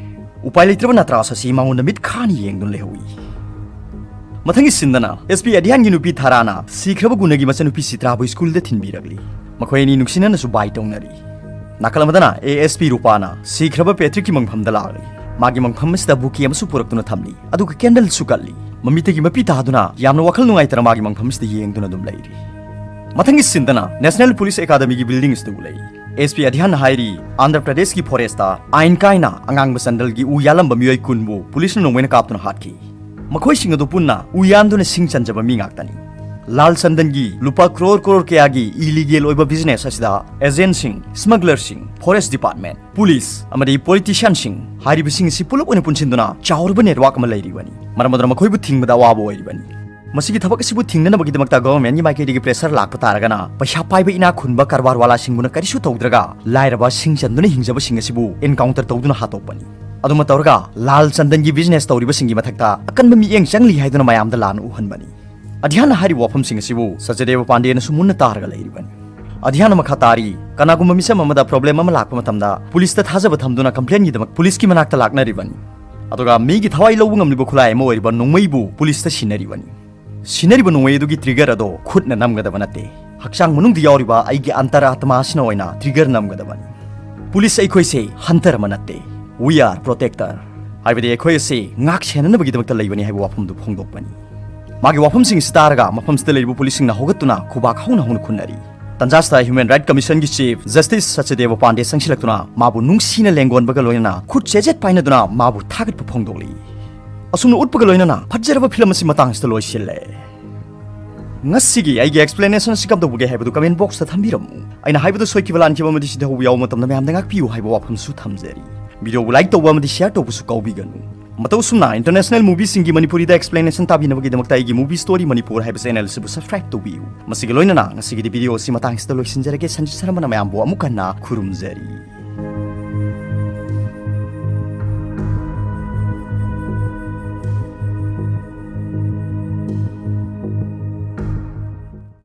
ꯎꯄꯥꯏ ꯂꯩꯇ꯭ꯔꯕ ꯅꯇ꯭ꯔꯥꯁ ꯑꯁꯤ ꯃꯉꯣꯟꯗ ꯃꯤꯠ ꯈꯥꯅ ꯌꯦꯡꯗꯨꯅ ꯂꯩꯍꯧꯏ꯫ ꯃꯊꯪꯒꯤ ꯁꯤꯟꯗꯅ ꯑꯦꯁ ꯄꯤ ꯑꯙ꯭ꯌꯥꯟꯒꯤ ꯅꯨꯄꯤ ꯊꯥꯔꯥꯅ ꯁꯤꯈ꯭ꯔꯕ ꯒꯨꯅꯒꯤ ꯃꯆꯟꯅꯨꯄꯤ ꯁꯤꯇ꯭ꯔꯥꯕꯨ ꯁ꯭ꯀꯨꯜꯗ ꯊꯤꯟꯕꯤꯔꯛꯂꯤ꯫ ꯃꯈꯣꯏ ꯑꯅꯤ ꯅꯨꯡꯁꯤꯅꯅꯁꯨ ꯕꯥꯏ ꯇꯧꯅꯔꯤ꯫ ꯅꯥꯀꯜ ꯑꯃꯗꯅ ꯑꯦ ꯑꯦꯁ ꯄꯤ ꯔꯨꯄꯥꯅ ꯁꯤꯈ꯭ꯔꯕ ꯄꯦꯇ꯭ꯔꯤꯛꯀꯤ ꯃꯪꯐꯝꯗ ꯂꯥꯛꯂꯤ꯫ ꯃꯥꯒꯤ ꯃꯪꯐꯝ ꯑꯁꯤꯗ ꯕꯨꯀꯦ ꯑꯃꯁꯨ ꯄꯨꯔꯛꯇꯨꯅ ꯊꯝꯂꯤ, ꯑꯗꯨꯒ ꯀꯦꯟꯗꯜꯁꯨ ꯀꯠꯂꯤ꯫ ꯃꯃꯤꯠꯇꯒꯤ ꯃꯄꯤ ꯇꯥꯗꯨꯅ ꯌꯥꯝꯅ ꯋꯥꯈꯜ ꯅꯨꯡꯉꯥꯏꯇꯅ ꯃꯥꯒꯤ ꯃꯪꯐꯝ ꯑꯁꯤꯗ ꯌꯦꯡꯗꯨꯅ ꯑꯗꯨꯝ ꯂꯩꯔꯤ꯫ ꯃꯊꯪꯒꯤ ꯁꯤꯟꯗꯅ ꯅꯦꯁꯅꯦꯜ ꯄꯨꯂꯤꯁ ꯑꯦꯀꯥꯗꯃꯤꯒꯤ ꯕꯤꯜꯗꯤꯡ ꯑꯁꯤꯗ ꯎꯂꯛꯏ꯫ ꯑꯦꯁ ꯄꯤ ꯑꯙ꯭ꯌꯥꯟꯅ ꯍꯥꯏꯔꯤ, ꯑꯟꯙ꯭ꯔ ꯄ꯭ꯔꯗꯦꯁꯀꯤ ꯐꯣꯔꯦꯁꯇ ꯑꯥꯏꯟ ꯀꯥꯏꯅ ꯑꯉꯥꯡꯕ ꯆꯟꯗꯜꯒꯤ ꯎ ꯌꯥꯜꯂꯝꯕ ꯃꯤꯑꯣꯏ ꯀꯨꯟꯕꯨ ꯄꯨꯂꯤꯁꯅ ꯅꯣꯡꯃꯩꯅ ꯀꯥꯞꯇꯨꯅ ꯍꯥꯠꯈꯤ꯫ ꯃꯈꯣꯏꯁꯤꯡ ꯑꯗꯨ ꯄꯨꯟꯅ ꯎ ꯌꯥꯟꯗꯨꯅ ꯁꯤꯡ ꯆꯟꯖꯕ ꯃꯤ ꯉꯥꯛꯇꯅꯤ꯫ ꯂꯥꯜ ꯆꯟꯗꯟꯒꯤ ꯂꯨꯄꯥ ꯀ꯭ꯔꯣꯔ ꯀ꯭ꯔꯣꯔ ꯀꯌꯥꯒꯤ ꯏꯂꯤꯒꯦꯜ ꯑꯣꯏꯕ ꯕꯤꯖꯤꯅꯦꯁ ꯑꯁꯤꯗ ꯑꯦꯖꯦꯟꯠꯁꯤꯡ, ꯁ꯭ꯃꯒꯂꯔꯁꯤꯡ, ꯐꯣꯔꯦꯁ ꯗꯤꯄꯥꯔꯠꯃꯦꯟꯠ, ꯄꯨꯂꯤꯁ ꯑꯃꯗꯤ ꯄꯣꯂꯤꯇꯤꯁꯤꯌꯥꯟꯁꯤꯡ ꯍꯥꯏꯔꯤꯕꯁꯤꯡ ꯑꯁꯤ ꯄꯨꯂꯞ ꯑꯣꯏꯅ ꯄꯨꯟꯁꯤꯟꯗꯨꯅ ꯆꯥꯎꯔꯕ ꯅꯦꯠꯋꯥꯔꯛ ꯑꯃ ꯂꯩꯔꯤꯕꯅꯤ꯫ ꯃꯔꯝ ꯑꯗꯨꯅ ꯃꯈꯣꯏꯕꯨ ꯊꯤꯡꯕꯗ ꯑꯋꯥꯕ ꯑꯣꯏꯔꯤꯕꯅꯤ꯫ ꯃꯁꯤꯒꯤ ꯊꯕꯛ ꯑꯁꯤꯕꯨ ꯊꯤꯡꯅꯅꯕꯒꯤꯗꯃꯛꯇ ꯒꯚꯔꯟꯃꯦꯟꯠꯀꯤ ꯃꯥꯏꯀꯩꯗꯒꯤ ꯄ꯭ꯔꯦꯁꯔ ꯂꯥꯛꯄ ꯇꯥꯔꯒꯅ ꯄꯩꯁꯥ ꯄꯥꯏꯕ ꯏꯅꯥꯛ ꯈꯨꯟꯕ ꯀꯔꯕꯥꯔ ꯋꯥꯂꯥꯁꯤꯡꯕꯨꯅ ꯀꯔꯤꯁꯨ ꯇꯧꯗ꯭ꯔꯒ ꯂꯥꯏꯔꯕ ꯁꯤꯡ ꯆꯟꯗꯨꯅ ꯍꯤꯡꯖꯕꯁꯤꯡ ꯑꯁꯤꯕꯨ ꯑꯦꯟꯀꯥꯎꯟꯇꯔ ꯇꯧꯗꯨꯅ ꯍꯥꯠꯇꯣꯛꯄꯅꯤ꯫ ꯑꯗꯨꯃ ꯇꯧꯔꯒ ꯂꯥꯜ ꯆꯟꯗꯟꯒꯤ ꯕꯤꯖꯤꯅꯦꯁ ꯇꯧꯔꯤꯕꯁꯤꯡꯒꯤ ꯃꯊꯛꯇ ꯑꯀꯟꯕ ꯃꯤꯠꯌꯦꯡ ꯆꯪꯂꯤ ꯍꯥꯏꯗꯨꯅ ꯃꯌꯥꯝꯗ ꯂꯥꯟꯅ ꯎꯍꯟꯕꯅꯤ꯫ ꯑꯙ꯭ꯌꯥꯟꯅ ꯍꯥꯏꯔꯤꯕ ꯋꯥꯐꯝꯁꯤꯡ ꯑꯁꯤꯕꯨ ꯁꯆꯗꯦꯕ ꯄꯥꯟꯗꯦꯅꯁꯨ ꯃꯨꯟꯅ ꯇꯥꯔꯒ ꯂꯩꯔꯤꯕꯅꯤ꯫ ꯑꯙ꯭ꯌꯥꯟꯅ ꯃꯈꯥ ꯇꯥꯔꯤ, ꯀꯅꯥꯒꯨꯝꯕ ꯃꯤꯁꯝ ꯑꯃꯗ ꯄ꯭ꯔꯣꯕ꯭ꯂꯦꯝ ꯑꯃ ꯂꯥꯛꯄ ꯃꯇꯝꯗ ꯄꯨꯂꯤꯁꯇ ꯊꯥꯖꯕ ꯊꯝꯗꯨꯅ ꯀꯝꯄ꯭ꯂꯦꯟꯒꯤꯗꯃꯛ ꯄꯨꯂꯤꯁꯀꯤ ꯃꯅꯥꯛꯇ ꯂꯥꯛꯅꯔꯤꯕꯅꯤ꯫ ꯑꯗꯨꯒ ꯃꯤꯒꯤ ꯊꯋꯥꯏ ꯂꯧꯕ ꯉꯝꯂꯤꯕ ꯈꯨꯠꯂꯥꯏ ꯑꯃ ꯑꯣꯏꯔꯤꯕ ꯅꯣꯡꯃꯩꯕꯨ ꯄꯨꯂꯤꯁꯇ ꯁꯤꯟꯅꯔꯤꯕꯅꯤ꯫ ꯁꯤꯟꯅꯔꯤꯕ ꯅꯣꯡꯃꯩ ꯑꯗꯨꯒꯤ ꯇ꯭ꯔꯤꯒꯔ ꯑꯗꯣ ꯈꯨꯠꯅ ꯅꯝꯒꯗꯕ ꯅꯠꯇꯦ꯫ ꯍꯛꯆꯥꯡ ꯃꯅꯨꯡꯗ ꯌꯥꯎꯔꯤꯕ ꯑꯩꯒꯤ ꯑꯟꯇꯔ ꯑꯥꯇꯃꯥ ꯑꯁꯤꯅ ꯑꯣꯏꯅ ꯇ꯭ꯔꯤꯒꯔ ꯅꯝꯒꯗꯕꯅꯤ꯫ ꯄꯨꯂꯤꯁ ꯑꯩꯈꯣꯏꯁꯦ ꯍꯟꯇꯔ ꯑꯃ ꯅꯠꯇꯦ, we are protector꯫ ꯍꯥꯏꯕꯗꯤ ꯑꯩꯈꯣꯏ ꯑꯁꯤ ꯉꯥꯛ ꯁꯦꯟꯅꯅꯕꯒꯤꯗꯃꯛꯇ ꯂꯩꯕꯅꯤ ꯍꯥꯏꯕ ꯋꯥꯐꯝꯗꯨ ꯐꯣꯡꯗꯣꯛꯄꯅꯤ꯫ ꯃꯥꯒꯤ ꯋꯥꯐꯝꯁꯤꯡ ꯑꯁꯤ ꯇꯥꯔꯒ ꯃꯐꯝꯁꯤꯗ ꯂꯩꯔꯤꯕ ꯄꯨꯂꯤꯁꯁꯤꯡꯅ ꯍꯧꯒꯠꯇꯨꯅ ꯈꯨꯕꯥꯛ ꯍꯧꯅ ꯍꯧꯅ ꯈꯨꯟꯅꯔꯤ꯫ ꯇꯟꯖꯥꯁꯤꯗ Human Right Commissionꯒꯤ chief Justice ꯁꯆꯗꯦꯕ ꯄꯥꯟꯗꯦ ꯆꯪꯁꯤꯜꯂꯛꯇꯨꯅ ꯃꯥꯕꯨ ꯅꯨꯡꯁꯤꯅ ꯂꯦꯡꯒꯣꯟꯕꯒ ꯂꯣꯏꯅꯅ ꯈꯨꯠ ꯆꯦꯖꯦꯠ ꯄꯥꯏꯅꯗꯨꯅ ꯃꯥꯕꯨ ꯊꯥꯒꯠꯄ ꯐꯣꯡꯗꯣꯛꯂꯤ꯫ ꯑꯁꯨꯝꯅ ꯎꯠꯄꯒ ꯂꯣꯏꯅꯅ ꯐꯖꯔꯕ ꯐꯤꯂꯝ ꯑꯁꯤ ꯃꯇꯥꯡꯁꯤꯗ ꯂꯣꯏꯁꯤꯜꯂꯦ꯫ ꯉꯁꯤꯒꯤ ꯑꯩꯒꯤ explanation ꯑꯁꯤ ꯀꯝꯗꯧꯕꯒꯦ ꯍꯥꯏꯕꯗꯨ comment boxꯇ ꯊꯝꯕꯤꯔꯝꯃꯨ꯫ ꯑꯩꯅ ꯍꯥꯏꯕꯗ ꯁꯣꯏꯈꯤꯕ ꯂꯥꯟꯈꯤꯕ ꯑꯃꯗꯤ ꯁꯤꯊꯍꯧꯕ ꯌꯥꯎꯕ ꯃꯇꯝꯗ ꯃꯌꯥꯝꯗ ꯉꯥꯛꯄꯤꯌꯨ ꯍꯥꯏꯕ ꯋꯥꯐꯝꯁꯨ ꯊꯝꯖꯔꯤ꯫ Videoꯕꯨ like ꯇꯧꯕ ꯑꯃꯗꯤ share ꯇꯧꯕꯁꯨ ꯀꯥꯎꯕꯤꯒꯅꯨ꯫ ꯃꯇꯧ ꯑꯁꯨꯝꯅ international movieꯁꯤꯡꯒꯤ ꯃꯅꯤꯄꯨꯔꯤꯗ explanationꯇꯥꯕꯤꯅꯕꯒꯤꯗꯃꯛꯇ ꯑꯩꯒꯤ Movie Story Manipur ꯍꯥꯏꯕ channel ꯑꯁꯤꯕꯨ subscribe ꯇꯧꯕꯤꯌꯨ꯫ ꯃꯁꯤꯒ ꯂꯣꯏꯅꯅ ꯉꯁꯤꯒꯤꯗꯤ video ꯑꯁꯤ ꯃꯇꯥꯡꯁꯤꯗ ꯂꯣꯏꯁꯤꯟꯖꯔꯒꯦ꯫ ꯁꯟꯖꯤꯠ ꯁꯔꯃꯅ ꯃꯌꯥꯝꯕꯨ ꯑꯃꯨꯛ ꯍꯟꯅ ꯈꯨꯔꯨꯝꯖꯔꯤ꯫